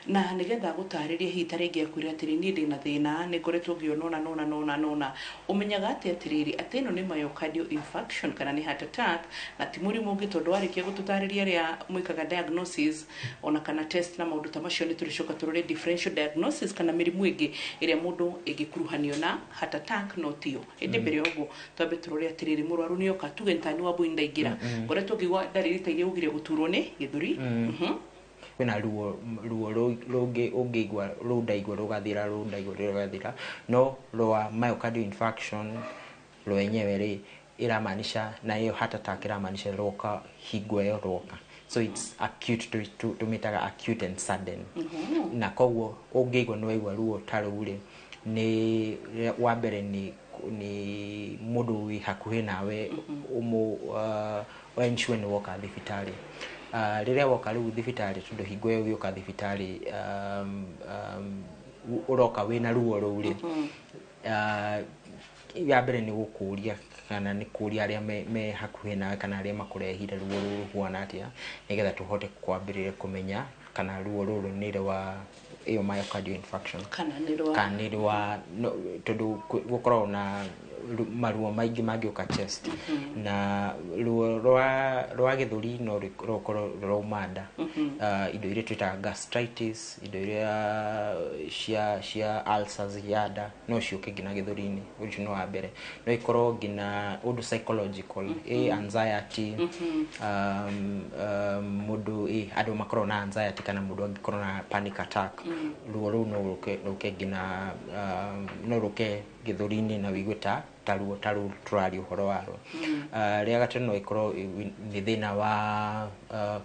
na nĩgetha gũtarĩria hihi ta rĩngĩ akwĩre atĩrĩ, niĩ ndĩna thĩna, nĩ ngoretwo ngĩona ũna nona nona nona, ũmenyaga atĩ atĩrĩrĩ atĩ ĩno nĩ myocardial infarction kana nĩ heart attack na ti mũrimũ ũngĩ? Tondũ warĩkia gũtũtarĩria rĩa mwĩkaga diagnosis ona kana test na maũndũ ta macio, nĩ tũrĩcoka tũrore differential diagnosis kana mĩrimũ ĩngĩ ĩrĩa mũndũ ĩngĩkuruhanio na heart attack no tiyo. Ĩndĩ mbere ya ũguo twambe tũrore atĩrĩrĩ, mũrwaru nĩ oka, tuge nĩ wa mbui ndaingĩra, ngoretwo ngĩigua ndariri ta iria ugire, gũturwo nĩ gĩthũri. Kwĩna ruo rũngĩ ũngĩigua rũu ndaigua rũgathira, rũu ndaigua rũgathira, no rwa myocardial infarction rwenyewe rĩ ĩramaanisha na ĩyo heart attack ĩramaanisha rwoka hingo ĩyo rwoka, so it's acute, tũmĩtaga acute and sudden. Na koguo ũngĩigua nĩ waigua ruo ta rũu rĩ, nĩ wa mbere nĩ mũndũ wĩ hakuhĩ nawe ũmũ ensure nĩ woka thibitarĩ. Rĩrĩa woka rĩu thibitarĩ, tondũ hingo ĩyo ũgĩũka thibitarĩ, ũroka wĩna ruo rũu rĩ, ya mbere nĩ gũkũria kana nĩ kũria arĩa me hakuhĩ nawe kana arĩa makũrehire ruo rũu rũhuana atĩa, nĩgetha tũhote kwambĩrĩria kũmenya kana ruo rũrũ nĩ rwa ĩyo myocardial infarction kana nĩ rwa kana nĩ rwa no, tondũ gũkoragwo na maruo maingĩ mangĩũka chest, na ruo rwa gĩthũri no rũkorwo rũrauma nda. Indo iria twĩtaga gastritis, indo iria cia ulcers ya nda no ciũke nginya gĩthũri-inĩ. Ũcio nĩ wa mbere. No ikorwo nginya ũndũ psychological, anxiety, mũndũ andũ makoragwo na anxiety kana mũndũ angĩkorwo na panic attack, ruo rũu no rũke nginya, no rũke gĩthũri-inĩ na wĩigue ta ruo ta rũu tũraria ũhoro warwo. Rĩa gatatũ no ĩkorwo nĩ thĩna wa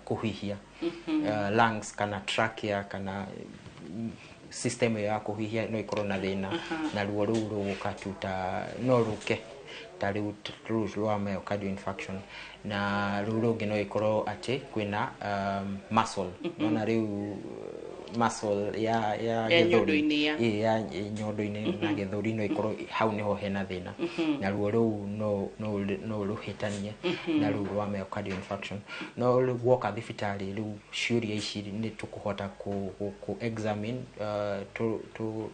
kũhihia, lungs kana trachea kana system ĩyo ya kũhihia no ĩkorwo na thĩna, na ruo rũu rũgũka tu ta no rũke. Ta rĩu rũu rwa myocardial infarction. Na rũu rũngĩ no ĩkorwo atĩ kwĩna muscle. Nona rĩu muscle ya Ya gĩthũri. nyondo-inĩ ya. Ĩ, ya nyondo-inĩ na gĩthũri no ĩkorwo hau nĩho hena thĩna. Naruo rũu no rũhĩtanie na rũu rwa myocardial infarction. No rĩu woka thibitarĩ rĩu ciũria ici nĩ tũkũhota kũ examine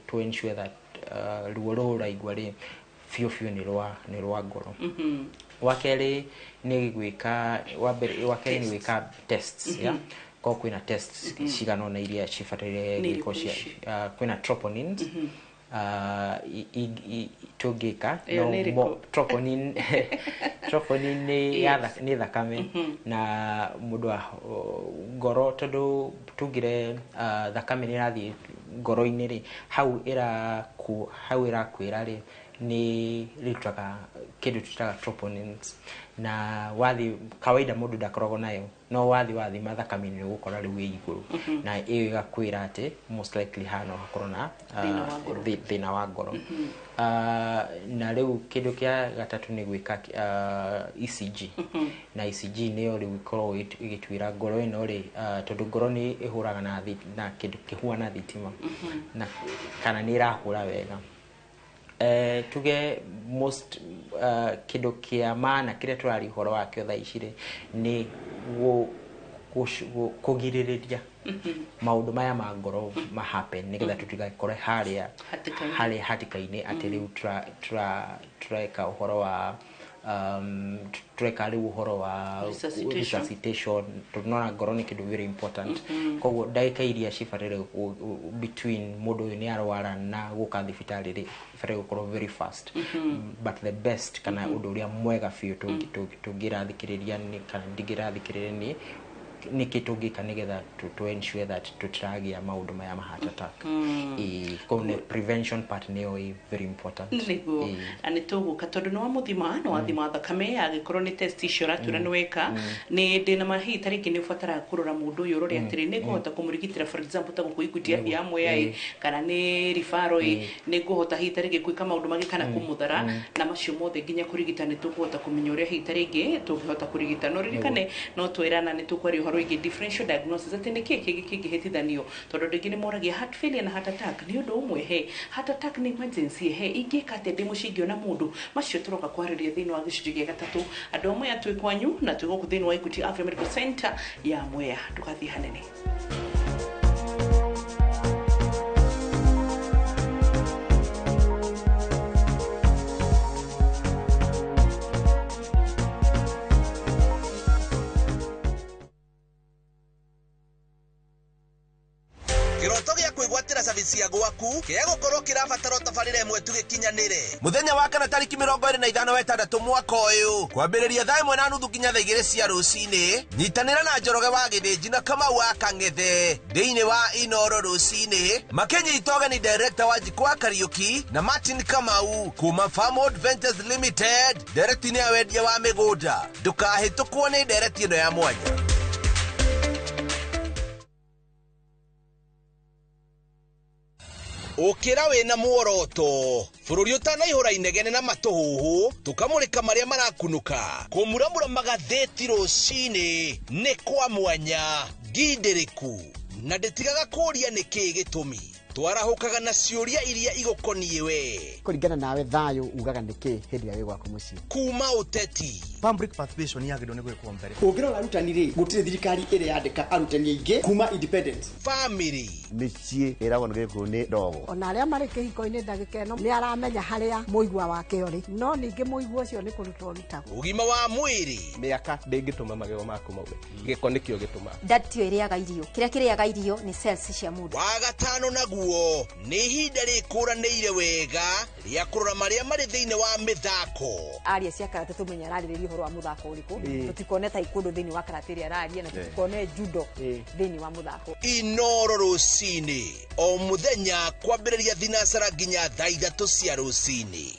to ensure that ruo rũu ũraigua rĩ biũ biũ nĩ rwa ngoro. Wa kerĩ nĩ gwĩka wa mbere wa kerĩ nĩ gwĩka tests, yeah? Ko kwĩna tests cigana ũna iria cibataire Nĩ gwĩkwo irĩkũ cia ici? Kwĩna troponins tũngĩka Ĩyo no nĩ ĩrĩkũ? Troponin nĩ ya nĩ thakame na mũndũ wa ngoro tondũ tugire thakame nĩ ĩrathiĩ ngoro-inĩ rĩ hau ĩrakuĩra rĩ nĩ rĩrutaga kĩndũ twĩtaga troponins na wathi kawaida mũndũ ndakoragwo nayo no wathi wathima thakame-inĩ nĩ ũgũkora rĩu ĩ igũrũ. Na ĩyo ĩgakwĩra atĩ most likely haha no hakorwo na Thĩna wa ngoro. Thĩna wa ngoro. Na rĩu kĩndũ kĩa gatatũ nĩ gwĩka ECG. Na ECG nĩyo rĩu ĩkoragwo ĩgĩtuĩra ngoro ĩno rĩ tondũ ngoro nĩ ĩhũraga na kĩndũ kĩhuana thitima na kana nĩ ĩrahũra wega. Tuge most kĩndũ kĩa maana kĩrĩa tũraria ũhoro wakĩo thaa ici rĩ nĩ kũgirĩrĩria maũndũ maya ma ngoro ma happen nĩgetha tũtigakore harĩa Hatĩka-inĩ. harĩa hatĩka-inĩ atĩ rĩu tũreka ũhoro wa tũreka rĩu ũhoro wa Resuscitation. resuscitation tondũ nona ngoro nĩ kĩndũ very important. Koguo ndagĩka iria cibataire between mũndũ ũyũ nĩ arwara na gũka thibitarĩ rĩ ibataire gũkorwo very fast. But the best kana ũndũ ũrĩa mwega biũ tũngĩrathikĩrĩria nĩ kana ndingĩrathikĩrĩria nĩ nĩkĩ tũngĩka nĩgetha to ensure that tũtiragĩa maũndũ maya ma heart attack. Ĩĩ, koguo nĩ prevention part nĩyo ĩ very important. Nĩguo. Ĩĩ. Na nĩ tũgũka tondũ nĩ wamũthima nĩ wathima thakame angĩkorwo nĩ test icio ũratwĩra nĩ weka nĩ ndĩ na mahihi ta rĩngĩ nĩ ũbataraga kũrora mũndũ ũyũ ũrore atĩrĩ nĩ ngũhota kũmũrigitĩra for example ta gũkũ Equity Nĩguo. ya Mwea ĩ kana nĩ referral ĩ nĩ ngũhota hihi ta rĩngĩ gwĩka maũndũ mangĩ kana kũmũthara na macio mothe nginya kũrigita nĩ tũkũhota kũmenya ũrĩa hihi ta rĩngĩ tũngĩhota kũrigita. No ririkane no twĩrana nĩ tũkwaria ũhoro wĩgiĩ differential diagnosis atĩ nĩ kĩĩ kĩngĩ kĩngĩhĩtithanio tondũ andũ aingĩ nĩ moragia heart failure na heart attack nĩ ũndũ ũmwe he heart attack nĩ emergency he ingĩka atĩa ndĩ mũciĩ ingĩona mũndũ macio tũroka kwarĩrĩria thĩinĩ wa gĩcunjĩ gĩa gatatũ. Andũ a Mwea twĩ kwanyu na twĩ gũkũ thĩinĩ wa Equity Afya Medical Center ya Mwea ndũgathiĩ hanene. Kĩroto gĩa kwĩgwatĩra service ya gwaku kĩa gũkorwo kĩrabatara tabarĩra ĩmwe tu gĩkinyanĩre mũthenya wa kana tarĩki 25 wa ĩtandatũ mwaka ũyũ kwambĩrĩria thaa 1:30 nginya thaa 2 cia rũcinĩ nyitanĩra na Njoroge wa Gĩthĩnji na Kamau wa Kang'ethe thĩinĩ wa Inoro rũcinĩ makĩnyita ũgeni director wa Njikwa Kariũki na Martin Kamau kuma Farmwood Ventures Limited ndereti-inĩ ya wendia wa mĩgũnda. Ndũkahĩtũkwo nĩ ndereti ĩno ya mwanya. Ũkĩra wĩna muoroto bũrũri ũtanaihũra inegene na matũhũhũ tũkamũrĩka marĩa marakunũka kũmuramura magathĩti rũcinĩ nĩ kwa mwanya ngindĩrĩku na ndĩtigaga kũũria nĩkĩĩ gĩtũmi twarahũkaga na ciũria iria igũkoniĩ we kũringana nawe thayũ ugaga nĩkĩ hĩndĩ ĩrĩa wĩ gwaku mũciĩ kuma ũteti public participation yagĩrĩirwo nĩ gwĩkwo mbere ũngĩrora arutani rĩ gũtirĩ thirikari ĩrĩ yandĩka arutani aingĩ kuma independence family mĩciĩ ĩragwo nĩ gĩkũyũ nĩ ndogo ona arĩa marĩ kĩhiko-inĩ ndagĩka ĩno nĩ aramenya harĩa mũigua wake ũrĩ no ningĩ mũigua ũcio nĩ kũrutwo ũrutagwo ũgima wa mwĩrĩ mĩaka ndĩngĩtũma magego maku maume gĩko nĩkĩo gĩtũmaga ndatio ĩrĩaga irio kĩrĩa kĩrĩaga irio nĩ cells cia mũndũ wa gatano naguo nĩ ihinda rĩkũranĩire wega rĩa kũrora marĩa marĩ thĩinĩ wa mĩthako aria cia karate tũmenye ararĩrĩria ũhoro wa mũthako ũrĩkũ tũtikone taekwondo thĩinĩ wa karate ĩrĩa araria na tũtikone judo thĩinĩ wa mũthako. Inoro rũcinĩ o mũthenya kwambĩrĩria thinacara nginya thaa 3 cia rũcinĩ.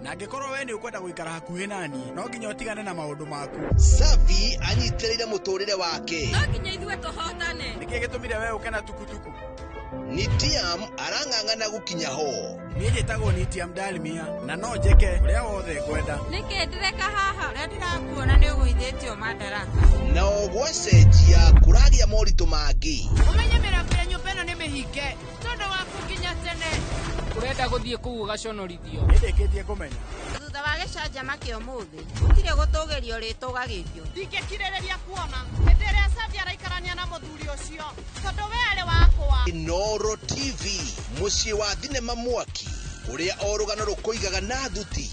Na angĩkorwo we nĩ ũkwenda gũikara hakuhĩ nani no nginya ũtigane na maũndũ maku. Savi anyitĩrĩire mũtũrĩre wake no nginya ithuĩ tũhotane. Nĩkĩ gĩtũmire we ũke na tukutuku? Nitiam arang'ang'ana gũkinya ho. Niĩ njĩtagwo Nitiam Dalmia na no njĩke ũrĩa wothe ngwenda. Nĩkĩ ndĩreka haha? Ũrĩa ndĩrakuona nĩ ũgũithĩtio madaraka. Na o gwacenjia kũragĩa moritũ mangĩ. Ũmenye mĩrango ya nyũmba ĩno nĩ mĩhinge tondũ waku nginya tene. Ũrenda gũthiĩ kũu ũgaconorithio. Nĩndĩkĩtie kũmenya. Thutha wa gĩcanjama kĩa ũmũthĩ gũtirĩ gũtũgĩrio rĩtũgagĩrio. Ndingĩkirĩrĩria kuona hĩndĩ ĩrĩa Sandi araikarania na mũthuri ũcio tondũ we arĩ wakwa. Inooro TV, mũciĩ wa thinema mwaki ũrĩa o rũgano rũkũigaga na thuti.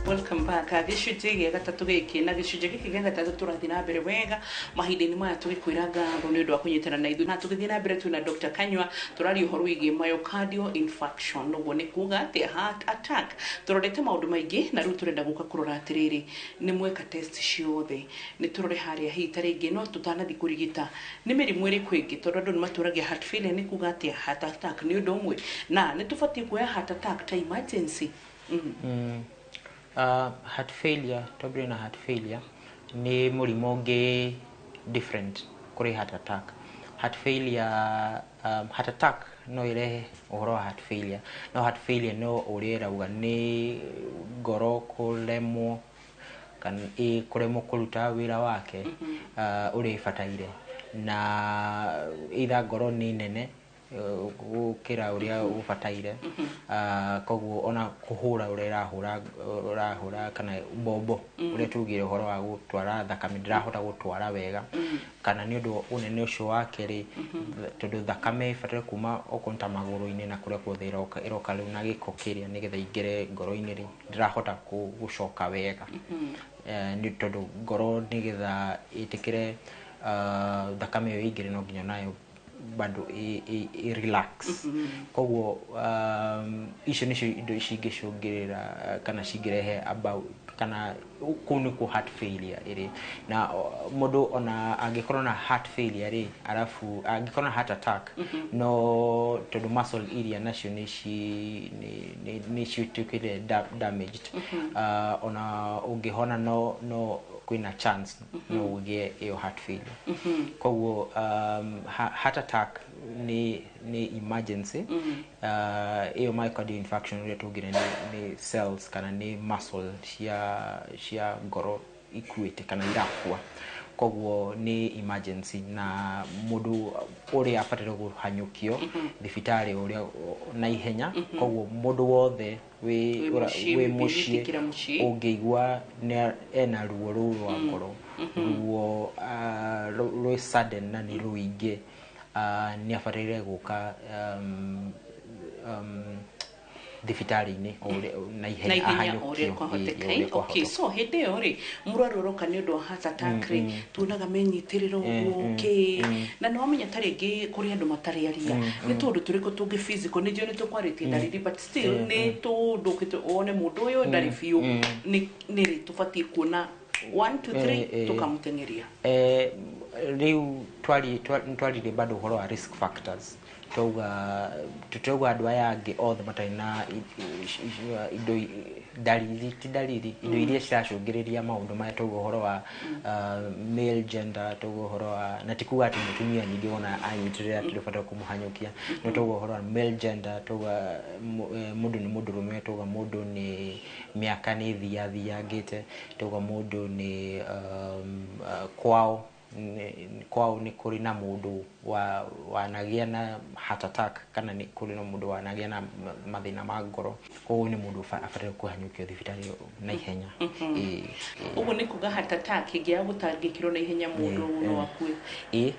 Welcome back. Gĩcunjĩ gĩa gatatũ gĩkĩ na gĩcunjĩ gĩkĩ gĩa gatatũ tũrathiĩ na mbere wega mahinda-inĩ maya tũgĩkwĩra ngatho nĩ ũndũ wa kũnyitana na ithuĩ na tũgĩthiĩ na mbere twĩna Dr. Kanyua tũraria ũhoro wĩgiĩ myocardial infarction, ũguo nĩ kuga atĩ heart attack. Tũrorete maũndũ maingĩ na rĩu tũrenda gũka kũrora atĩrĩrĩ, nĩ mweka test ciothe, nĩ tũrore harĩa hihi ta rĩngĩ no tũtanathiĩ kũrigita nĩ mĩrimũ ĩrĩkũ ĩngĩ, tondũ andũ nĩ matũragia heart failure nĩ kuga atĩ heart attack nĩ ũndũ ũmwe na nĩ tũbatiĩ kuoya heart attack ta emergency. Heart failure, twambire na heart failure ni mũrimũ ũngĩ different kũrĩ heart attack. Heart failure, heart attack no ĩrehe ũhoro wa heart failure, no heart failure no ũrĩa ĩrauga nĩ ngoro kũremwo kana kũremwo kũruta wĩra wake ũrĩa ĩbataire, na either ngoro nĩ nene gũkĩra ũrĩa ũbataire, koguo ona kũhũra ũrĩa ĩrahũra kana mbombo ũrĩa tugire ũhoro wa gũtwara thakame ndĩrahota gũtwara wega, kana nĩ ũndũ ũnene ũcio wake rĩ, tondũ thakame ĩbataire kuma okorwo nĩ ta magũrũ-inĩ na kũrĩa kuothe ĩroka rĩu na gĩko kĩrĩa nĩgetha ĩingĩre ngoro-inĩ rĩ, ndĩrahota gũcoka wega, nĩ tondũ ngoro nĩgetha ĩtĩkĩre thakame ĩyo ĩingĩre no nginya nayo bado i relax. Koguo icio nicio indo cingĩcũngĩrĩra kana cingĩrehe about kana kũu nĩkuo heart failure ĩrĩ. Na mũndũ ona angĩkorwo na heart failure rĩ, arabu angĩkorwo na heart attack, no tondũ muscle iria nacio nĩ cituĩkĩte damaged, ona ũngĩhona no kwĩna chance no ũgĩe ĩyo heart failure. Koguo heart attack ni emergency. Ĩyo myocardial infarction ũrĩa tũngire ni cells kana ni muscle cia ngoro ikuĩte kana irakua, koguo ni emergency na mũndũ ũrĩa abataire kũhanyũkio thibitarĩ ũrĩa na ihenya. Koguo mũndũ wothe wĩ mũciĩ ũngĩigua ena ruo rũu rwa ngoro, ruo rwĩ sudden na nĩ rũingĩ, nĩ abataire gũka thibitarĩ-inĩ na ihenya ũrĩa kwahoteka. Okay, so hĩndĩ ĩyo rĩ mũrwaru ũroka nĩ ũndũ wa heart attack rĩ, tuonaga menyitĩrĩra ũguo kĩ, na nĩ wamenya ta rĩngĩ kũrĩ andũ matarĩ aria nĩ tũndũ tũrĩkũ tũngĩ physical, nĩ njũĩ nĩ tũkwarĩtie ndariri, but still nĩ tũndũ ũkĩte wone mũndũ ũyũ ndarĩ biũ, nĩ rĩ tũbatiĩ kuona 1 2 3 tũkamũteng'eria? Rĩu twaririe bado ũhoro wa risk factors, tauga tutauga andũ aya angĩ othe matarĩ na indo dariri ti dariri indo iria ciracũngĩrĩria maũndũ maya, tauga ũhoro wa male gender, tauga ũhoro wa na ti kuga atĩ mũtumia ningĩ wona anyitĩrĩra tũrĩbata kũmũhanyũkia, no tauga ũhoro wa male gender, tauga mũndũ nĩ mũndũrũme, tauga mũndũ nĩ mĩaka nĩ thiathiangĩte, tauga mũndũ nĩ kwao kwao nĩ kũrĩ na mũndũ wanagĩa na heart attack kana nĩ kũrĩ na mũndũ wanagĩa na mathĩna ma ngoro, koguo nĩ mũndũ abataire kũhanyũkio thibitarĩ na ihenya. Ũguo nĩ kuga heart attack ĩngĩaga gũtangĩkĩrwo na ihenya mũndũ no akue? Ĩĩ,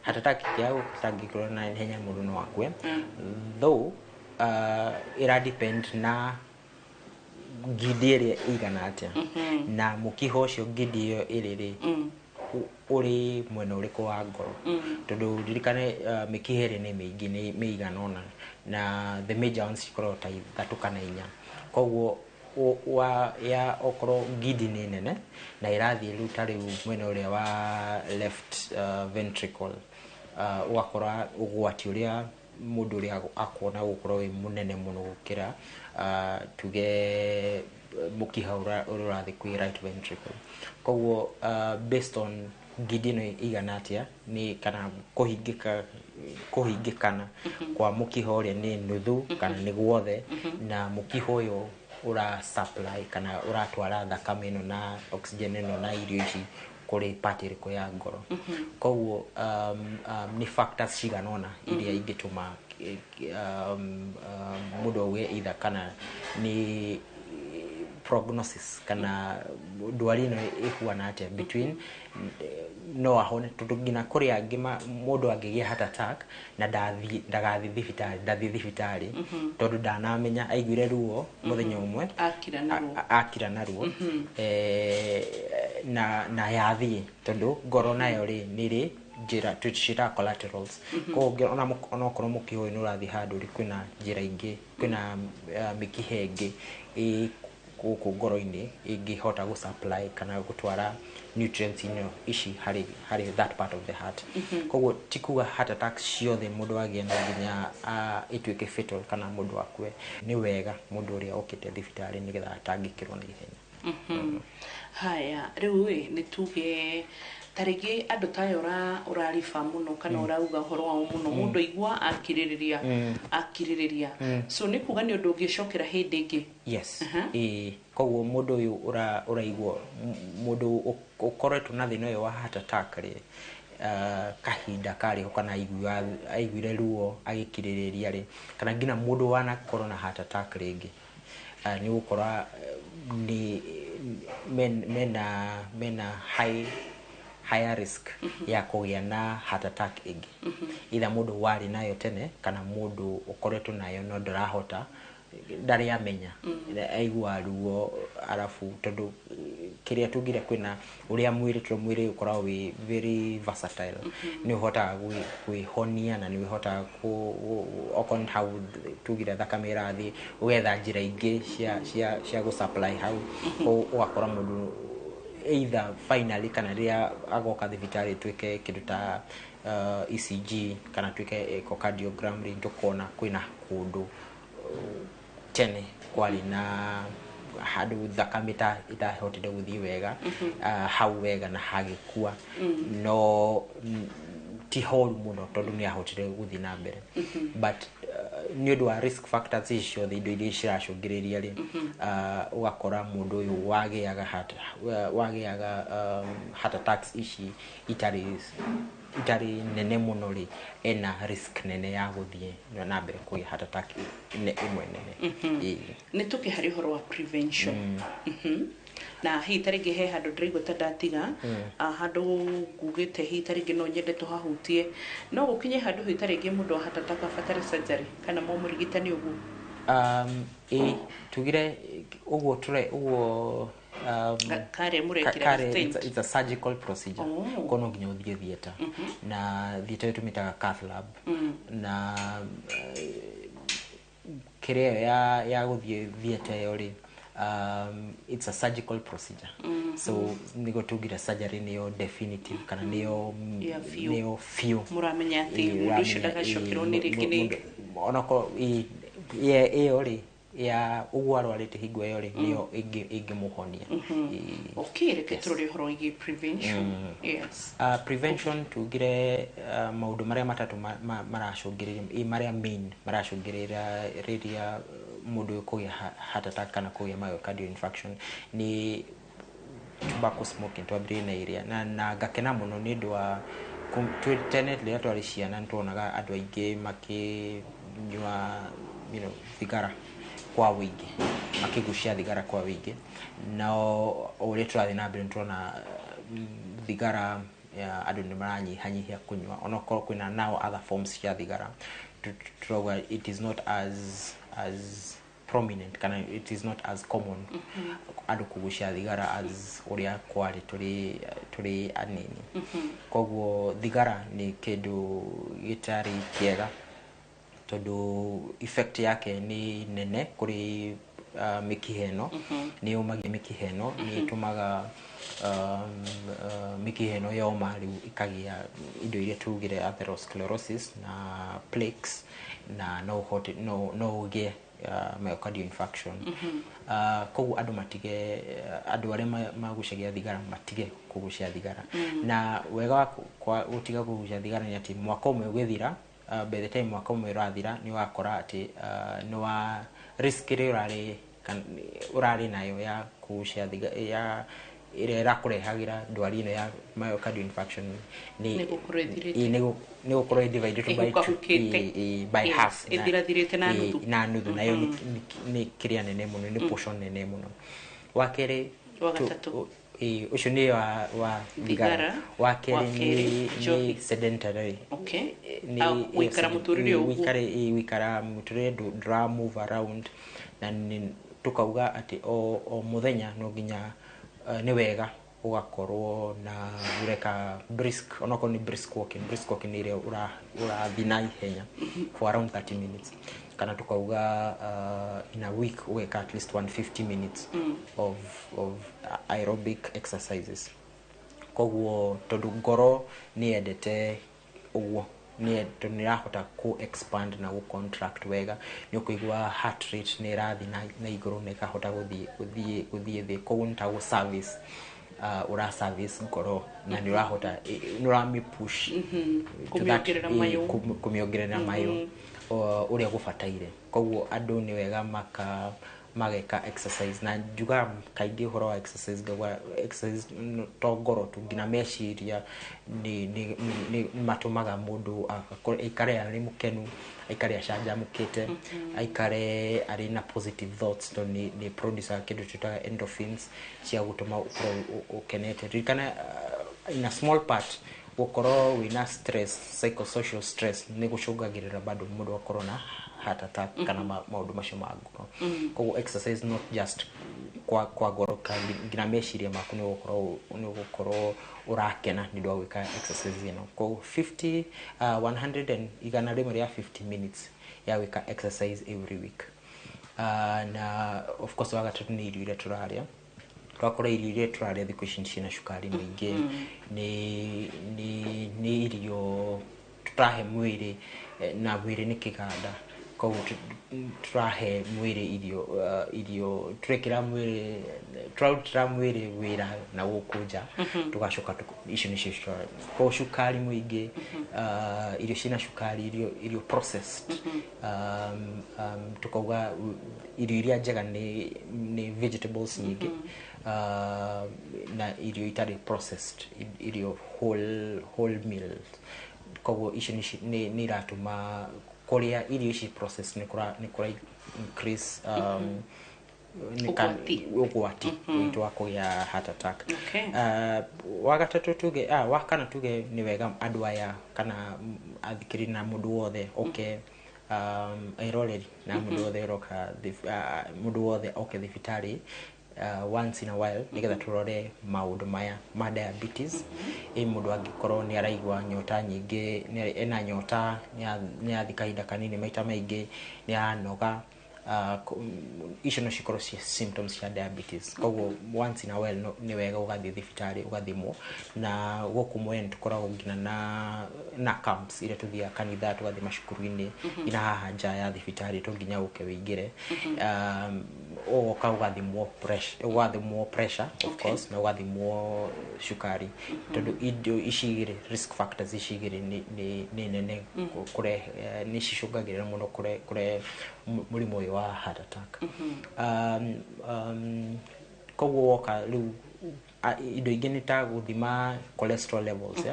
heart attack ĩngĩaga gũtangĩkĩrwo na ihenya mũndũ no akue, though ĩra depend na ngindi ĩrĩa ĩigana atĩa, na mũkiha ũcio ngindi ĩyo ĩrĩ rĩ ũrĩ mwena ũrĩkũ wa ngoro, tondũ ririkane mĩkiha ĩrĩ nĩ mĩingĩ nĩ mĩigana ũna, na the major ones cikoragwo ta 3 kana 4, koguo wa ya okorwo ngindi nĩ nene na ĩrathiĩ rĩu ta rĩu mwena ũrĩa wa left ventricle, ũgakora ũgwati ũrĩa mũndũ ũrĩa akuona gũkorwo wĩ mũnene mũno gũkĩra tuge mũkiha ũrĩa ũrathiĩ kwĩ right ventricle. Koguo based on ngindi ĩno ĩigana atĩa nĩ kana kũhingĩkana kwa mũkiha ũrĩa nĩ nuthu kana nĩ guothe, na mũkiha ũyũ ũra supply kana ũratwara thakame ĩno na oxygen ĩno na irio ici kũrĩ part ĩrĩkũ ya ngoro. Koguo nĩ factors cigana ũna iria ingĩtũma mũndũ auge either kana nĩ prognosis kana ndwari ĩno ĩhuana atĩa between no ahone, tondũ nginya kũrĩ angĩ mũndũ angĩgĩa heart attack na ndagathiĩ thibitarĩ, ndathiĩ thibitarĩ tondũ ndanamenya, aiguire ruo mũthenya ũmwe, akira naruo, akira naruo na yathiĩ, tondũ ngoro nayo rĩ nĩ rĩ njĩra tũciĩtaga collaterals. Koguo onokorwo mũkiha ũyũ nĩ ũrathiĩ handũ rĩ, kwĩna njĩra ingĩ, kwĩna mĩkiha ĩngĩ ĩ gũkũ ngoro-inĩ ĩngĩhota gũ supply kana gũtwara nutrients ino ici harĩ that part of the heart. Koguo ti kuga heart attack ciothe mũndũ agĩa no nginya ĩtuĩke fatal kana mũndũ akue. Nĩ wega mũndũ ũrĩa okĩte thibitarĩ nĩgetha atangĩkĩrwo na ihenya. Haya, rĩu ĩ nĩ tuge ta rĩngĩ andũ ta aya ũrariba mũno kana ũrauga ũhoro wao mũno, mũndũ aigua akirĩrĩria, akirĩrĩria, so nĩ kuga nĩ ũndũ ũngĩcokera hĩndĩ ĩngĩ. Yes. Koguo mũndũ ũyũ ũraigua mũndũ ũkoretwo na thĩna ũyũ wa heart attack rĩ, kahinda karĩho kana aiguire ruo agĩkirĩrĩria rĩ, kana nginya mũndũ wanakorwo na heart attack rĩngĩ, nĩ ũgũkora nĩ mena higher risk ya kũgĩa na heart attack ĩngĩ, either mũndũ warĩ nayo tene kana mũndũ ũkoretwo nayo no ndarahota, ndarĩ amenya, aigua ruo arabu, tondũ kĩrĩa tugire kwĩna ũrĩa mwĩrĩ, tondũ mwĩrĩ ũkoragwo wĩ very versatile, nĩ ũhotaga kwĩhonia na nĩ ũhotaga okorwo nĩ hau tugire thakame ĩrathiĩ, ũgetha njĩra ingĩ cia gũ supply hau, ũgakora mũndũ either finally kana rĩrĩa agoka thibitarĩ twĩke kĩndũ ta ECG kana twĩke echocardiogram rĩ, tũkona kwĩna kũndũ tene kwarĩ na handũ thakame ĩtahotire gũthiĩ wega hau wega na hagĩkua, no ti horu mũno tondũ nĩ ahotire gũthiĩ na mbere. But nĩ ũndũ wa risk factors ici ciothe, indo iria ciracũngĩrĩria rĩ, ũgakora mũndũ ũyũ wagĩaga heart attacks ici itarĩ nene mũno rĩ, ena risk nene ya gũthiĩ na mbere kũgĩa heart attack ĩmwe nene. Nĩ tũke harĩ ũhoro wa prevention. Na hihi ta rĩngĩ he handũ ndĩraigua ta ndatiga, handũ ngugĩte hihi ta rĩngĩ no nyende tũhahutie, no gũkinye handũ hihi ta rĩngĩ mũndũ wa heart attack abatare surgery kana momũrigitani ũguo? Tugire ũguo tũre ũguo kare mũrekĩra stent. It's a surgical procedure. Koguo no nginya ũthiĩ theatre, na theatre ĩyo tũmĩtaga cath lab, na kĩrĩa ya gũthiĩ theatre ĩyo rĩ, it's a surgical procedure. So nĩguo tugire surgery nĩyo definitive kana nĩyo nĩyo fiũ mũramenya atĩ mũndũ ũcio ndagacokerwo nĩ rĩngĩ nĩ onokorwo ĩyo rĩ ya ũguo arwarĩte hingo ĩyo rĩ, nĩyo ĩngĩmũhonia. Okay, reke tũrore ũhoro wĩgiĩ prevention. Yes. Prevention tugire maũndũ marĩa matatũ maracũngĩrĩria, marĩa main maracũngĩrĩria rĩrĩa mũndũ kũgĩa heart attack kana kũgĩa myocardial infarction nĩ tobacco smoking. Twambĩrĩrie na ĩrĩa na ngakena mũno nĩ ũndũ wa tene rĩrĩa twarĩ ciana nĩtuonaga andũ aingĩ makĩnyua thigara kwa wĩingĩ, makĩgucia thigara kwa wĩingĩ. No ũrĩa tũrathiĩ na mbere nĩtũrona thigara andũ nĩ maranyihanyihia kũnyua, onokorwo kwĩna now other forms cia thigara, tũrauga it is not as prominent kana it is not as common andũ kũgucia thigara as ũrĩa kwarĩ tũrĩ anini. Koguo thigara nĩ kĩndũ gĩtarĩ kĩega Tondũ effect yake nĩ nene kũrĩ mĩkiha ĩno. Nĩ yũmagia mĩkiha ĩno, nĩ ĩtũmaga mĩkiha ĩno yoma rĩu ĩkagĩa indo iria tugire atherosclerosis na plaques, na no ũhote no ũgĩe myocardial infarction. Koguo andũ matige, andũ arĩa magucagia thigara matige kũgucia thigara. Na wega wa gũtiga kũgucia thigara nĩ atĩ mwaka ũmwe ũgĩthira, by the time mwaka ũmwe ũrathira, nĩ ũgakora atĩ nĩ wa risk ĩrĩa ũrarĩ nayo ya kũgucia thigara ya ĩrĩa ĩrakũrehagĩra ndwari ĩno ya myocardial infarction nĩ gũkorwo ĩthirĩte, nĩ gũkorwo divided by two, by half, ĩthirathirĩte na nuthu, na nuthu, nayo nĩ kĩrĩa nene mũno, nĩ portion nene mũno. Wa kerĩ, wa gatatũ, ũcio nĩ wa thigara. Wa kerĩ nĩ sedentary. Okay, gũikara mũtũrĩre ũguo, gũikara mũtũrĩre ndũra move around, na tukauga atĩ o mũthenya no nginya nĩ wega ũgakorwo na ũreka brisk, onokorwo nĩ brisk walking. Brisk walking nĩ ĩrĩa ũrathiĩ na ihenya for around 30 minutes, kana tukauga in a week ũgeka at least 150 minutes of aerobic exercises. Koguo tondũ ngoro nĩ yendete ũguo, nĩ tondũ nĩ ĩrahota kũ expand na gũ contract wega, nĩ ũkũigua heart rate nĩ ĩrathiĩ na igũrũ na ĩkahota gũthiĩ thĩ. Koguo nĩ ta gũ service, ũra service ngoro na nĩ ũrahota, nĩ ũramĩ push kũmĩongerera mayũ ũrĩa gũbataire. Koguo andũ nĩ wega mageka exercise, na njugaga kaingĩ ũhoro wa exercise, ngauga exercise to ngoro tu, nginya meciria nĩ matũmaga mũndũ aikare arĩ mũkenu, aikare acanjamũkĩte, aikare arĩ na positive thoughts, tondũ nĩ producer kĩndũ twĩtaga endorphins cia gũtũma ũkorwo ũkenete. Ririkana in a small part gũkorwo wĩna stress, psychosocial stress nĩ gũcũngagĩrĩra bado mũndũ akorwo na heart attack kana maũndũ macio ma ngoro. Koguo exercise not just kwa ngoro, nginya meciria maku nĩ ũgũkorwo ũrakena nĩ ũndũ wa gwĩka exercise ĩno. Koguo 50 100 and 150 minutes ya gwĩka exercise every week. Na of course wa gatatũ nĩ irio iria tũrarĩa. Twakora irio iria tũrarĩa thikũ ici ciĩna cukari mũingĩ, nĩ irio tũrahe mwĩrĩ, na mwĩrĩ nĩ kĩganda, koguo tũrahe mwĩrĩ irio tũrekĩra mwĩrĩ, tũrarutĩra mwĩrĩ wĩra na gũkũ nja, tũgacoka icio nĩcio koguo cukari mũingĩ, irio ciĩna cukari, irio processed, tukauga irio iria njega nĩ vegetables nyingĩ, na irio itarĩ processed, irio whole meals. Koguo icio nĩ iratũma kũrĩa irio ici processed nĩ kũra increase ũgwati witũ wa kũgĩa heart attack. Wa gatatũ tuge, wa kana tuge nĩ wega andũ aya kana athikĩrĩria na mũndũ wothe oke eroreri na mũndũ wothe ũroka, mũndũ wothe oke thibitarĩ once in a while, nĩgetha tũrore maũndũ maya ma diabetes. Ĩ mũndũ angĩkorwo nĩ araigua nyota nyingĩ, ena nyota, nĩ athiĩ kahinda kanini maita maingĩ, nĩ aranoga, icio no cikorwo ci symptoms cia diabetes. Koguo once in a while nĩ wega ũgathiĩ thibitarĩ ũgathimwo. Na gũkũ Mwea nĩ tũkoragwo nginya na camps iria tũthiaga kanitha, tũgathiĩ macukuru-inĩ, nginya haha nja ya thibitarĩ to nginya ũke wĩingĩre. Ũgoka ũgathimwo pressure of course, na ũgathimwo cukari, tondũ indo ici igĩrĩ, risk factors ici igĩrĩ nĩ nene kũrehe, nĩ cicũngagĩrĩra mũno kũrehe mũrimũ ũyũ wa heart attack. Koguo woka rĩu indo ingĩ nĩ ta gũthima cholesterol levels,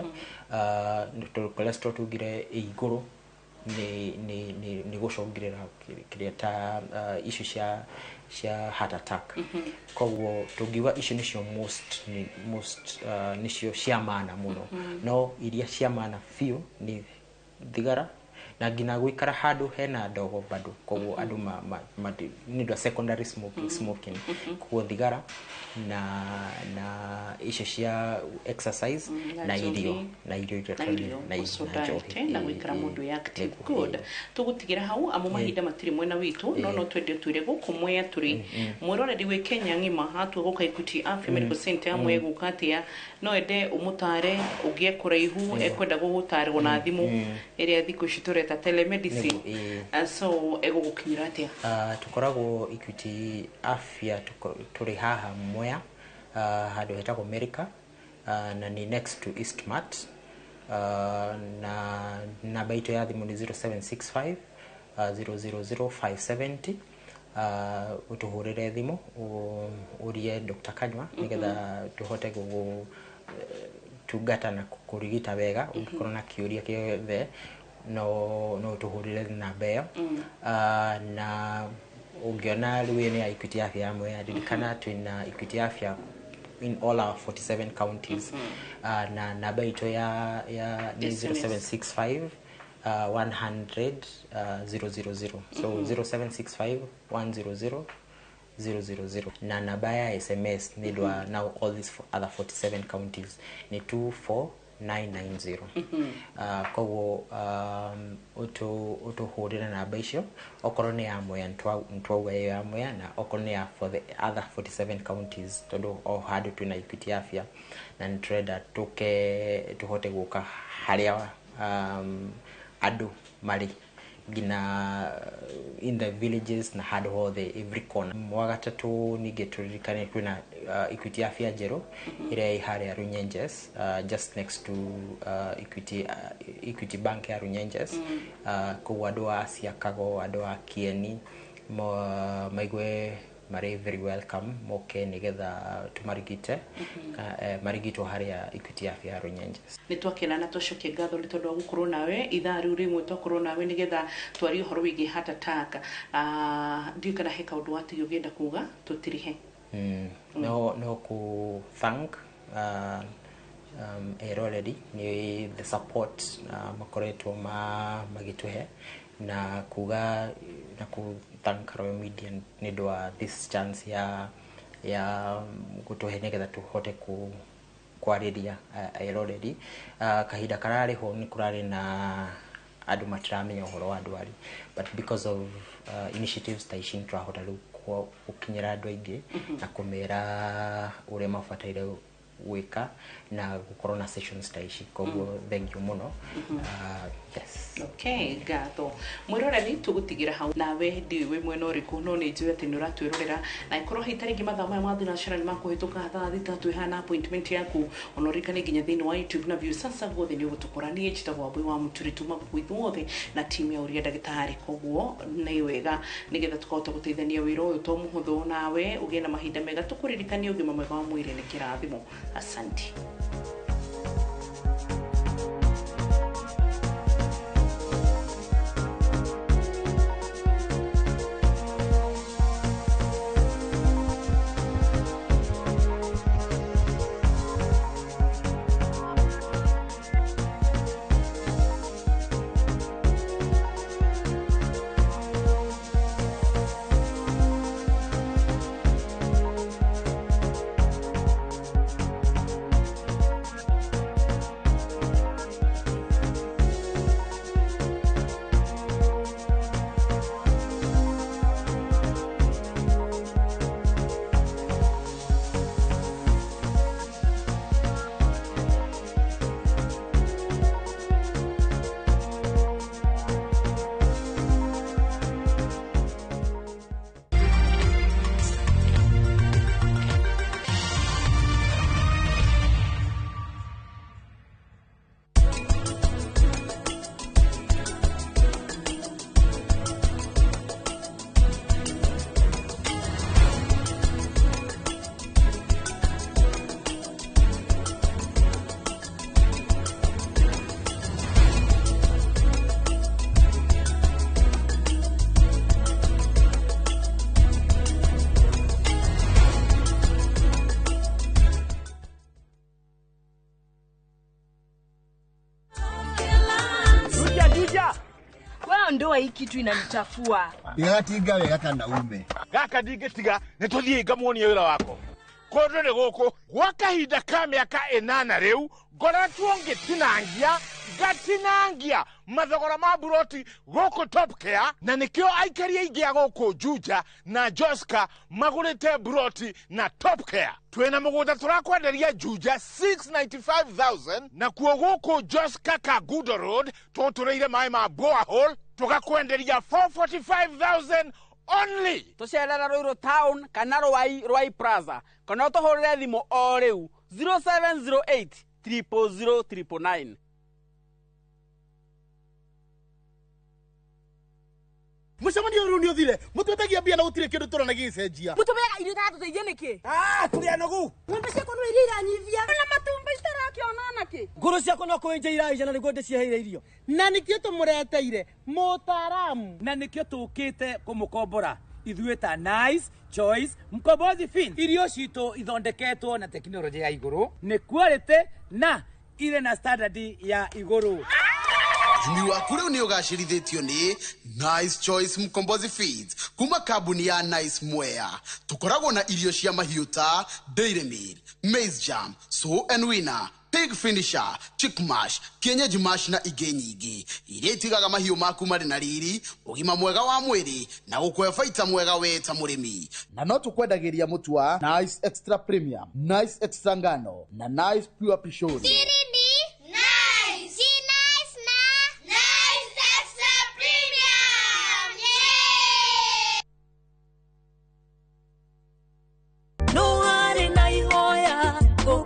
tondũ cholesterol tugire ĩ igũrũ nĩ gũcũngĩrĩra kĩrĩa ta issue cia heart attack. Koguo tũngiuga icio nĩcio most nĩcio cia maana mũno, no iria cia maana biũ nĩ thigara Na nginya gũikara handũ hena ndogo bado, koguo andũ nĩ ũndũ wa secondary smoking, koguo thigara na icio cia exercise na irio na irio iria na irio na also na diet njohi. Na gwikara mundu e active. Good, tugutigĩra hau amu mahinda matirĩ mwena witũ, no no twende twĩre gũkũ Mwea tũrĩ mwĩroreri wĩ Kenya ng'ima atua gũka Equity Afya Medical Center ya Mwea gũka atĩa, no ende ũmũtare ũngĩ kũraihu ekwenda gũgũtarwo na thimũ ĩrĩa thikũ ici tũreta telemedicine. Nĩguo, So egũgũkinyĩra atĩa? Tukoragwo Equity Afya tũrĩ haha Mwea, handũ hetagwo America, na ni next to Eastmart, na namba itũ ya thimũ nĩ 0765 000570. Ũtũhũrĩre thimũ ũrie Dr. Kanywa nĩgetha tũhote gũgũ tungata na kũrigita wega. Ũngĩkorwo na kĩũria kĩothe no ũtũhũrĩre namba ĩyo. Na ũngĩona rĩu ĩyo nĩ ya Equity Afya ya Mwea, ririkana twĩna Equity Afya in all our 47 counties, na namba itũ ya nĩ SMS. 0765 100 000, so 0765 100 000, na namba ya SMS nĩ ndwa now all these other 47 counties nĩ 24990. Koguo ũtũhũrĩre namba icio, okorwo nĩ ya Mwea nĩtwauga ĩyo ya Mwea, na okorwo nĩ ya for the other 47 counties, tondũ o handũ twĩna Equity Afya na nĩtũrenda tũke tũhote gũka harĩa andũ marĩ, nginya in the villages na handũ hothe, every corner. Wa gatatũ ningĩ tũririkane kwĩna Equity Afya njerũ ĩrĩa ĩ harĩa Runyenjes, just next to Equity Bank ya Runyenjes. Koguo andũ a Ciakago, andũ a Kieni maigue marĩ very welcome moke nĩgetha tũmarigite. Marigitwo harĩa Equity Afya ya Runyenjes. Nĩ twakena na twacokia ngatho nĩ tondũ wa gũkorwo nawe ithaa rĩu rĩmwe, twakorwo nawe nĩgetha twarie ũhoro wĩgiĩ heart attack. Ndiũĩ kana he kaũndũ watigio ũngĩenda kuga tũtirihe. No ku thank eroreri nĩ the support makoretwo magĩtũhe, na kuga na ku thank Royal Media nĩ ũndũ wa this chance ya gũtũhe nĩgetha tũhote ku kwarĩria eroreri. Kahinda kararĩ ho nĩ kũrarĩ na andũ matiramenya ũhoro wa ndwari, but because of initiatives ta ici nĩtũrahota rĩu gũkinyĩra andũ aingĩ na kũmera ũrĩa mabataire gwĩka na gũkorwo na sessions ta ici. Koguo thank you mũno. Yes. Okay, ngatho mwĩroreri, tũgũtigĩra hau nawe. Ndiũĩ wĩ mwena ũrĩkũ, no nĩ njũĩ atĩ nĩ ũratwĩrorera, na ĩkorwo hi tarĩngĩ mathaa maya ma thinacara nĩ makũhĩtũka thaa 6 twĩ appointment yaku, ona ũririkane nginya thĩinĩ wa YouTube na Viusasa guothe nĩ ũgũtũkora. Niĩ njĩtagwo Wambui wa Mũturi, tuma gũkũ ithuothe na timu ya Ũria Ndagĩtarĩ. Koguo nĩ wega nĩgetha tũkahota gũteithania wĩra ũyũ to mũhũthũ, nawe ũgĩe na mahinda mega. Tũkũririkanie ũgima mwega wa mwĩrĩ nĩ kĩrathimo. Asante. Wewe ndoa hii kitu inanichafua. Igatinga wega kana ume. Gaka ndingĩtiga nĩ tũthiĩ ngamuonie wĩra wako. Kũndũ nĩ gũkũ gwa kahinda ka mĩaka 8 rĩu ngoretwo ngĩtinangia ngatinangia mathogora ma buroti gũkũ Top Care, na nĩkĩo aikari aingĩ a gũkũ Juja na Joska magũrĩte buroti na Top Care. Twĩna mũgũnda tũrakwenderia Juja 695,000 na kuo gũkũ Joska Kangundo Road tũtũrĩire maĩ ma borehole tũgakwenderia 445,000 only. Tũcerera Ruiru Town kana Ruai Plaza kana ũtũhũrĩre thimũ o rĩu 0708 000 999. Mũcemanio rĩu nĩ ũthire mũtwetagia mbia na gũtirĩ kĩndũ tũrona gĩgĩcenjia. Mũtũmeaga irio itatũteithia nĩkĩ? Tũrĩ anogu. Ng'ombe ciakwa no iria iranyivia na matumbĩ citarakĩona nakĩ. Ngũrũ ciakwa no kũenja iraija na nĩguo ndĩciheire irio. Na nĩkĩo tũmũreteire mũtaaramu. Na nĩkĩo tũkĩte kũmũkombora ithuĩ ta Nice Choice Mkombozi Fin. Irio citũ ithondeketwo na tekinoronjĩ ya igũrũ, nĩ quality na irĩ na standard ya igũrũ. Ũrĩmi waku rĩu nĩ ũgacĩrithĩtio nĩ Nice Choice Mkombozi Feeds kuma kambuni ya Nice Mwea. Tũkoragwo na irio cia mahiũ ta Dairy Meal, Maize Jam, Sow and Winner, Pig Finisher, Chick Mash, Kienyeji Mash na ingĩ nyingĩ iria itigaga mahiũ maku marĩ na riri, ũgima mwega wa mwĩrĩ na gũkũhe baita mwega we ta mũrĩmi. Na no tũkwendagĩria mũtu wa Nice Extra Premium, Nice Extra Ngano na Nice Pure Pishori.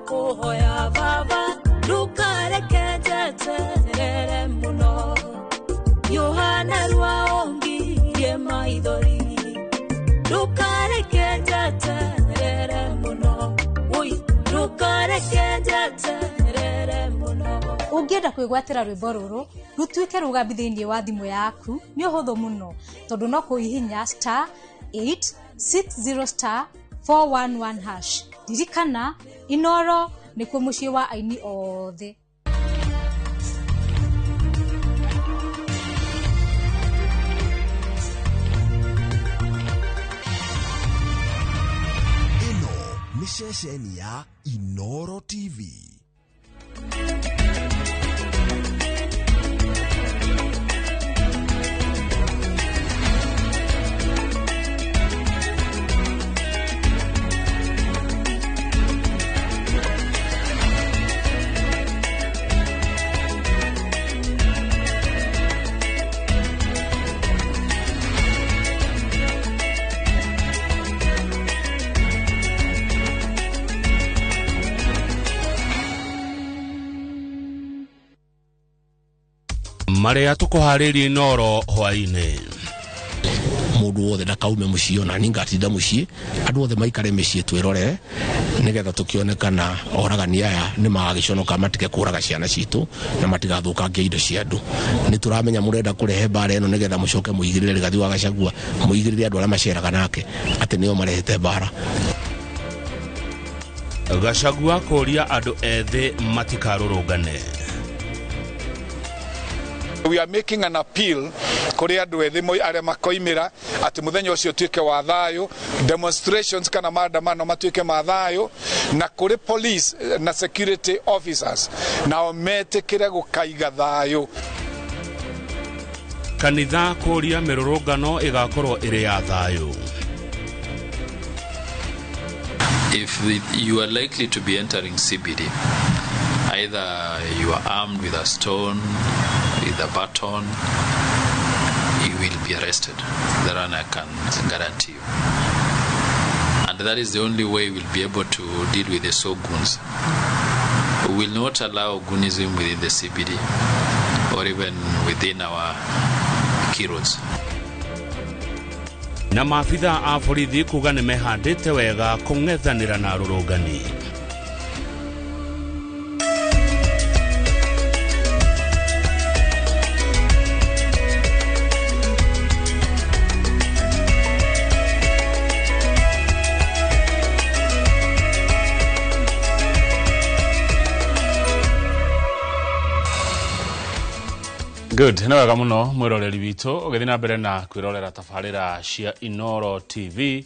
Hoya baba ndukareke njeterere mũno Yohana rwaongirie maithori ndukareke njeterere mũno oi ndukareke njeterere mũno. Ũngĩenda kwĩgwatĩra rwĩmbo rũrũ rũtuĩke rũgambi thĩinĩ wa thimũ yaku nĩ ũhũthũ mũno tondũ no kũhihinya *860 *411#. Ririkana Inoro nĩkuo mũciĩ wa aini othe. Ĩno nĩ ceceni ya Inoro TV. Marĩa tũkũharĩrie Inoro hwaĩ-inĩ. Mũndũ wothe ndakaume mũciĩ ona niĩ ngatinda mũciĩ, andũ othe maikare mĩciĩ twĩrorere nĩgetha tũkĩone kana oragani aya nĩ magagĩconoka matige kũraga ciana citũ na matigathũkangie indo cia andũ. Nĩ tũramenya mũrenda kũrehe mbara ĩno nĩgetha mũcoke mũigĩrĩre Rigathi wa Gachagua, mũigĩrĩre andũ arĩa maceraga nake atĩ nĩo marehete mbara. Gachagua kũria andũ ethĩ matikarũrũngane. We are making an appeal kuri andu ethi aria makoimira ati muthenya ucio tuike wa thayo, demonstrations kana maandamano matuike ma thayo, na kuri police na security officers nao metikire gukaiga thayo. Kanitha kũria mĩrũrũngano ĩgakorwo ĩrĩ ya thayũ. If you are likely to be entering CBD, either you are armed with a stone, with a baton, you will be arrested. That one I can guarantee you. And that is the only way we'll be able to deal with the so-goons. We will not allow goonism within the CBD or even within our key roads. Na maabitha a borithi kuga nĩ mehandĩte wega kũng'ethanĩra na arũrũngani. Good, nĩ wega mũno mwĩroreri witũ ũgĩthiĩ na mbere na kwĩrorera tabarĩra cia Inoro TV.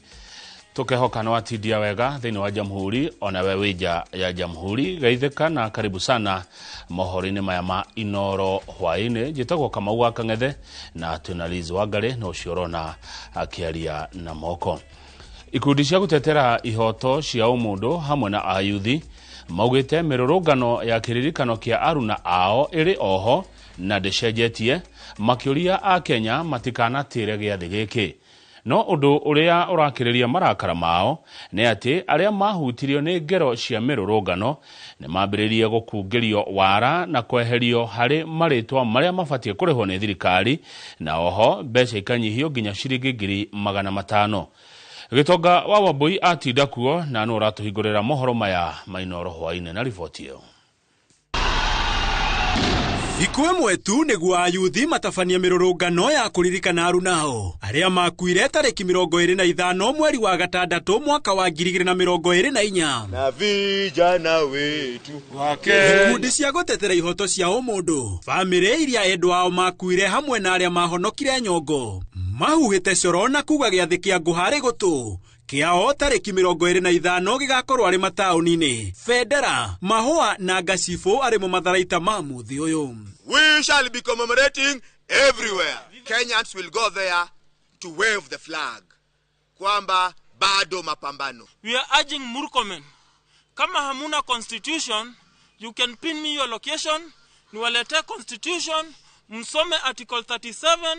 Tukehoka nĩ watindia wega thĩinĩ wa jamhuri, onawe wĩ nja ya jamhuri. Geithĩka na karibu sana mohoro-inĩ maya ma Inoro hwaĩ-inĩ. Njĩtagwo Kamau wa Kang'ethe na twĩna Liz Wangari na ũcio ũrona akĩaria na moko. Ikundi cia gũtetera ihoto cia ũmũndũ hamwe na ayuthi maugĩte mĩrũrũngano ya kĩririkano kĩa aruna ao ĩrĩ oho na ndĩcenjetie, makĩũria Akenya matikanatĩre gĩathĩ gĩkĩ. No ũndũ ũrĩa ũrakĩrĩria marakara mao nĩ atĩ arĩa mahutirio nĩ ngero cia mĩrũrũngano nĩ mambĩrĩrie gũkungĩrio wara na kweherio harĩ marĩtwa marĩa mabatiĩ kũrĩhwo nĩ thirikari, na oho mbeca ikanyihio nginya ciringi 500,000. Gĩtonga wa Wambui atinda kuo na nũ ũratũhingũrĩra mohoro maya ma Inoro hwaĩ-inĩ na riboti ĩyo. Thikũ ĩmwe tu nĩguo ayuthi matabanie mĩrũrũngano ya kũririkana arunao arĩa makuire tarĩki 25 mweri wa gatandatũ mwaka wa 2024. Na vijana wetu Ikundi cia gũtetera ihoto cia ũmũndũ, bamĩrĩ iria endwa ao makuire hamwe na arĩa mahonokire nyongo mahuhĩte coro na kuga gĩathĩ kĩa ngũharĩ gũtũ kĩao tarĩki 25 gĩgakorwo arĩ mataũni-inĩ. Bendera, mahũa na ngacibũ arĩ mo matharaita ma mũthĩ ũyũ. We shall be commemorating everywhere. Kenyans will go there to wave the flag kwamba bado mapambano. We are urging Murkomen, kama hamuna constitution, you can pin me your location, niwaletee constitution, msome article 37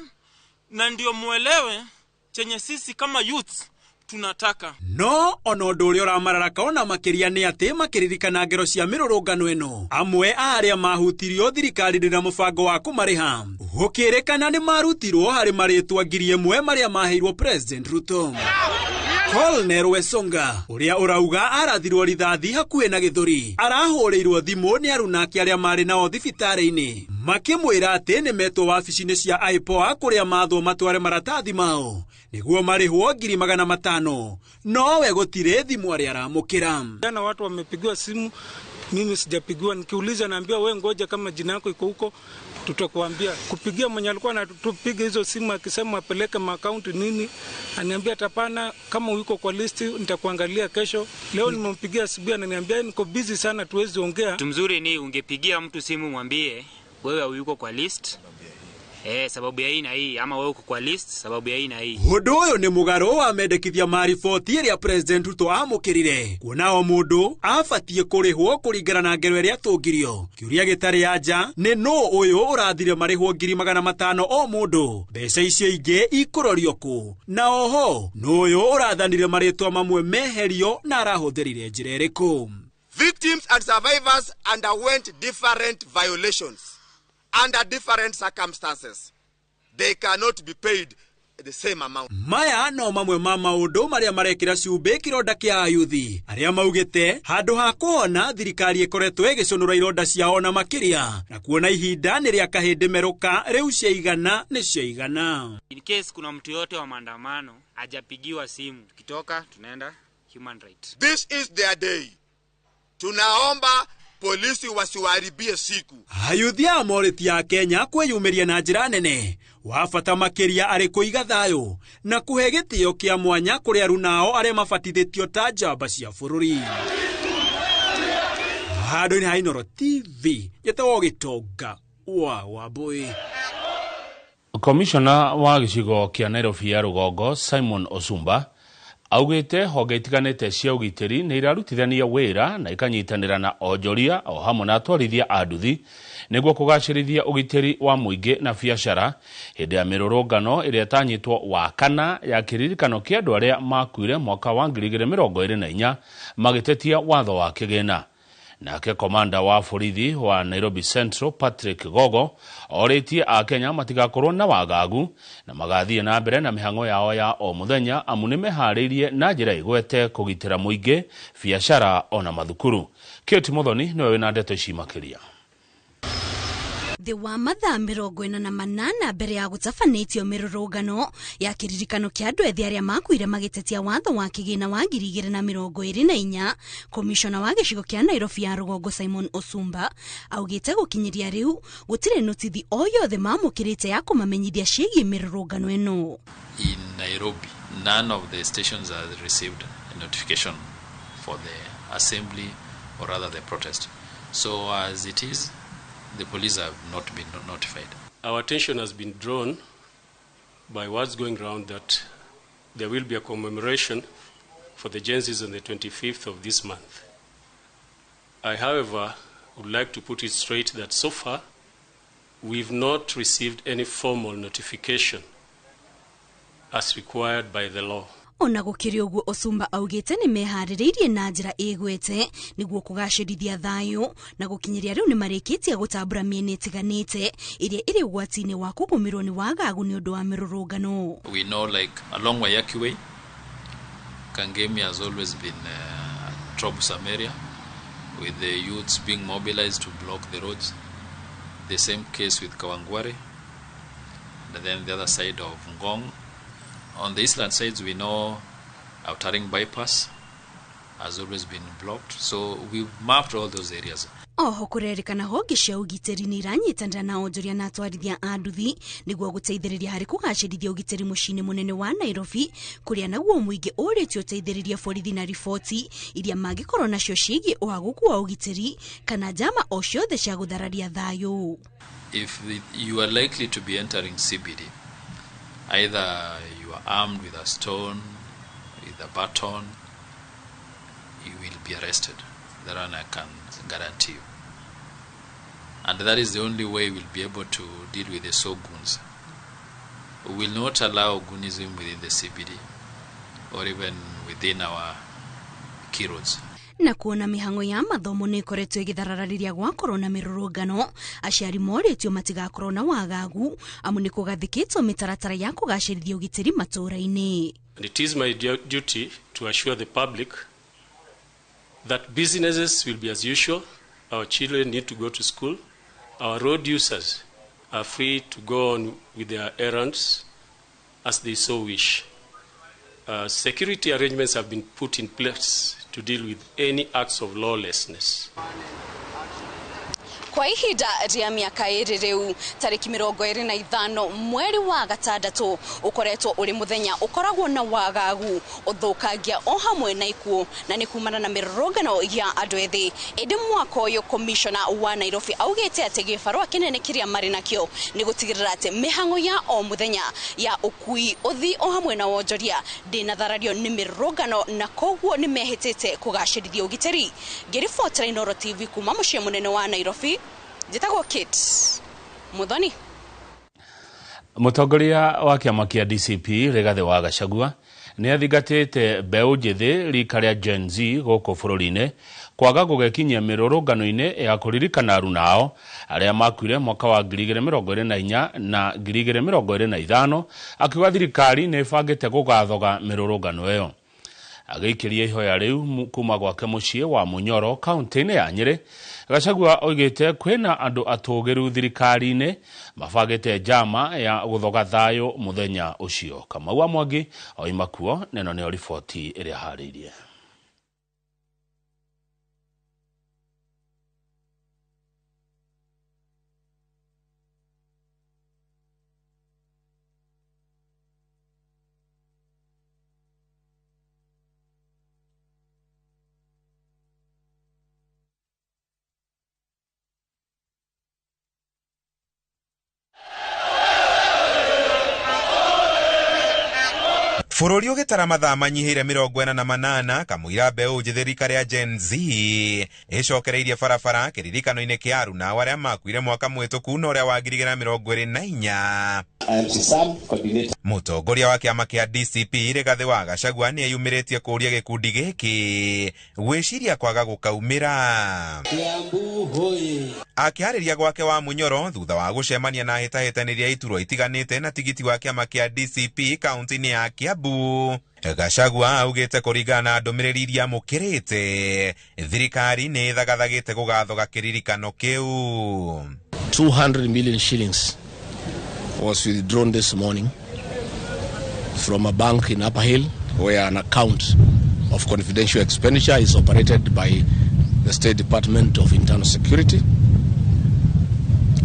na ndio muelewe chenye sisi kama youths tunataka. No ona ũndũ ũrĩa ũramararaka ona makĩria nĩ atĩ makĩririkana ngero cia mĩrũrũngano ĩno, amwe a arĩa mahutirio thirikari ndĩna mũbango wa kũmarĩha. Gũkĩrĩkana nĩ marutirwo harĩ marĩtwa 1,000 marĩa maheirwo President Ruto. Colonel Wesonga ũrĩa ũrauga arathirwo rithathi hakuhĩ na gĩthũri arahũrĩirwo thimũ nĩ arunake arĩa marĩ nao thibitarĩ-inĩ makĩmwĩra atĩ nĩ metwo wabici-inĩ cia IPOA kũrĩa mathwo matware maratathi mao nĩguo marĩhwo 500,000, nowe gũtirĩ thimũ arĩa aramũkĩra. Jana watu wamepigiwa simu, mimi sijapigiwa. Nikiuliza naambiwa we ngoja, kama jina yako iko huko tutakuambia. Kupigia mwenye alikuwa anatupiga hizo simu akisema apeleke maakaunti nini, aniambia tapana, kama uko kwa listi nitakuangalia kesho. Leo nimempigia asubuhi ananiambia niko busy sana tuwezi ongea. Mzuri ni ungepigia mtu simu mwambie wewe uko kwa list. Sababu ya hii na hii, ama wewe uko kwa list sababu ya hii na hii. Ũndũ ũyũ nĩ mũgarũ wa mendekithia ma riboti ĩrĩa President Ruto amũkĩrire kuona o mũndũ abatiĩ kũrĩhwo kũringana na ngero ĩrĩa atũngirio. Kĩũria gĩtarĩ anja nĩ nũ ũyũ ũrathire marĩhwo 500,000 o mũndũ, mbeca icio ingĩ ikũrorio kũ, na oho nũ ũyũ ũrathanire marĩtwa mamwe meherio na arahũthĩrire njĩra ĩrĩkũ. Victims and survivors underwent different violations under different circumstances. They cannot be paid the same amount. Maya no mamwe ma maũndũ marĩa marekĩra cumbĩ kĩronda kĩa ayuthi arĩa maugĩte handũ ha kũhona thirikari ĩkoretwo ĩgĩcũnũra ironda ciao na makĩria, na kuona ihinda nĩ rĩa kahĩndĩ merũka rĩu ciaigana nĩ ciaigana. In case kuna mtu yote wa maandamano hajapigiwa simu, tukitoka tunaenda human right. This is their day. Tunaomba polisi wasiwaharibie siku. Ayuthi a morĩti ya Kenya kwĩyumĩria na njĩra nene wa bata makĩria arĩ kũiga thayũ na kũhe gĩtĩo kĩa mwanya kũrĩ arunao arĩa mabatithĩtio ta njamba cia bũrũri. Handũ-inĩ ha Inoro TV njĩtagwo Gĩtonga wa Wambui. Komishona wa gĩcigo kĩa Nairobi ya rũgongo Simon Osumba augĩte honge itiganĩte cia ũgitĩri nĩ irarutithania wĩra na ikanyitanĩra na onjoria o hamwe na atwarithia a nduthi nĩguo kũgacĩrithia ũgitĩri wa mũingĩ na biacara hĩndĩ ya mĩrũrũngano ĩrĩa ĩtanyĩtwo wa kana ya kĩririkano kĩa andũ arĩa makuire mwaka wa 2024 magĩtetia watho wa kĩgĩna. Nake komanda wa borithi wa Nairobi Central Patrick Gogo orĩtie Akenya matigakorwo na wagagu na magathiĩ na mbere na mĩhang'o yao ya o mũthenya amu nĩ meharĩirie na njĩra ĩgwete kũgitĩra mũingĩ, biacara ona mathukuru. Kate Muthoni nĩwe wĩna ndeto ici makĩria. Thĩ wa mathaa 48 mbere ya gũtabanĩtio mĩrũrũngano ya kĩririkano kĩa andũ ethĩ arĩa makuire magĩtetia watho wa kĩgĩna wa 2024, komishona wa gĩcigo kĩa Nairobi ya rũgongo Simon Osumba augĩte gũkinyĩria rĩu gũtirĩ notithi o yothe mamũkĩrĩte ya kũmamenyithia ciĩgiĩ mĩrũrũngano ĩno. In Nairobi, none of the stations has received a notification for the assembly or rather the protest. So as it is, the police have not been notified. Our attention has been drawn by words going round that there will be a commemoration for the Gen Zs on the 25th of this month. I, however, would like to put it straight that so far we've not received any formal notification as required by the law. Ona gũkĩrĩ ũguo Osumba augĩte nĩ meharĩrĩirie na njĩra ĩgwete nĩguo kũgacĩrithia thayũ na gũkinyĩria rĩu nĩ marĩkĩtie gũtambũra mĩena ĩtiganĩte ĩrĩa ĩrĩ ũgwati-inĩ wa kũgũmĩrwo nĩ wagagu nĩ ũndũ wa mĩrũrũngano. We know, like along Waiyaki Way, Kangemi has always been a troublesome area, with the youths being mobilized to block the roads. The same case with Kawangware, and then the other side of Ngong. On the eastern sides, we know Outering bypass has always been blocked, so we've mapped all those areas. Oho kũrerĩkana honge cia ũgitĩri nĩ iranyitanĩra na onjoria na atwarithia a nduthi nĩguo gũteithĩrĩria harĩ kũgacĩrithia ũgitĩri mũciĩ-inĩ mũnene wa Nairobi, kũrĩa naguo mũingĩ ũrĩtio ũteithĩrĩrie borithi na riboti iria mangĩkorwo nacio ciĩgiĩ ũhagũku wa ũgitĩri kana njama o ciothe cia gũthararia thayũ. If you are likely to be entering CBD, either you are armed with a stone, with a baton, you will be arrested. That one I can guarantee you. And that is the only way we'll be able to deal with the so-goons. We will not allow goonism within the CBD or even within our key roads. Na kuona mihango ya mathomo nĩ ĩkoretwo ĩgĩtharara rĩrĩa gwakorwo na mĩrũrũngano, aciari morĩtio matigakorwo na wagagu amu nĩ kũgathĩkĩtwo mĩtaratara ya kũgacĩrithia ũgitĩri matũũra-inĩ. And it is my duty to assure the public that businesses will be as usual, our children need to go to school, our road users are free to go on with their errands as they so wish. Security arrangements have been put in place to deal with any acts of lawlessness. Kwa ihinda rĩa mĩaka ĩrĩ rĩu, tarĩki 25 mweri wa gatandatũ ũkoretwo ũrĩ mũthenya ũkoragwo na wagagu, ũthũkangia o hamwe na ikuũ, na nĩ kumana na mĩrũrũngano ya andũ ethĩ. Ĩndĩ mwaka ũyũ komishona wa Nairobi augĩte atĩ gĩbarũa kĩnene kĩrĩa marĩ nakĩo nĩ gũtigĩrĩra atĩ mĩhang'o ya o mũthenya ya ũkui, ũthii o hamwe na wonjoria ndĩnatharario nĩ mĩrũrũngano, na koguo nĩ mehĩtĩte kũgacĩrithia ũgitĩri. Ngĩribotera Inooro TV kuma mũciĩ mũnene wa Nairobi, njĩtagwo Kate Muthoni. Mũtongoria wa kĩama kĩa DCP Rigathĩ wa Gachagua nĩ athingatĩte mbeũ njĩthĩ rika rĩa Gen Z gũkũ bũrũri-inĩ kwaga gũgekinyia mĩrũrũngano-inĩ ya kũririkana aruna ao arĩa makuire mwaka wa 2024 na 2025, akiuga thirikari nĩ ĩbangĩte gũgathoga mĩrũrũngano ĩyo. Agĩikĩria ihoya rĩu kuma gwake mũciĩ wa Munyoro kaunti-inĩ ya Nyĩrĩ, Gachagua oigĩte kwĩna andũ atũgĩru thirikari-inĩ mabangĩte njama ya gũthoga thayũ mũthenya ũcio. Kamau wa Mwangi oima kuo, na ĩno nĩyo riboti ĩrĩa harĩirie. Bũrũri ũgĩtara mathaa manyihĩire 48 kamũira mbeũ njĩthĩ rika rĩa Gen Z ĩcokereirie barabara kĩririkano-inĩ kĩa aruna arĩa makuire mwaka mũhĩtũku na ũrĩa wa 2024. Mũtongoria wa kĩama kĩa DCP Rigathĩ wa Gachagua nĩ eyumĩrĩtie kũũria gĩkundi gĩkĩ gwĩciria kwaga gũkaumĩra. Akĩarĩria gwake wa Munyoro thutha wa gũcemania na hĩtahĩtanĩria iturwa itiganĩte na tigiti wa kĩama kĩa DCP kaunti-inĩ ya Kiambu, Gachagua augĩte kũringana na ndũmĩrĩri iria amũkĩrĩte, thirikari nĩ ĩthagathagĩte gũgathoga kĩririkano kĩu. 200 million shillings was withdrawn this morning from a bank in Upper Hill where an account of confidential expenditure is operated by the State Department of Internal Security.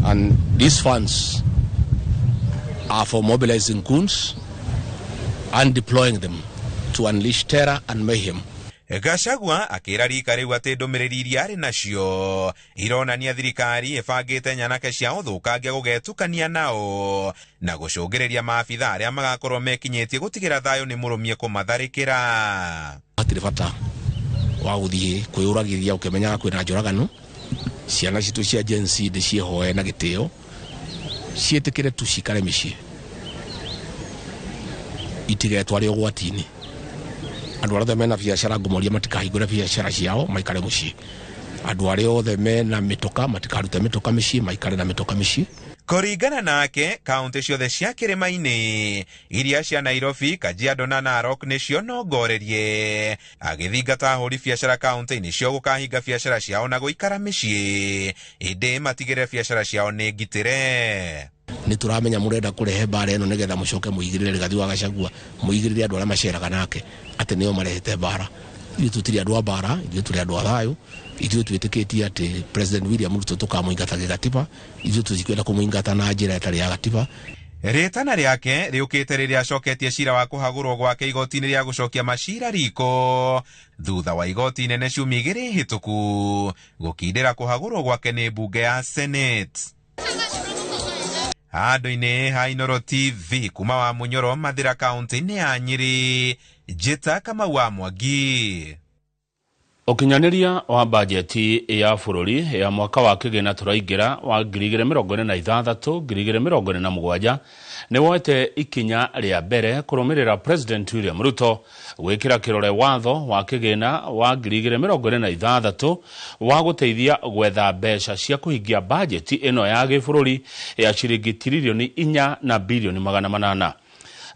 And these funds are for mobilizing goons and deploying them to unleash terror and mayhem. Gachagua akĩra rika rĩu atĩ ndũmĩrĩri iria arĩ nacio ironania thirikari ĩbangĩte nyanake cia ũthũkangia gũgetukania nao na gũcũngĩrĩria maabitha arĩa magakorwo mekinyĩtie gũtigĩra thayũ nĩ mũrũmie kũmatharĩkĩra. Hatirĩ bata wa gũthiĩ kwĩyũragithia ũkĩmenyaga kwĩna njũragano. Ciana citũ cia Gen Z ndĩciĩhoe na gĩtĩo ciĩtĩkĩre tu cikare mĩciĩ itigetware ũgwati-inĩ. Andũ arĩa othe mena biacara ngũmoria matikahingũre biacara ciao maikare mũciĩ. Andũ arĩa othe mena mĩtoka matikarute mĩtoka mĩciĩ maikare na mĩtoka mĩciĩ. Kũringana nake, kaunti ciothe cia kĩrĩma-inĩ iria cia Nairobi, Kajiado na Narok nĩcio nongorerie, agĩthingata ahũri biacara kaunti-inĩ cio gũkahinga biacara ciao na gũikara mĩciĩ ĩndĩ matigĩrĩre biacara ciao nĩ ngitĩre. Nĩ tũramenya mũrenda kũrehe mbara ĩno nĩgetha mũcoke mũigĩrĩre Rigathi wa Gachagua, mũigĩrĩre andũ arĩa maceraga nake atĩ nĩo marehete mbara. Ithuĩ tũtirĩ andũ a mbara, ithuĩ tũrĩ andũ a thayũ. Ithuĩ twĩtĩkĩtie atĩ President William Ruto tũkamũingata gĩgatiba, ithuĩ tũtikwenda kũmũingata na njĩra ĩtarĩ ya gatiba. Rĩtana rĩake rĩũkĩte rĩrĩa acoketie cira wa kũhagũrwo gwake igoti-inĩ rĩa gũcokia macira riko thutha wa igoti inene ciumia igĩrĩ hĩtũku gũkindĩra kũhagũrwo gwake nĩ mbunge ya Senate. Handũ-inĩ ha Inooro TV kuma wa Munyoro Mathira kaunti-inĩ ya Nyĩrĩ, Njĩta Kamau wa Mwangi. Ũkinyanĩria wa bajeti ya bũrũri ya mwaka wa kĩgĩna tũraingĩra wa 2026 2027 nĩ woete ikinya rĩa mbere kũrũmĩrĩra President William Ruto gwĩkĩra kĩrore watho wa kĩgĩna wa 2026 wa gũteithia gwetha mbeca cia kũhingia bajeti ĩno ya gĩbũrũri ya ciringi tiririoni 4 na bilioni 800.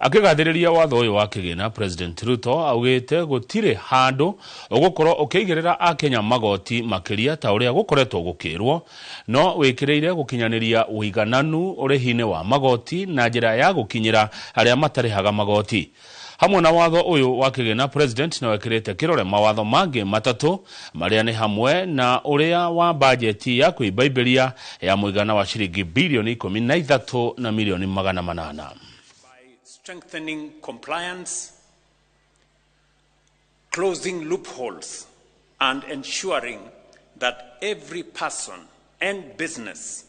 Akĩgathĩrĩria watho ũyũ wa kĩgĩna, President Ruto augĩte gũtirĩ handũ ũgũkorwo ũkĩigĩrĩra akenya magoti makĩria ta ũrĩa gũkoretwo gũkĩrwo, no wĩkĩrĩire gũkinyanĩria ũigananu ũrĩhi-inĩ wa magoti na njĩra ya gũkinyĩra arĩa matarĩhaga magoti. Hamwe na watho ũyũ wa kĩgĩna, President nĩ wekĩrĩte kĩrore mawatho mangĩ matatũ marĩa nĩ hamwe na ũrĩa wa bajeti ya kwĩmbaimbĩria ya mũigana wa ciringi bilioni 13 na milioni 800. Strengthening compliance, closing loopholes, and ensuring that every person and business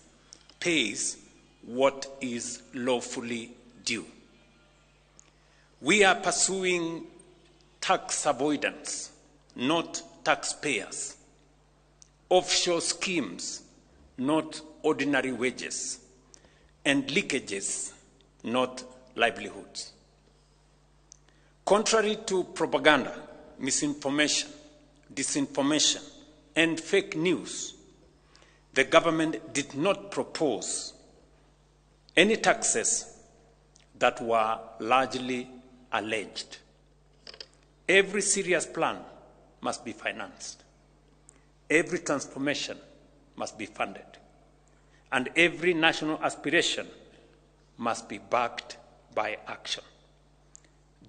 pays what is lawfully due. We are pursuing tax avoidance, not taxpayers, offshore schemes, not ordinary wages, and leakages, not livelihoods. Contrary to propaganda, misinformation, disinformation, and fake news, the government did not propose any taxes that were largely alleged. Every serious plan must be financed. Every transformation must be funded. And every national aspiration must be backed by action.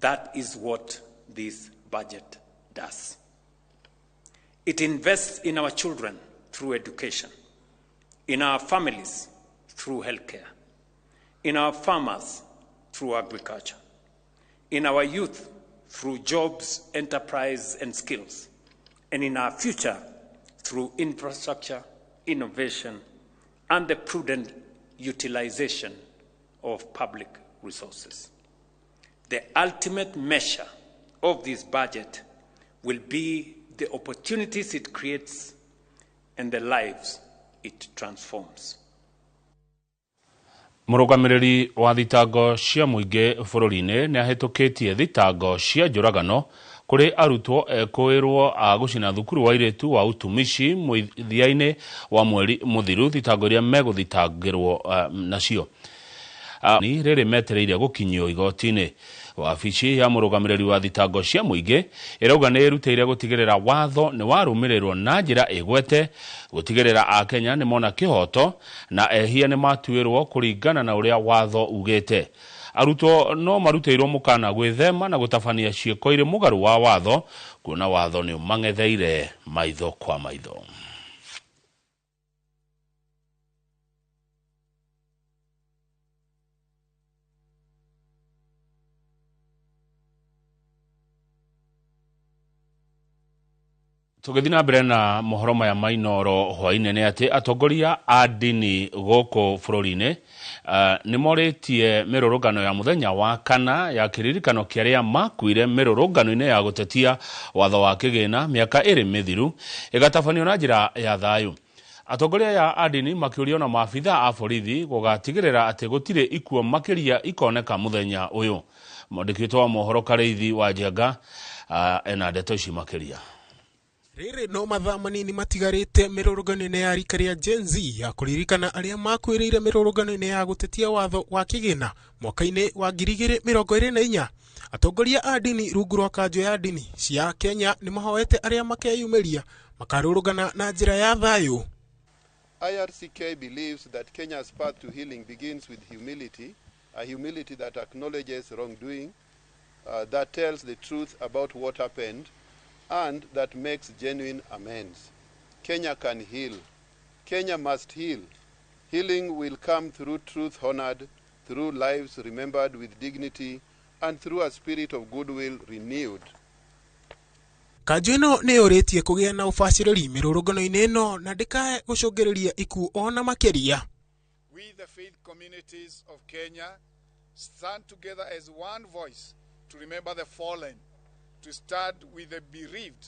That is what this budget does. It invests in our children through education, in our families through healthcare, in our farmers through agriculture, in our youth through jobs, enterprise, and skills, and in our future through infrastructure, innovation, and the prudent utilization of public resources. The ultimate measure of this budget will be the opportunities it creates and the lives it transforms. Mũrũgamĩrĩri wa thitango cia mũingĩ bũrũri-inĩ nĩ ahĩtũkĩtie thitango cia njũragano kũrĩ arutwo ekũĩrwo a gũcina thukuru wa airĩtu wa utumishi mũthia-inĩ wa mweri mũthiru, thitango iria megũthitangĩrwo nacio. Rĩrĩ metereire gũkinyio igoti-inĩ. Wabici ya mũrũgamĩrĩri wa thitango cia mũingĩ ĩrauga nĩ ĩrutĩire gũtigĩrĩra watho nĩ warũmĩrĩrwo na njĩra ĩgwete, gũtigĩrĩra akenya nĩ mona kĩhoto na ehia nĩ matuĩrwo kũringana na ũrĩa watho ugĩte. Arutwo no marutĩirwo mũkana gwĩthema na gũtabania ciĩko irĩ mũgarũ wa watho, kuona watho nĩ ũmang'etheire maitho kwa maitho. Tũgĩthiĩ na mbere na mohoro maya ma Inooro hwaĩ-inĩ nĩ atĩ atongoria a ndini gũkũ bũrũri-inĩ nĩ morĩtie mĩrũrũngano ya mũthenya wa kana ya kĩririkano kĩa arĩa makuire mĩrũrũngano-inĩ ya gũtetia watho wa kĩgĩna mĩaka ĩrĩ mĩthiru ĩgatabanio na njĩra ya thayũ. Atongoria aya a ndini makĩũrio na maabitha a borithi gũgatigĩrĩra atĩ gũtirĩ ikuũ makĩria ikoneka mũthenya ũyũ. Mwandĩki witũ wa mohoro Karĩithi wa Njenga ena ndeto ici makĩria. Rĩrĩ no mathaa manini matigarĩte mĩrũrũngano-inĩ ya rika rĩa Gen Z ya kũririkana arĩa makuĩrĩire mĩrũrũngano-inĩ ya gũtetia watho wa kĩgĩna mwaka-inĩ wa 2024. Atongoria a ndini rungu rwa kanjũ ya ndini cia Kenya nĩ mahoete arĩa makeyumĩria makarũrũngana na njĩra ya thayũ. IRCK believes that Kenya's path to healing begins with humility, a humility that acknowledges wrongdoing, that tells the truth about what happened, and that makes genuine amends. Kenya can heal. Kenya must heal. Healing will come through truth honored, through lives remembered with dignity, and through a spirit of goodwill renewed. Kanjũ ĩno nĩ yũrĩtie kũgĩa na ũbacĩrĩri mĩrũrũngano-inĩ ĩno na ndĩkae gũcũngĩrĩria ikuũ ona makĩria. We, the faith communities of Kenya, stand together as one voice to remember the fallen, to stand with the bereaved,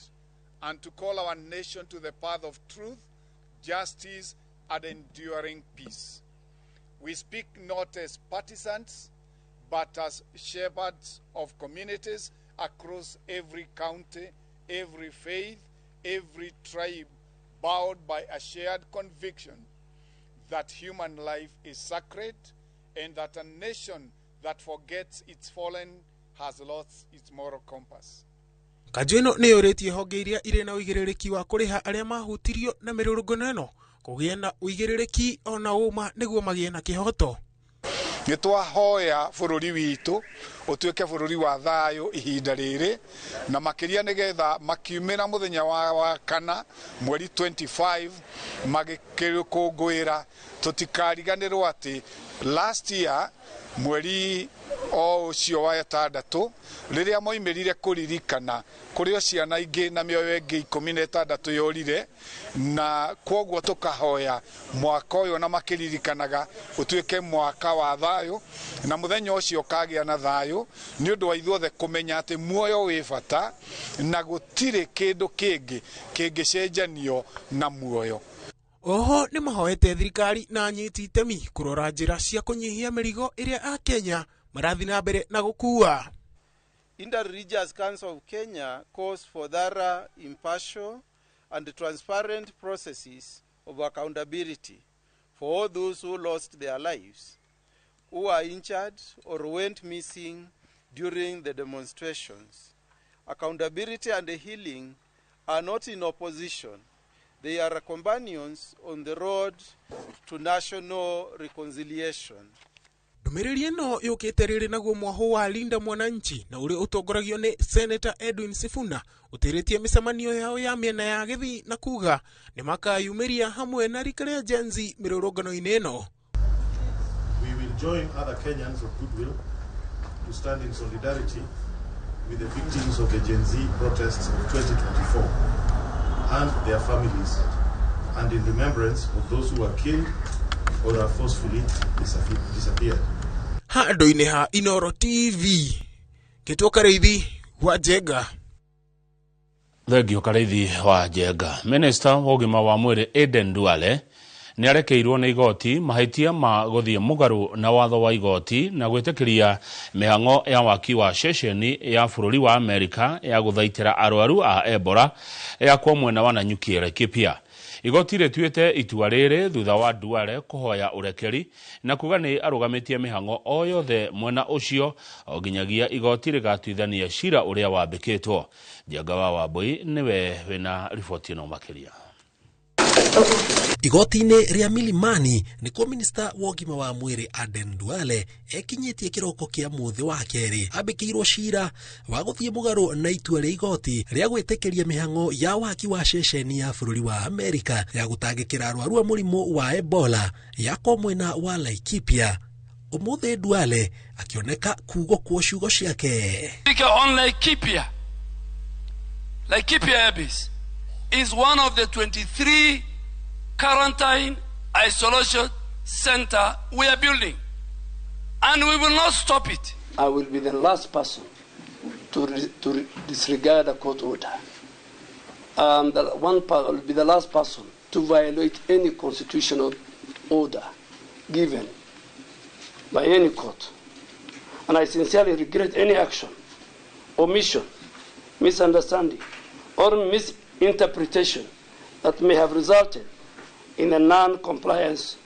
and to call our nation to the path of truth, justice, and enduring peace. We speak not as partisans, but as shepherds of communities across every county, every faith, every tribe, bowed by a shared conviction that human life is sacred and that a nation that forgets its fallen has lost its moral compass. Kanjũ ĩno nĩ yũrĩtie honge iria irĩ na ũigĩrĩrĩki wa kũrĩha arĩa mahutirio na mĩrũrũngano ĩno kũgĩa na ũigĩrĩrĩki ona ũma nĩguo magĩe na kĩhoto. Nĩ twahoya bũrũri witũ ũtuĩke bũrũri wa thayũ ihinda rĩrĩ, na makĩria nĩgetha makiumĩra mũthenya wa kana mweri 25 magĩkũngũĩra, tũtikariganĩrwo atĩ last year mweri o ũcio wa ĩtandatũ rĩrĩa moimĩrire kũririkana kũrĩ o ciana ingĩ na mĩoyo ĩngĩ 16 yorire, na kwoguo tũkahoya mwaka ũyũ na makĩririkanaga ũtuĩke mwaka wa thayũ, na mũthenya ũcio ũkagĩa na thayũ nĩ ũndũ wa ithuothe kũmenya atĩ muoyo wĩ bata na gũtirĩ kĩndũ kĩngĩ kĩngĩcenjanio na muoyo. Oho nĩ mahoete thirikari na anyiti itemi kũrora njĩra cia kũnyihia mĩrigo ĩrĩa akenya marathiĩ na mbere na gũkua. Interreligious Council of Kenya calls for thorough, impartial and transparent processes of accountability for all those who lost their lives, who are injured or went missing during the demonstrations. Accountability and healing are not in opposition. They are companions on the road to national reconciliation. Ndũmĩrĩri ĩno yũkĩte rĩrĩ naguo mwahũ wa Linda Mwananchi na ũrĩa ũtongoragio nĩ Senator Edwin Sifuna ũtĩrĩtie mĩcemanio yao ya mĩena ya Gĩthii na kuga nĩ makayumĩria hamwe na rika rĩa Gen Z mĩrũrũngano-inĩ ĩno. We will join other Kenyans of goodwill to stand in solidarity with the victims of the Gen Z protests of 2024 and their families, and in remembrance of those who were killed or are forcefully disappeared. Handũ-inĩ ha Inooro TV, Gĩtwo Karĩithi wa Njenga. Thengio Karĩithi wa Njenga. Minista wa ũgima wa mwĩrĩ Aden Duale nĩ arekeirwo nĩ igoti mahĩtia ma gũthiĩ mũgarũ na watho wa igoti na gwĩtĩkĩria mĩhang'o ya waki wa ceceni ya bũrũri wa Amerika ya gũthaitĩra arwaru a Ebola yakwo mwena wa Nanyuki Laikipia. Igoti rĩtuĩte itua rĩrĩ thutha wa Duale kũhoya ũrekeri na kuga nĩ arũgamĩtie mĩhang'o o yothe mwena ũcio o nginyagia igoti rĩgatuithania cira ũrĩa wambĩkĩtwo. Njenga wa Wambui nĩwe wĩna riboti ĩno makĩria. Igoti-inĩ rĩa Milimani nĩkuo minista wa ũgima wa mwĩrĩ Aden Duale ekinyĩtie kĩroko kĩa mũthĩ wa kerĩ ambĩkĩirwo cira wa gũthiĩ mũgarũ na itua rĩa igoti rĩa gwĩtĩkĩria mĩhang'o ya waki wa ceceni ya bũrũri wa Amerika ya gũtangĩkĩra arwaru a mũrimũ wa Ebola yakwo mwena wa Laikipia. Ũmũthĩ Duale akĩoneka kugwo ciugo ciake. On Laikipia, Laikipia Airbase is one of the 23 quarantine isolation center we are building, and we will not stop it. I will be the last person to disregard a court order. Will be the last person to violate any constitutional order given by any court. And I sincerely regret any action, omission, misunderstanding, or misinterpretation that may have resulted in a non-compliance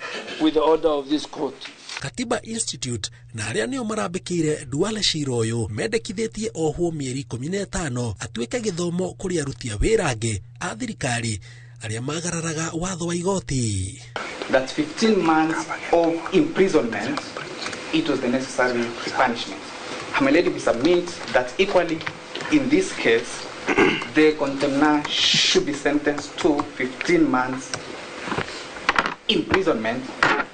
with the order of this court. Katiba Institute na arĩa nĩo marambĩkĩire Duale cira ũyũ mendekithĩtie ohwo mĩeri 15 atuĩke gĩthomo kũrĩ aruti a wĩra angĩ a thirikari arĩa magararaga watho wa igoti. That 15 months of imprisonment, it was the necessary punishment. My lady, we submit that equally in this case, the contemnor should be sentenced to 15 months imprisonment,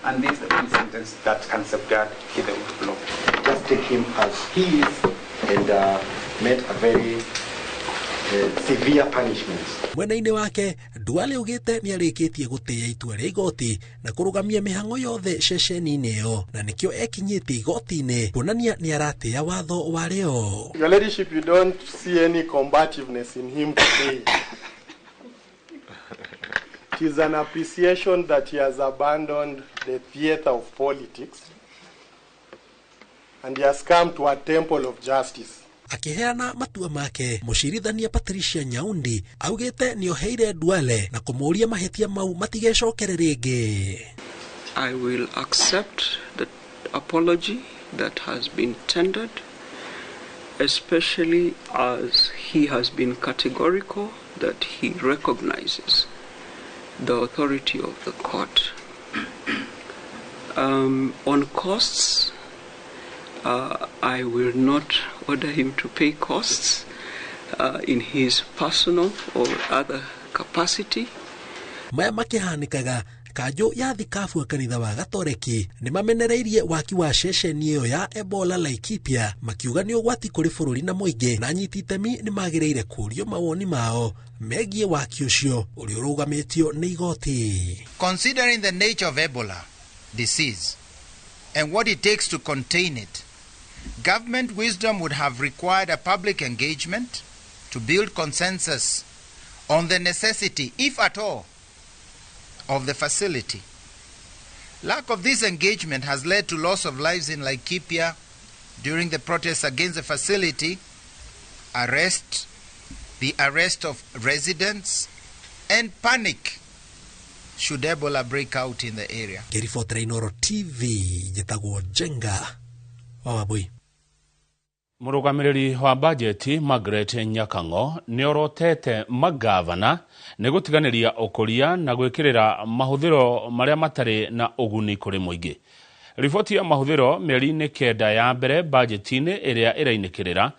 and this is the only sentence that can safeguard the law. Just take him as he is and met a very severe punishment. Mwena-inĩ wake Duale augĩte nĩ arĩkĩtie gũtĩĩa itua rĩa igoti na kũrũgamia mĩhang'o yothe ceceni-inĩ ĩyo, na nĩkĩo ekinyĩtie igoti-inĩ kuonania nĩ aratĩĩa watho warĩo. Your ladyship, you don't see any combativeness in him today. It is an appreciation that he has abandoned the theater of politics and he has come to a temple of justice. Akiheana matua make, mũcirithania Patricia Nyaundi augĩte nĩoheire Duale na kũmũũria mahĩtia mau matigecokere rĩngĩ. I will accept the apology that has been tendered, especially as he has been categorical that he recognizes the authority of the court. On costs, I will not order him to pay costs in his personal or other capacity. Maya makĩhanĩkaga kanjũ ya thikabu kanitha wa Gatoreki nĩ mamenereirie waki wa ceceni ĩyo ya Ebola Laikipia, makiuga nĩ ũgwati kũrĩ bũrũri na mũingĩ, na anyiti itemi nĩ magĩrĩire kũũrio mawoni mao megiĩ waki ũcio ũrĩa ũrũgamĩtio nĩ igoti. Considering the nature of Ebola disease and what it takes to contain it, government wisdom would have required a public engagement to build consensus on the necessity, if at all, of the facility. Lack of this engagement has led to loss of lives in Laikipia during the protests against the facility, the arrest of residents, and panic should Ebola break out in the area. Ngĩribotera Inooro TV, njĩtagwo Njenga wa Wambui. Mũrũgamĩrĩri wa bajeti Margaret Nyakang'o nĩorotete magavana nĩ gũtiganĩria ũkũria na gwĩkĩrĩra mahũthĩro marĩa matarĩ na ũguni kũrĩ mũingĩ. Riboti ya mahũthĩro mĩeri-inĩ 9 ya mbere bajeti-inĩ ĩrĩa ĩrainĩkĩrĩra,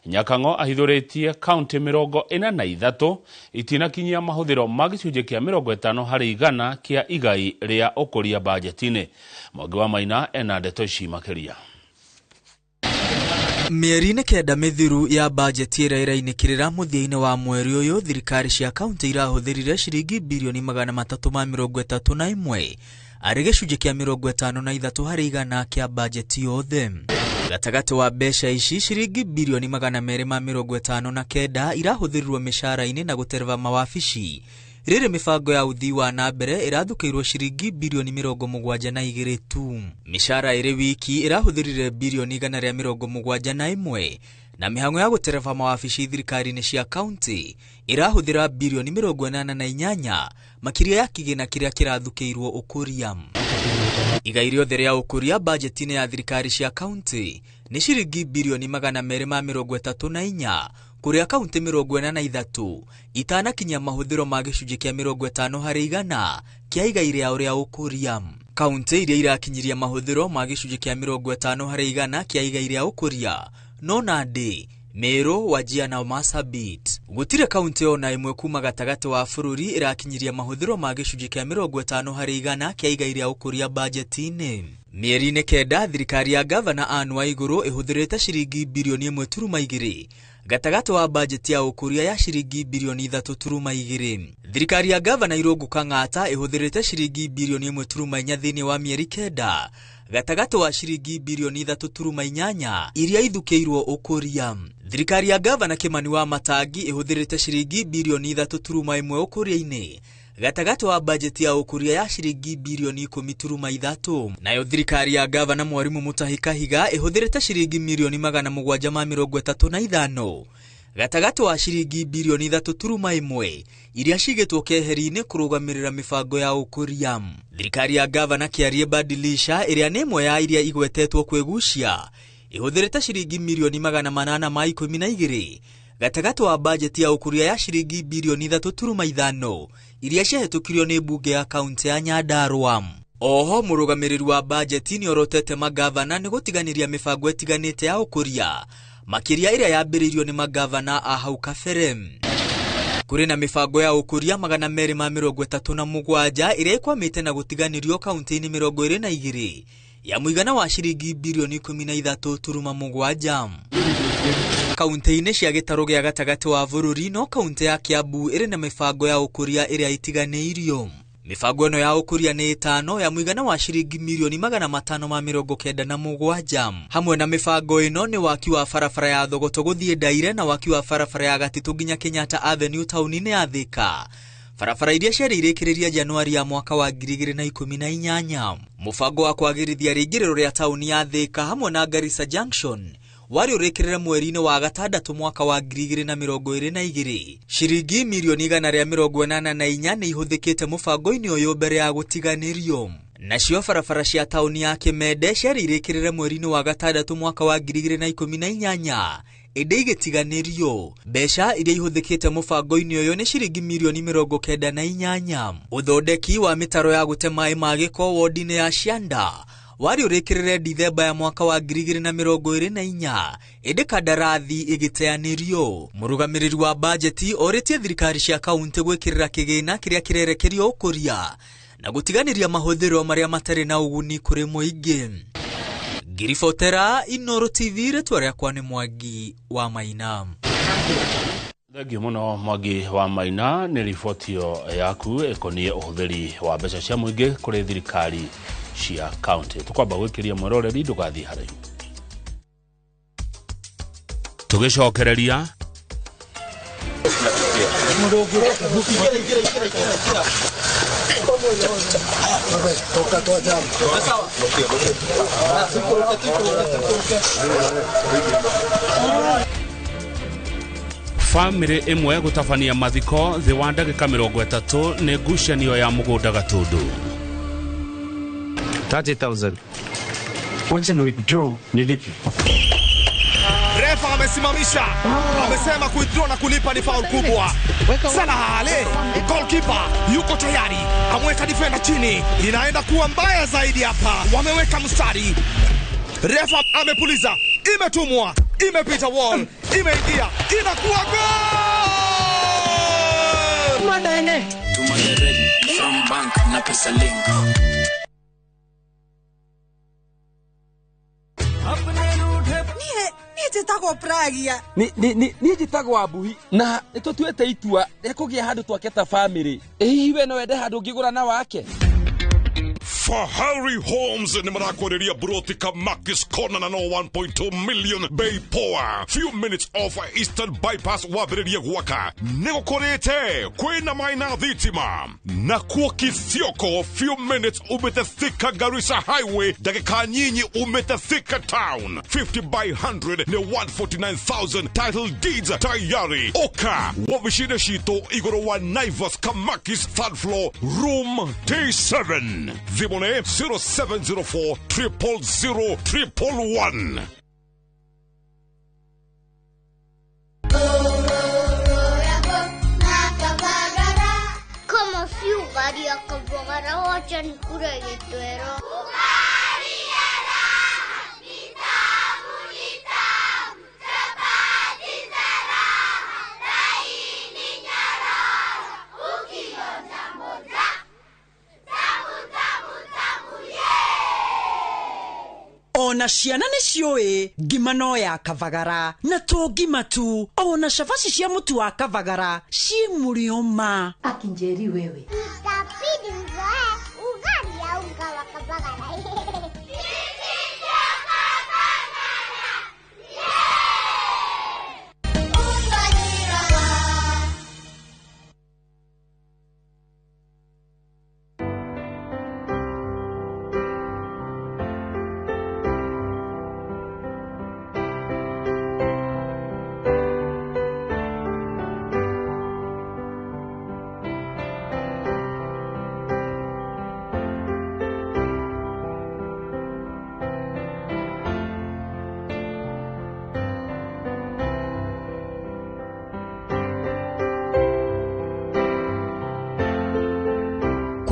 Nyakang'o ahithũrĩtie kaunti 43 itinakinyia mahũthĩro ma gĩcunjĩ kĩa 50 harĩ igana kĩa igai rĩa ũkũria bajeti-inĩ. Mwangi wa Maina ena ndeto ici makĩria. Mĩeri-inĩ 9 mĩthiru ya bajeti ĩrĩa ĩrainĩkĩrĩra mũthia-inĩ wa mweri ũyũ, thirikari cia kaunti irahũthĩrire ciringi birioni 331 arĩ gĩcunjĩ kĩa 53 harĩ igana kĩa bajeti yothe. Gatagatĩ wa mbeca ici, ciringi birioni 259 irahũthĩrirwo mĩcara-inĩ na gũtereva mawabici, Rĩrĩ mĩbango ya ũthii wa na mbere ĩrathukĩirwo ciringi birioni 72 tu. Mĩcara ĩrĩ wiki ĩrahũthĩrire birioni 171 na mĩhang'o ya gũtereba mawabici thirikari-inĩ cia kaunti ĩrahũthĩra birioni 88 makĩria ya kĩgĩna kĩrĩa kĩrathukĩirwo ũkũria. Igai rĩothe rĩa ũkũria bajeti-inĩ ya thirikari cia kaunti nĩ ciringi birioni 234 kũrĩa kaunti 43 itanakinyia mahũthĩro ma gĩcunjĩ kĩa 50 harĩ igana kĩa igai rĩao rĩa ũkũria. Kaunti iria irakinyiria mahũthĩro ma gĩcunjĩ kĩa 50 harĩ igana kĩa igai rĩa ũkũria no Nandi, Meru, Wajir na Marsabit. Gũtirĩ kaunti ona ĩmwe kuma gatagatĩ wa bũrũri ĩrakinyiria mahũthĩro ma gĩcunjĩ kĩa 50 harĩ igana kĩa igai rĩa ũkũria bajeti-inĩ. Mĩeri-inĩ 9 thirikari ya gavana Anne Waiguru ĩhũthĩrĩte ciringi birioni 1.2 gatagatĩ wa bajeti ya ũkũria ya ciringi birioni 3.2. Thirikari ya gavana Irũngũ Kang'ata ĩhũthĩrĩte ciringi birioni 1.4 thĩinĩ wa mĩeri 9 gatagatĩ wa ciringi birioni 3.8 iria ithukĩirwo ũkũria. Thirikari ya gavana Kimani wa Matangi ĩhũthĩrĩte ciringi birioni 3.1 ũkũria-inĩ gatagatĩ wa bajeti ya ũkũria ya ciringi birioni 10.3. Nayo thirikari ya gavana Mwarimu Mutahi Kahiga ĩhũthĩrĩte ciringi mirioni 735 gatagatĩ wa ciringi birioni 3.1 iria cigĩtwo keheri-inĩ kũrũgamĩrĩra mĩbango ya ũkũria. Thirikari ya gavana Kĩarie Badilisha ĩrĩa nĩ ĩmwe ya iria igwetetwo kwĩgucia ĩhũthĩrĩte ciringi mirioni 812 gatagatĩ wa bajeti ya ũkũria ya ciringi birioni 3.5 iria ciahĩtũkirio nĩ mbunge ya kaunti ya Nyandarua. Oho mũrũgamĩrĩri wa bajeti nĩorotete magavana nĩ gũtiganĩria mĩbango ĩtiganĩte ya ũkũria makĩria ĩrĩa yambĩrĩirio nĩ magavana a hau kabere. Kũrĩ na mĩbango ya ũkũria 237 ĩrĩa ĩkwamĩte na gũtiganĩrio kaunti-inĩ 22 ya mũigana wa ciringi birioni 13.7. Kaunti-inĩ cia gĩtarũ gĩa gatagatĩ wa bũrũri no kaunti ya Kiambu ĩrĩ na mĩbango ya ũkũria ĩrĩa ĩtiganĩirio. Mĩbango ĩno ya ũkũria nĩ 5 ya mũigana wa ciringi mirioni 597. Hamwe na mĩbango ĩno nĩ waki wa barabara ya Thogoto gũthiĩ Ndaire na waki wa barabara ya Gatitũ nginya Kenyatta Avenue taũni-inĩ ya Thika. Barabara iria ciarĩ irĩkĩrĩria Januari ya mwaka wa 2018. Mũbango wa kwagĩrithia rĩingĩrĩro rĩa taũni ya Thika hamwe na Garissa Junction warĩ ũrĩkĩrĩre mweri-inĩ wa gatandatũ mwaka wa 2022. Ciringi mirioni 184 nĩ ihũthĩkĩte mũbango-inĩ ũyũ mbere ya gũtiganĩrio. Nacio barabara cia taũni ya Kimende ciarĩ irĩkĩrĩre mweri-inĩ wa gatandatũ mwaka wa 2018 ĩndĩ igĩtiganĩrio. Mbeca iria ihũthĩkĩte mũbango-inĩ ũyũ nĩ ciringi mirioni 98. Ũthondeki wa mĩtaro ya gũte maĩ ma gĩko wodi-inĩ ya Cianda warĩ ũrĩkĩrĩre Dithemba ya mwaka wa 2024 ĩndĩ kandarathi ĩgĩteanĩrio. Mũrũgamĩrĩri wa bajeti orĩtie thirikari cia kaunti gwĩkĩrĩra kĩgĩna kĩrĩa kĩrerekerio ũkũria na gũtiganĩria mahũthĩro marĩa matarĩ na ũguni kũrĩ mũingĩ. Ngiribotera Inooro TV, rĩtwa rĩakwa nĩ Mwangi wa Maina. Thengiũ mũno Mwangi wa Maina nĩ riboti ĩyo yaku ĩkoniĩ ũhũthĩri wa mbeca cia mũingĩ kũrĩ thirikari cia kaunti. Tũkwamba gwĩkĩria mwĩroreri ndũgathiĩ haraihu. Tũgĩcokereria Famĩlĩ ĩmwe gũtabania mathiko thĩ wa ndagĩka 30 nĩ ngucanio ya mũgũnda Gatũndũ. 30,000. Wacha ni withdraw nilipe. Refa amesimamisha, amesema withdraw na kulipa ni foul kubwa. Salah Ale, goalkeeper yuko tayari, ameweka defender chini, inaenda kuwa mbaya zaidi hapa. Wameweka mstari. Refa amepuliza, imetumwa, imepita wall, imeingia, inakuwa goal. Madene. Tuma direct from bank na pesa link. Njĩtagwo Pragia. Niĩ njĩtagwo Ambuhi na nĩtũtuĩte itua rĩa kũgĩa handũ twake ta famĩlĩ. Ĩ hihi we no wende handũ ũngĩgũra na wake? Fahari Homes nĩ marakwenderia broti Kamakis Corner na no 1.2 million bei poa. Few minutes off Eastern Bypass wambĩrĩrie gwaka. Nĩ gũkũrĩte kwĩna maĩ na thitima. Na kuo Kithioko few minutes umĩte Thika Garissa Highway, ndagĩka nyinyi umĩte Thika Town. 50 by 100 nĩ 149,000 title deeds tayari. Oka wabici-inĩ citũ igũrũ wa Naivas Kamakis third floor room T7. Thimũ nĩ 0704 000 111. Kama si ugali ya Kavagara, wacha nikule gitwero. Ona ciana nĩ ciũĩ ngima no ya Kavagara na to ngima tu, ona cabaci cia mũtu wa Kavagara ciĩ mũrĩo ma. Akinjeri wewe. Itabidi mzoe ugali ya unga wa Kavagara.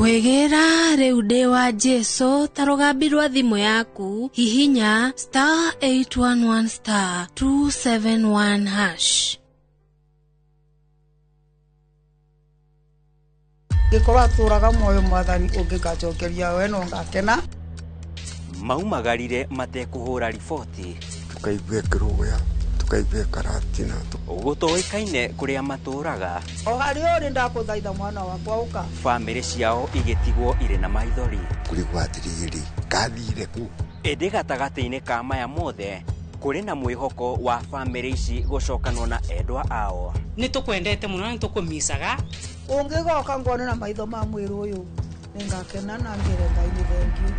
Kwĩgĩra rĩu ndĩ wa Jesu ta rũgambi rwa thimũ yaku hihinya star 811 star 271 hash. Ngĩkorwo atũraga muoyo mwathani ũngĩgacokeria we no ngakena. Maumagarire matekũhũra riboti tukaigua kĩrũya tukaigua karatina gũtoĩkaine kũrĩa matũraga. O harĩa ũrĩ ndakũthaitha mwana wakwa ũka. Bamĩrĩ ciao igĩtigwo irĩ na maithori. Kũrigwo atĩrĩrĩ kathire kũ. Ĩndĩ gatagatĩ-inĩ ka maya mothe kũrĩ na mwĩhoko wa bamĩrĩ ici gũcokanwo na endwa ao. Nĩ tũkwendete mũno na nĩ tũkũmicaga. Ũngĩgoka ngone na maitho ma mwĩrĩ ũyũ nĩngakena na ngĩre Ngai nĩ thengiũ.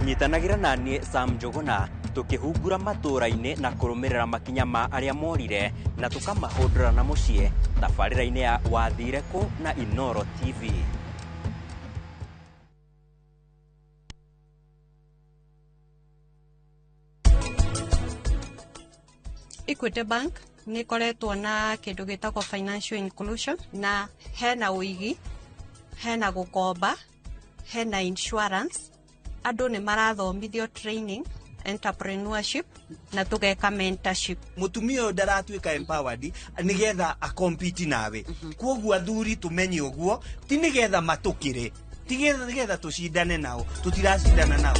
Nyitanagĩra na niĩ Sam Njũgũna tukihungura matũra-inĩ na kũrũmĩrĩra makinya ma arĩa morire na tũkamahũndũra na mũciĩ tabarĩra-inĩ ya Wathire Kũ na Inoro TV. Equity Bank nĩ ĩkoretwo na kĩndũ gĩtagwo financial inclusion na hena ũigi, hena gũkomba, hena insurance, andũ nĩ marathomithio training, entrepreneurship na tugeka mentorship. Mutumia ũyũ ndaratuĩka empowered nigetha akompiti nawe. Kwoguo athuri tumenye ũguo ti nigetha matukire, ti nigetha tucindane nao, tutiracindana nao.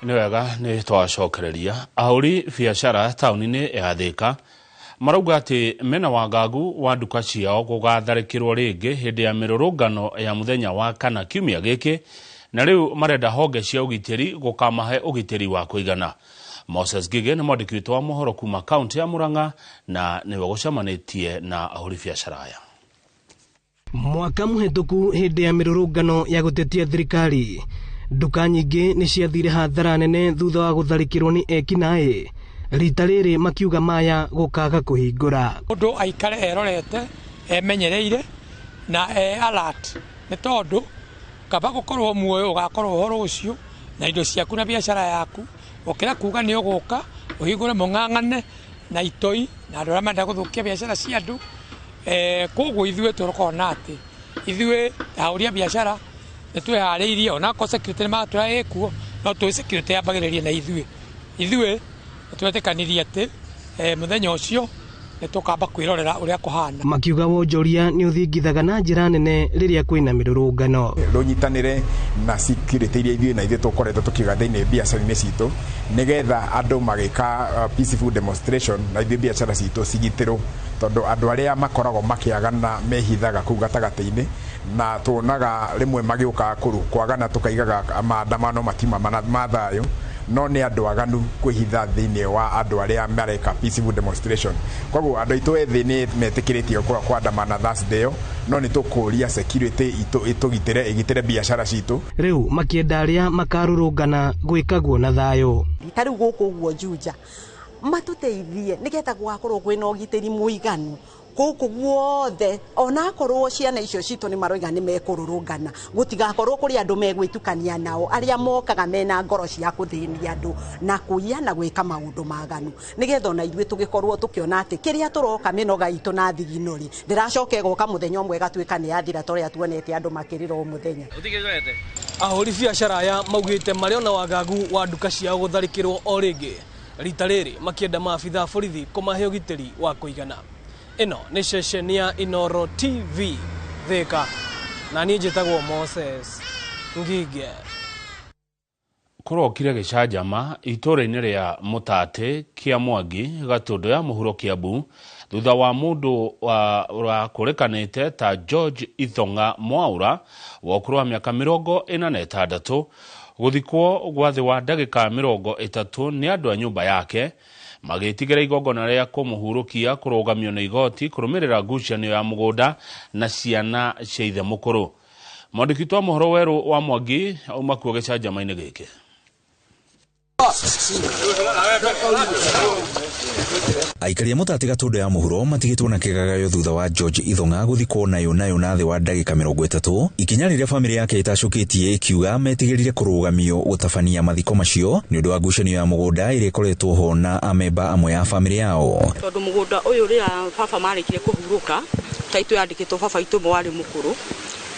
Nĩ wega nĩ twacokereria ahũri biacara taũni-inĩ ya Thika marauga atĩ mena wangagu wa nduka ciao gũgatharĩkĩrwo rĩngĩ hĩndĩ ya mĩrũrũngano ya mũthenya wa kana kiumia gĩkĩ, na rĩu marenda honge cia ũgitĩri gũkamahe ũgitĩri wa kũigana. Moses Ngige nĩ mwandĩki witũ wa mohoro kuma kaunti ya Murang'a na nĩwe gũcemanĩtie na ahũri biacara aya. Mwaka mũhĩtũku hĩndĩ ya mĩrũrũngano ya gũtetia thirikari, nduka nyingĩ nĩ ciathire hathara nene thutha wa gũtharĩkĩrwo nĩ ekinaĩ. Rita rĩrĩ makiuga maya gũkaga kũhingũra. Mũndũ aikare erorete, emenyereire na e alert, nĩ tondũ kaba gũkorwo muoyo ũgakorwo ũhoro ũcio na indo ciaku na biacara yaku, ũkĩra kuga nĩ ũgũka ũhingũre mũng'ang'ane na itoi na andũ arĩa marenda gũthũkia biacara cia andũ. Koguo ithuĩ tũrokona atĩ ithuĩ ahũri a biacara nĩ twĩharĩirie, onakorwo security nĩ magatwĩra ĩkuo, no tũĩ security yambagĩrĩria na ithuĩ. Ithuĩ nĩ twetĩkanirie atĩ mũthenya ũcio Nĩ tũkamba kwĩrorera ũrĩa kũhana. Makiuga wonjoria nĩ ũthingithaga na njĩra nene rĩrĩa kwĩna mĩrũrũngano. Rũnyitanĩre na security iria ithuĩ na ithuĩ tũkoretwo tũkiuga thĩinĩ biacara-inĩ citũ, nĩgetha andũ magĩka peaceful demonstration na ithuĩ biacara citũ cigitĩrwo, tondũ andũ arĩa makoragwo makĩagana mehithaga kũu gatagatĩ-inĩ, na tuonaga rĩmwe magĩũka kwagana tũkaigaga maandamano matima ma thayũ, no nĩ andũ aganu kwĩhitha thĩinĩ wa andũ arĩa mareka peaceful demonstration. Koguo andũ aitũ ethĩ nĩ metĩkĩrĩtio kwandamana Thursday ĩyo, no nĩ tũkũria security itũgitĩre, ĩgitĩre biacara citũ. Rĩu makĩenda arĩa makarũrũngana gwĩkagwo na thayũ. Ta rĩu gũkũ ũguo Juja matũteithie nĩgetha gũgakorwo kwĩna ũgitĩri mũiganu gũkũ guothe, onakorwo ciana icio citũ nĩ maroiga nĩ mekũrũrũngana, gũtigakorwo kũrĩ andũ megwĩtukania nao arĩa mokaga mena ngoro cia kũthĩnia andũ na kũiya na gwĩka maũndũ maganu, nĩgetha ona ithuĩ tũgĩkorwo tũkĩona atĩ kĩrĩa tũroka mĩnoga itũ na thigino rĩ, ndĩracoka ĩgoka mũthenya ũmwe ĩgatuĩka nĩ yathira ta ũrĩa tuonete andũ makĩrĩra o mũthenya. Ahũri biacara aya maugĩte marĩ ona wagagu wa nduka ciao gũtharĩkĩrwo o rĩngĩ, rita rĩrĩ makĩenda maabitha a borithi kũmahe ũgitĩri wa kũigana. Ĩno nĩ ceceni ya Inooro TV Thika, na niĩ njĩtagwo Moses Ngige. Kũrokire gĩcanjama itũũra-inĩ rĩa Mũtatĩ kĩa Mwangi Gatũndũ ya mũhuro Kiambu thutha wa mũndũ wakũrĩkanĩte ta George Ithong'a Mwaura wa ũkũrũ wa mĩaka 46 gũthikwo gwa thĩ wa ndagĩka 30 nĩ andũ a nyũmba yake magĩtigĩra igongona rĩa kũmũhurũkia kũrũgamio nĩ igoti kũrũmĩrĩra ngucanio ya mũgũnda na ciana cia ithe mũkũrũ. Mwandĩki wa mohoro Werũ wa Mwangi auma kuo gĩcanjama-inĩ gĩkĩ. Aikari a Mũtatĩ Gatũndũ ya mũhuro matigĩtwo na kĩgagayo thutha wa George Ithong'a gũthikwo nayo nayo na thĩ wa ndagĩka 30, ikinya rĩrĩa bamĩrĩ yake ĩtacũkĩtie ĩkiuga metigĩrire kũrũgamio gũtabania mathiko macio nĩ ũndũ wa ngucanio ya mũgũnda ĩrĩa ĩkoretwo ho na amemba amwe a bamĩrĩ yao. Tondũ mũgũnda ũyũ rĩrĩa baba marĩkire kũhurũka, taitũ yandĩkĩtwo baba itũ ũmwe warĩ mũkũrũ,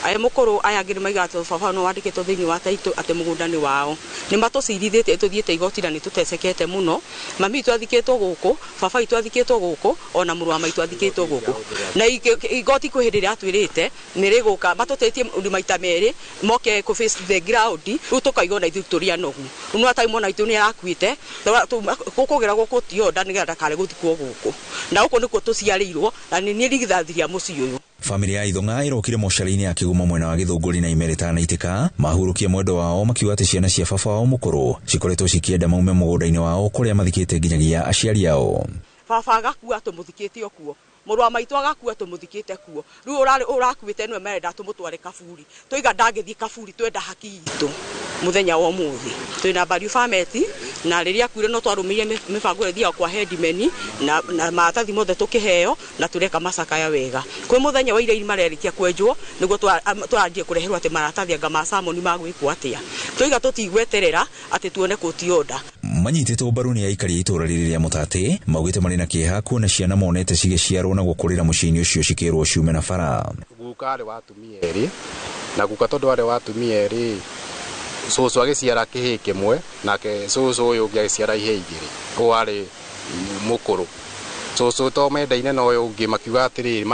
aya mũkũrũ aya angĩ nĩmaigaga atĩ baba no wandĩkĩtwo thĩinĩ wa taitũ atĩ mũgũnda nĩ wao. Nĩ matũcirithĩtie tũthiĩte igoti na nĩ tũtecekete mũno. Mami witũ athikĩtwo gũkũ, baba witũ athikĩtwo gũkũ, ona mũrũ wa maitũ athikĩtwo gũkũ. Na igoti kwĩ hĩndĩ ĩrĩa atwĩrĩte nĩ rĩgũka, matũtĩtie ũndũ maita merĩ moke kũ face the ground, rĩu tũkaigua ona ithuĩ tũrĩ anogu. Rĩu no time ona itũ nĩ arakuĩte, gũkũgĩra gũkũ ti order nĩgetha ndakare gũthikwo gũkũ. Na gũkũ nĩkuo tũciarĩirwo na nĩ niĩ ndigithathi rĩa mũciĩ ũyũ. Bamĩrĩ ya Ithong'a ĩrokire mocarĩ-inĩ ya Kĩgumo mwena wa Gĩthũngũri na Imere ĩtanaitĩka, mahurũkia mwendo wao makiuga atĩ ciana cia baba wao mũkũrũ cikoretwo cikĩenda maume mũgũnda-inĩ wao kũrĩa mathikĩte nginyagia aciari ao. Baba agakua tũmũthikĩte o kuo, mũrũ wa maitũ agakua tũmũthikĩte kuo, rĩu ũrakuĩte nĩwe marenda tũmũtware kaburi, tũiga ndangĩthiĩ kaburi, twenda haki itũ mũthenya wa ũmũthĩ. Twĩna Bariu Fameti na rĩrĩa akuire no twarũmĩrĩire mĩbango ĩrĩa ĩthiaga kwa headman na maratathi mothe tũkĩheo na tũreka macakaya wega. Kwĩ mũthenya wa ira marerĩkia kwenjwo nĩguo tũranjie kũreherwo atĩ maratathi anga ma samoni magwĩkwo atĩa. Tũiga tũtigweterera atĩ tuone kũti order. Manyitĩtwo mbaru nĩ aikari a itũũra rĩrĩ rĩa Mũtatĩ maugĩte marĩ na kĩeha kuona ciana monete cigĩciarwo na gũkũrĩra mũciĩ-inĩ ũcio cikĩrwo ciume na bara. Guka arĩ wa atumia erĩ, na guka tondũ arĩ wa atumia erĩ, cũcũ agĩciara kĩhĩĩ kĩmwe, nake cũcũ ũyũ ũngĩ agĩciara ihĩĩ igĩrĩ, ũyũ arĩ mũkũrũ. Cũcũ to mendaine na ũyũ ũngĩ makiuga atĩrĩrĩ,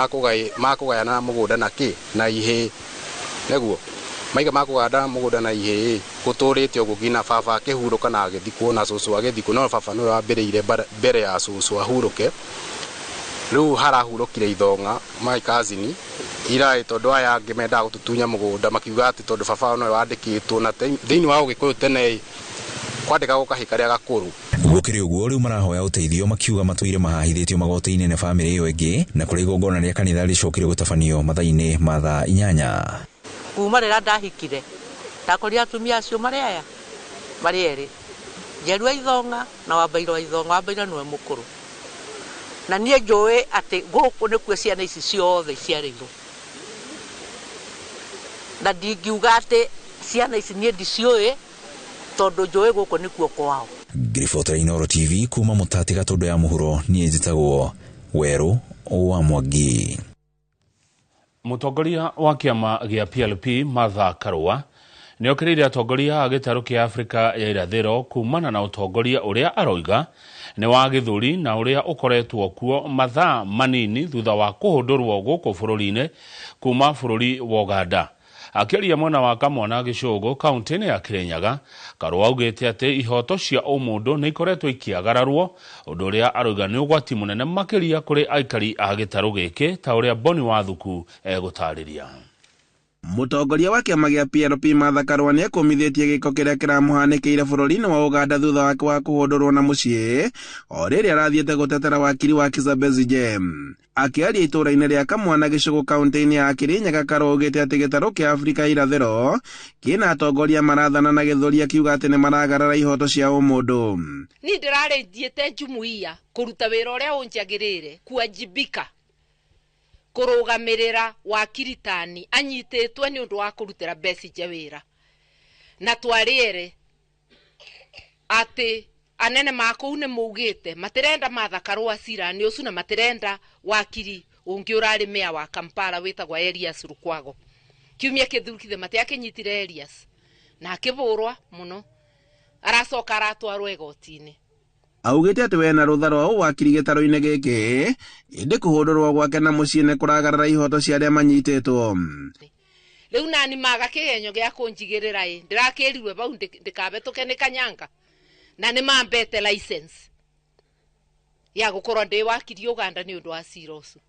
makũgayana mũgũnda na kĩ? Na ihĩĩ. Nĩguo maiga makũgayana mũgũnda na ihĩĩ, gũtũrĩte ũguo nginya baba akĩhurũka na agĩthikwo na cũcũ agĩthikwo, no baba nĩwe wambĩrĩire mbere ya cũcũ ahurũke. Rĩu harahurũkire Ithong'a my cousin iraĩ tondũ aya angĩ mendaga gũtũtunya mũgũnda makiuga atĩ tondũ baba wao nĩwe wandĩkĩtwo na thĩinĩ wa Ũgĩkũyũ tene kwandĩkagwo kahĩĩ karĩa gakũrũ. Gũkĩrĩ ũguo rĩu marahoya ũteithio makiuga matũire mahahithĩtio magoti-inĩ nĩ bamĩrĩ ĩyo ĩngĩ, na kũrĩa igongona rĩa kanitha rĩcokire gũtabanio mathaa-inĩ ma thaa 8. Kuma rĩrĩa ndahikire ndakorire atumia acio marĩ aya marĩ erĩ, Njerua Ithong'a na Wambairũ wa Ithong'a. Wambairũ nĩwe mũkũrũ, na niĩ njũĩ atĩ gũkũ nĩkuo ciana ici ciothe iciarĩirwo, na ndingiuga atĩ ciana ici niĩ ndiciũĩ tondũ njũĩ gũkũ nĩkuo kwao. Ngĩribotera Inooro TV kuma Mũtatĩ Gatũndũ ya mũhuro, niĩ njĩtagwo Werũ wa Mwangi. Mũtongoria wa kĩama gĩa PLP Martha Karua Nĩ okĩrĩire atongoria a gĩtarũ kĩa Afrika ya irathĩro kumana na ũtongoria ũrĩa aroiga nĩ wa gĩthũri na ũrĩa ũkoretwo kuo mathaa manini thutha wa kũhũndũrwo gũkũ bũrũri-inĩ kuma bũrũri wa Uganda. Akĩaria mwena wa Kamwana Gĩcũgũ kaunti-inĩ ya Kirinyaga, Karũa augĩte atĩ ihoto cia ũmũndũ nĩ ikoretwo ikĩagararwo, ũndũ ũrĩa aroiga nĩ ũgwati mũnene makĩria kũrĩ aikari a gĩtarũ gĩkĩ ta ũrĩa Boni Wathuku egũtarĩria. Mũtongoria wa kĩama gĩa PLP Martha Karua nĩ ekũmithĩtie gĩko kĩrĩa kĩramũhanĩkĩire bũrũri-inĩ wa Uganda thutha wake wa kũhũndũrwo na mũciĩ o rĩrĩa arathiĩte gũtetera wakiri wa Kizza Besigye. Akĩaria itũũra-inĩ rĩa Kamwana Gĩcũgũ kaunti-inĩ ya Kirinyaga, Karua augĩte atĩ gĩtarũ kĩa Afrika ya irathĩro kĩna atongoria marathana na gĩthũri, akiuga atĩ nĩ maragarara ihoto cia ũmũndũ. Niĩ ndĩrarĩ thiĩte njumuiya kũruta wĩra ũrĩa ũnjagĩrĩire, kuwajibika kũrũgamĩrĩra wakiri tani anyitĩtwe nĩ ũndũ wa kũrutĩra Besigye wĩra, na twarĩere atĩ anene makũu nĩ maugĩte matirenda Martha Karua cirani ũcio na matirenda wakiri ũngĩ ũrarĩ meya wa Kampala wĩtagwo Elias Lukwago. Kiumia kĩthurukithe matiakĩnyitire Elias na akĩbũrwa mũno, aracoka aratwarwo igoti-inĩ. Augĩte atĩ we na rũtha rwa ũwakiri gĩtarũ-inĩ gĩkĩ ĩndĩ kũhũndũrwo gwake na mũciĩ nĩ kũragarara ihoto cia arĩa manyitĩtwo. Rĩu nani maga kĩgenyo gĩa kũnjigĩrĩra ĩ ndĩrakĩrirwe bau ndĩkabetũke nĩ kanyanga na nĩ mambete license ya gũkorwo ndĩ wakiri Uganda nĩ ũndũ wa cira ũcio.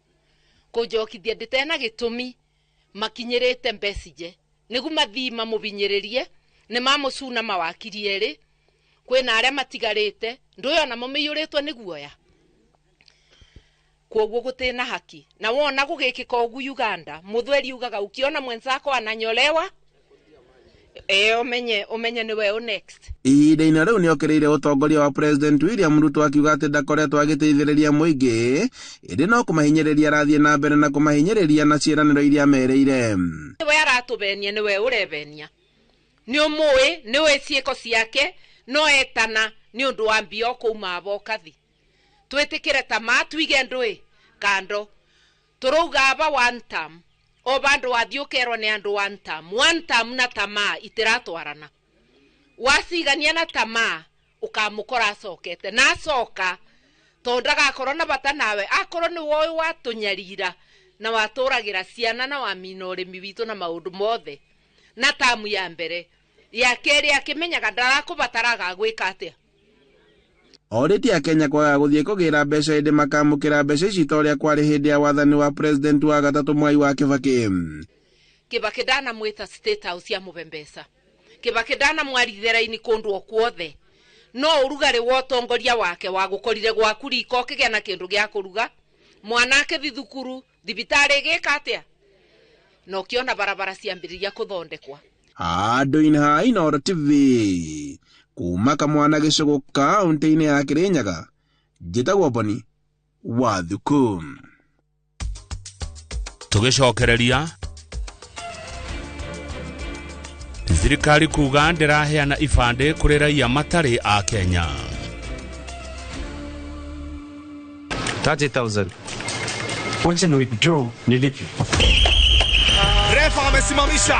Kũnjokithia ndĩtena gĩtũmi makinyĩrĩte Besigye nĩgu mathii mamũbinyĩrĩrie nĩ mamũcuna mawakiri erĩ kwĩna arĩa matigarĩte ndũyũ namo mĩiyũrĩtwo nĩ guoya, kwoguo gũtĩna haki. Na wona gũgĩkĩka ũguo Uganda mũthweri ugaga ukiona mwenzako ananyolewa ũmenye nĩwe ũ next. Ihinda-inĩ rĩu nĩ okĩrĩire ũtongoria wa President William Ruto akiuga atĩ ndakoretwo agĩteithĩrĩria mũingĩ ĩndĩ no kũmahinyĩrĩria arathiĩ na mbere na kũmahinyĩrĩria na ciĩranĩro iria amerĩire. Nĩwe aratũbenia, nĩwe ũrebenia, nĩ ũmũĩ, nĩũĩ ciĩko ciake, no etana nĩ ũndũ wa mbio kũuma abokathi. Twĩtĩkĩre ta ma tuige ndũĩ kando tũrauga aba one term o bandũ wathiĩ ũkerwo nĩ andũ one term, one term na tamaa itiratwarana. Wacigania na tamaa ũkamũkora acokete na acoka tondũ ndagakorwo na bata nawe, akorwo nĩ woĩ watũnyarira na watũragĩra ciana na wamina ũrĩmi witũ na maũndũ mothe na tamu ya mbere ya kerĩ akĩmenyaga ndarakũbataraga gwĩka atĩa. Orĩtie Akenya kwaga gũthiĩ kũgĩra mbeca ĩndĩ makamũkĩra mbeca ici ta ũrĩa kwarĩ hĩndĩ ya wathani wa President wa gatatũ Mwai wa Kibaki. Kibaki ndanamwĩta State House amũhe mbeca, Kibaki ndanamwarithĩra-inĩ kũndũ o kuothe, no ũrugarĩ wa ũtongoria wake wagũkorire gwaku riko ũkĩgĩa na kĩndũ gĩa kũruga, mwana akĩthi thukuru, thibitarĩ ĩgĩka atĩa, na ũkĩona barabara ciambĩrĩria kũthondekwa. Andũ-inĩ ha Inooro TV kuma Kamwana Gĩcũgũ kaunti-inĩ ya Kirinyaga, njĩtagwo Boni Wathuku. Tũgĩcokereria thirikari kuga ndĩraheana ibandĩ kũrĩ raia matarĩ a Kenya. 30,000. Wacha ni withdraw nilipe. Refa amesimamisha,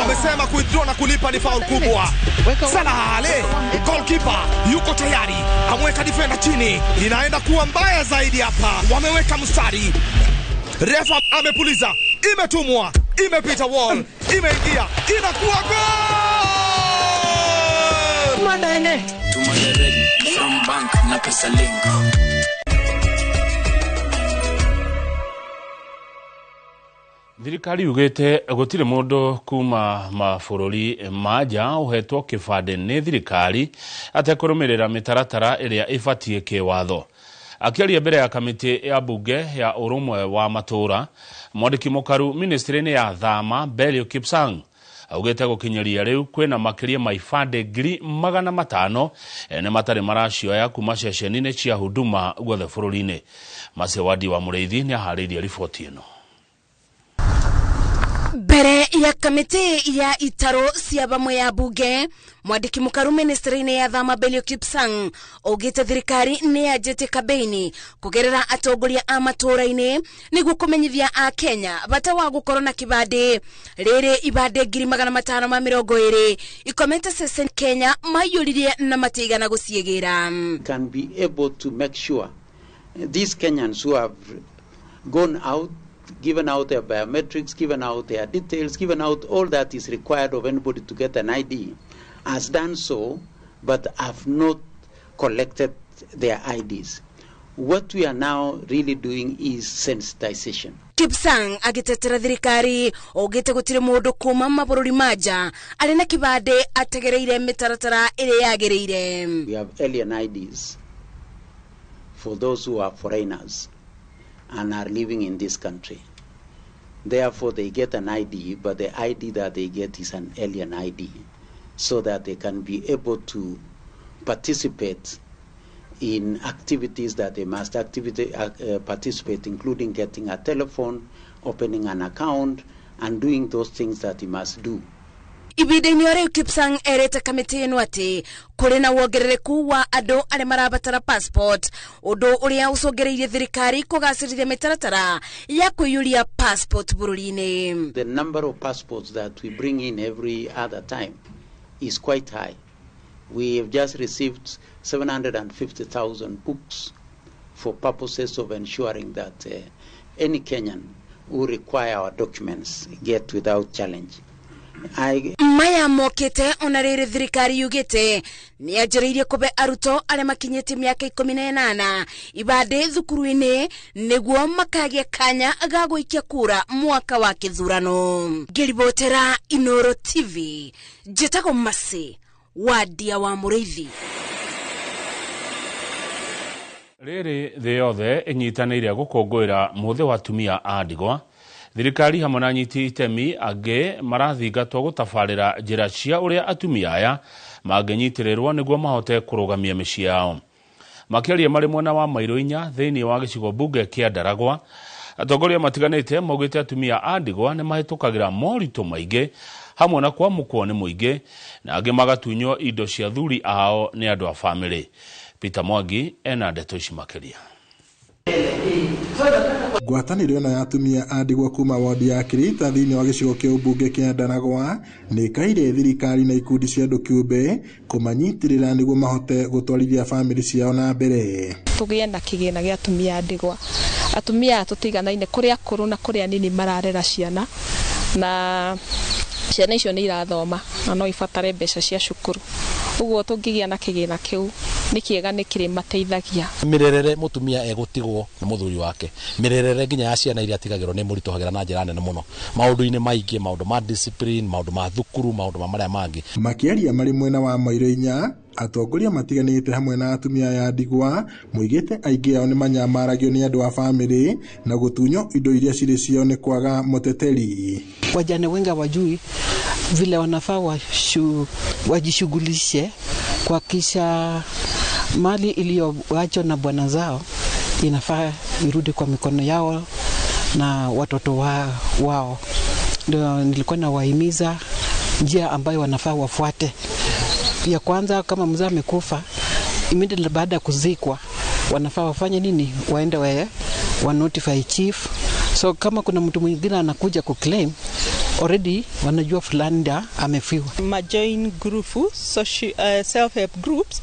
amesema withdraw na kulipa ni foul kubwa. Salah Ale, goalkeeper yuko tayari, amweka defender chini, inaenda kuwa mbaya zaidi hapa. Wameweka mstari. Refa amepuliza, imetumwa, imepita wall, imeingia, inakuwa goal. Madene. Tuma direct from bank na pesa link. Thirikari yugĩte gũtirĩ mũndũ kuma mabũrũri ma nja ũhetwo kĩbandĩ nĩ thirikari atekũrũmĩrĩra mĩtaratara ĩrĩa ĩbatiĩ kĩwatho. Akĩaria mbere ya kamĩtĩ ya bunge ya ũrũmwe wa matũũra, mwandĩki mũkaru ministry-inĩ ya thama Belio Kipsang augĩte gũkinyĩria rĩu kwĩna makĩria ma ibandĩ 500,000 ene matarĩ maracioya kuma ceceni-inĩ cia huduma guothe bũrũri-inĩ. Macewadi wa Mũrĩithi nĩaharĩirie riboti ĩno. Mbere ya kamĩtĩ ya itaro cia bamwe ya bunge, mwandĩki mũkaru ministry-inĩ ya thama Belio Kipsang augĩte thirikari nĩ yanjĩtie kambeini kũgerera atongoria a matũũra-inĩ nĩguo kũmenyithia a Kenya bata wa gũkorwo na kĩbandĩ. Rĩrĩ ibandĩ 520,000 ikomete ceceni Kenya maiyũririe na matiigana gũciĩgĩra. Can be able to make sure these Kenyans who have gone out, given out their biometrics, given out their details, given out all that is required of anybody to get an ID, has done so, but have not collected their IDs. What we are now really doing is sensitization. Kipsang agitetera thirikari augite gutire mundu kuma mabũrũri ma nja arĩ na kĩbandĩ ategereire mĩtaratara ĩrĩa yagĩrĩire. We have alien IDs for those who are foreigners and are living in this country. Therefore, they get an ID, but the ID that they get is an alien ID, so that they can be able to participate in activities that they must participate, including getting a telephone, opening an account, and doing those things that they must do. Ibinda-inĩ o rĩu Kipsang erĩte kamĩtĩ ĩno atĩ kũrĩ na wongerereku wa andũ arĩa marabatara passport, ũndũ ũrĩa ũcũngĩrĩirie thirikari kũgacĩrithia mĩtaratara ya kũiyũria passport bũrũri-inĩ. The number of passports that we bring in every other time is quite high. We have just received 750,000 books for purposes of ensuring that any Kenyan who require our documents get without challenge. Maya mokĩte ona rĩrĩ thirikari yugĩte nĩ yanjĩrĩirie kũbe arutwo arĩa makinyĩtie mĩaka 18 ibandĩ thukuru-inĩ nĩguo makagĩa kanya ga gũikia kura mwaka wa kĩthurano. Ngĩribotera Inoro TV, njĩtagwo Mercy Wadia wa Mũrĩithi. Rĩrĩ thĩ yothe ĩnyitanĩire gũkũngũĩra mũthĩ wa atumia a ndigwa. Thirikari hamwe na anyiti itemi angĩ marathingatwo gũtabarĩra njĩra cia ũrĩa atumia aya mangĩnyitĩrĩrwo nĩguo mahote kũrũgamia mĩciĩ yao. Makĩaria marĩ mwena wa mairo 4 thĩinĩ wa gĩcigo mbunge kĩa Ndaragwa, atongoria matiganĩte maugĩte atumia a ndigwa nĩ mahĩtũkagĩra moritũ maingĩ hamwe na kwamũkwo nĩ mũingĩ na angĩ magatunywo indo cia thuri ao nĩ andũ a bamĩrĩ. Peter Mwangi ena ndeto ici makĩria. Ngwatanĩro ĩno ya atumia a ndigwa kuma wodi ya Kĩrĩita thĩinĩ wa gĩcigo kĩa ũmbunge kĩa Ndaragwa nĩ ĩkaire thirikari na ikundi cia andũ kĩũmbe kũmanyitĩrĩra nĩguo mahote gũtwarithia bamĩrĩ ciao na mbere. Tũgĩe na kĩgĩna gĩa atumia a ndigwa. Atumia aya tũtiganaine kũrĩa akũrũ na kũrĩa anini mararera ciana, na ciana icio nĩ irathoma na no ibatare mbeca cia cukuru. Ũguo tũngĩgĩa na kĩgĩna kĩu nĩ kĩega, nĩ kĩrĩmateithagia. Mĩrerere mũtumia egũtigwo nĩ mũthuri wake, mĩrerere nginya ya ciana iria atigagĩrwo nĩ mũritũhagĩra na njĩra nene mũno maũndũ-inĩ maingĩ, maũndũ ma discipline, maũndũ ma thukuru, maũndũ ma marĩa mangĩ. Makĩaria marĩ mwena wa mairo 4, atongoria matiganĩte hamwe na atumia aya ndigwa moigĩte aingĩ ao nĩ manyamaragio nĩ andũ a bamĩrĩ na gũtunywo indo iria cirĩ ciao nĩ kwaga mũteteri. Wajane wengi hawajui vile wanafaa wajishughulishe kuhakikisha mali iliyoachwa na bwana zao inafaa irudi kwa mikono yao na watoto wao. Ndio nilikuwa nawahimiza njia ambayo wanafaa wafuate. Ya kwanza, kama mzee amekufa, immediately baada ya kuzikwa wanafaa wafanye nini? Waende wa notify chief. So kama kuna mtu mwingine anakuja kuclaim, already wanajua fulani ndio amefiwa. Majoin group, social, self help groups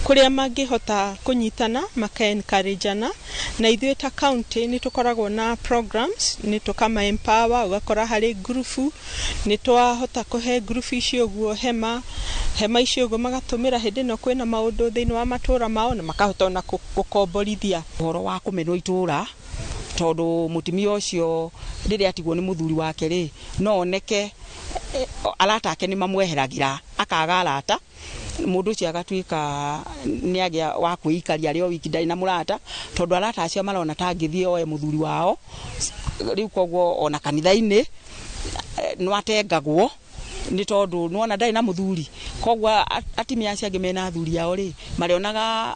kuria mangihota kunyitana maka encourageana na ithuĩ ta county nĩ tũkoragwo na programs nĩ tũkama empower, ũgakora harĩ group nĩ twahota kũhe group icio ũguo hema icio ũguo magatũmĩra hĩndĩ ĩno kwĩna maũndũ thĩinĩ wa matũra mao na makahota ona gũkomborithia. Ũhoro wa kũmenwo itũra tondũ mũtumia ũcio rĩrĩa atigwo nĩ mũthuri wake rĩ, no oneke arata ake nĩ mamweheragĩra, akaga arata, mũndũ ũcio agatuĩka nĩ agĩa wa kwĩikaria arĩ o wiki ndarĩ na mũrata, tondũ arata acio marona ta angĩthiĩ oe mũthuri wao. Rĩu koguo ona kanitha-inĩ no atengagwo nĩ tondũ nĩwona ndarĩ na mũthuri, koguo atumia acio angĩ mena athuri ao rĩ, marĩonaga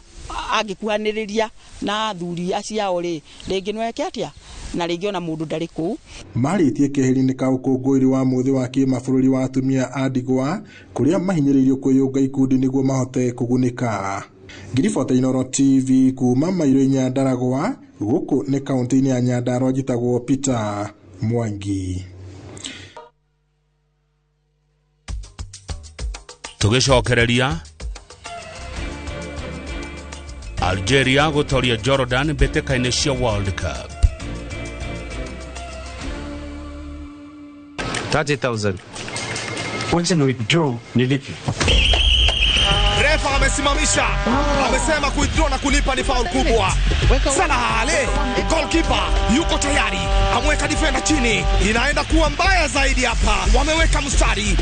angĩkuhanĩrĩria na athuri acio ao rĩ, rĩngĩ no eke atĩa, Na rĩngĩ ona mũndũ ndarĩ kũu. Marĩtie keheri-inĩ ka ũkũngũĩri wa mũthĩ wa kĩmabũrũri wa atumia a ndigwa kũrĩa mahinyĩrĩirio kwĩyũnga ikundi nĩguo mahote kũgunĩka. Ngiribota Inooro TV kuma Mairũ Nyandaragwa gũkũ nĩ kaunti-inĩ ya Nyandarua, njĩtagwo Peter Mwangi. Tũgĩcokereria Algeria gũtoria Jordan mbĩtĩka-inĩ cia World Cup. 30,000. Wacha ni withdraw nilipe. Refa amesimamisha, amesema kuwithdraw na kulipa ni faul kubwa. Salah Ale, goalkeeper yuko tayari, ameweka defender chini, inaenda kuwa mbaya zaidi hapa. Wameweka mstari.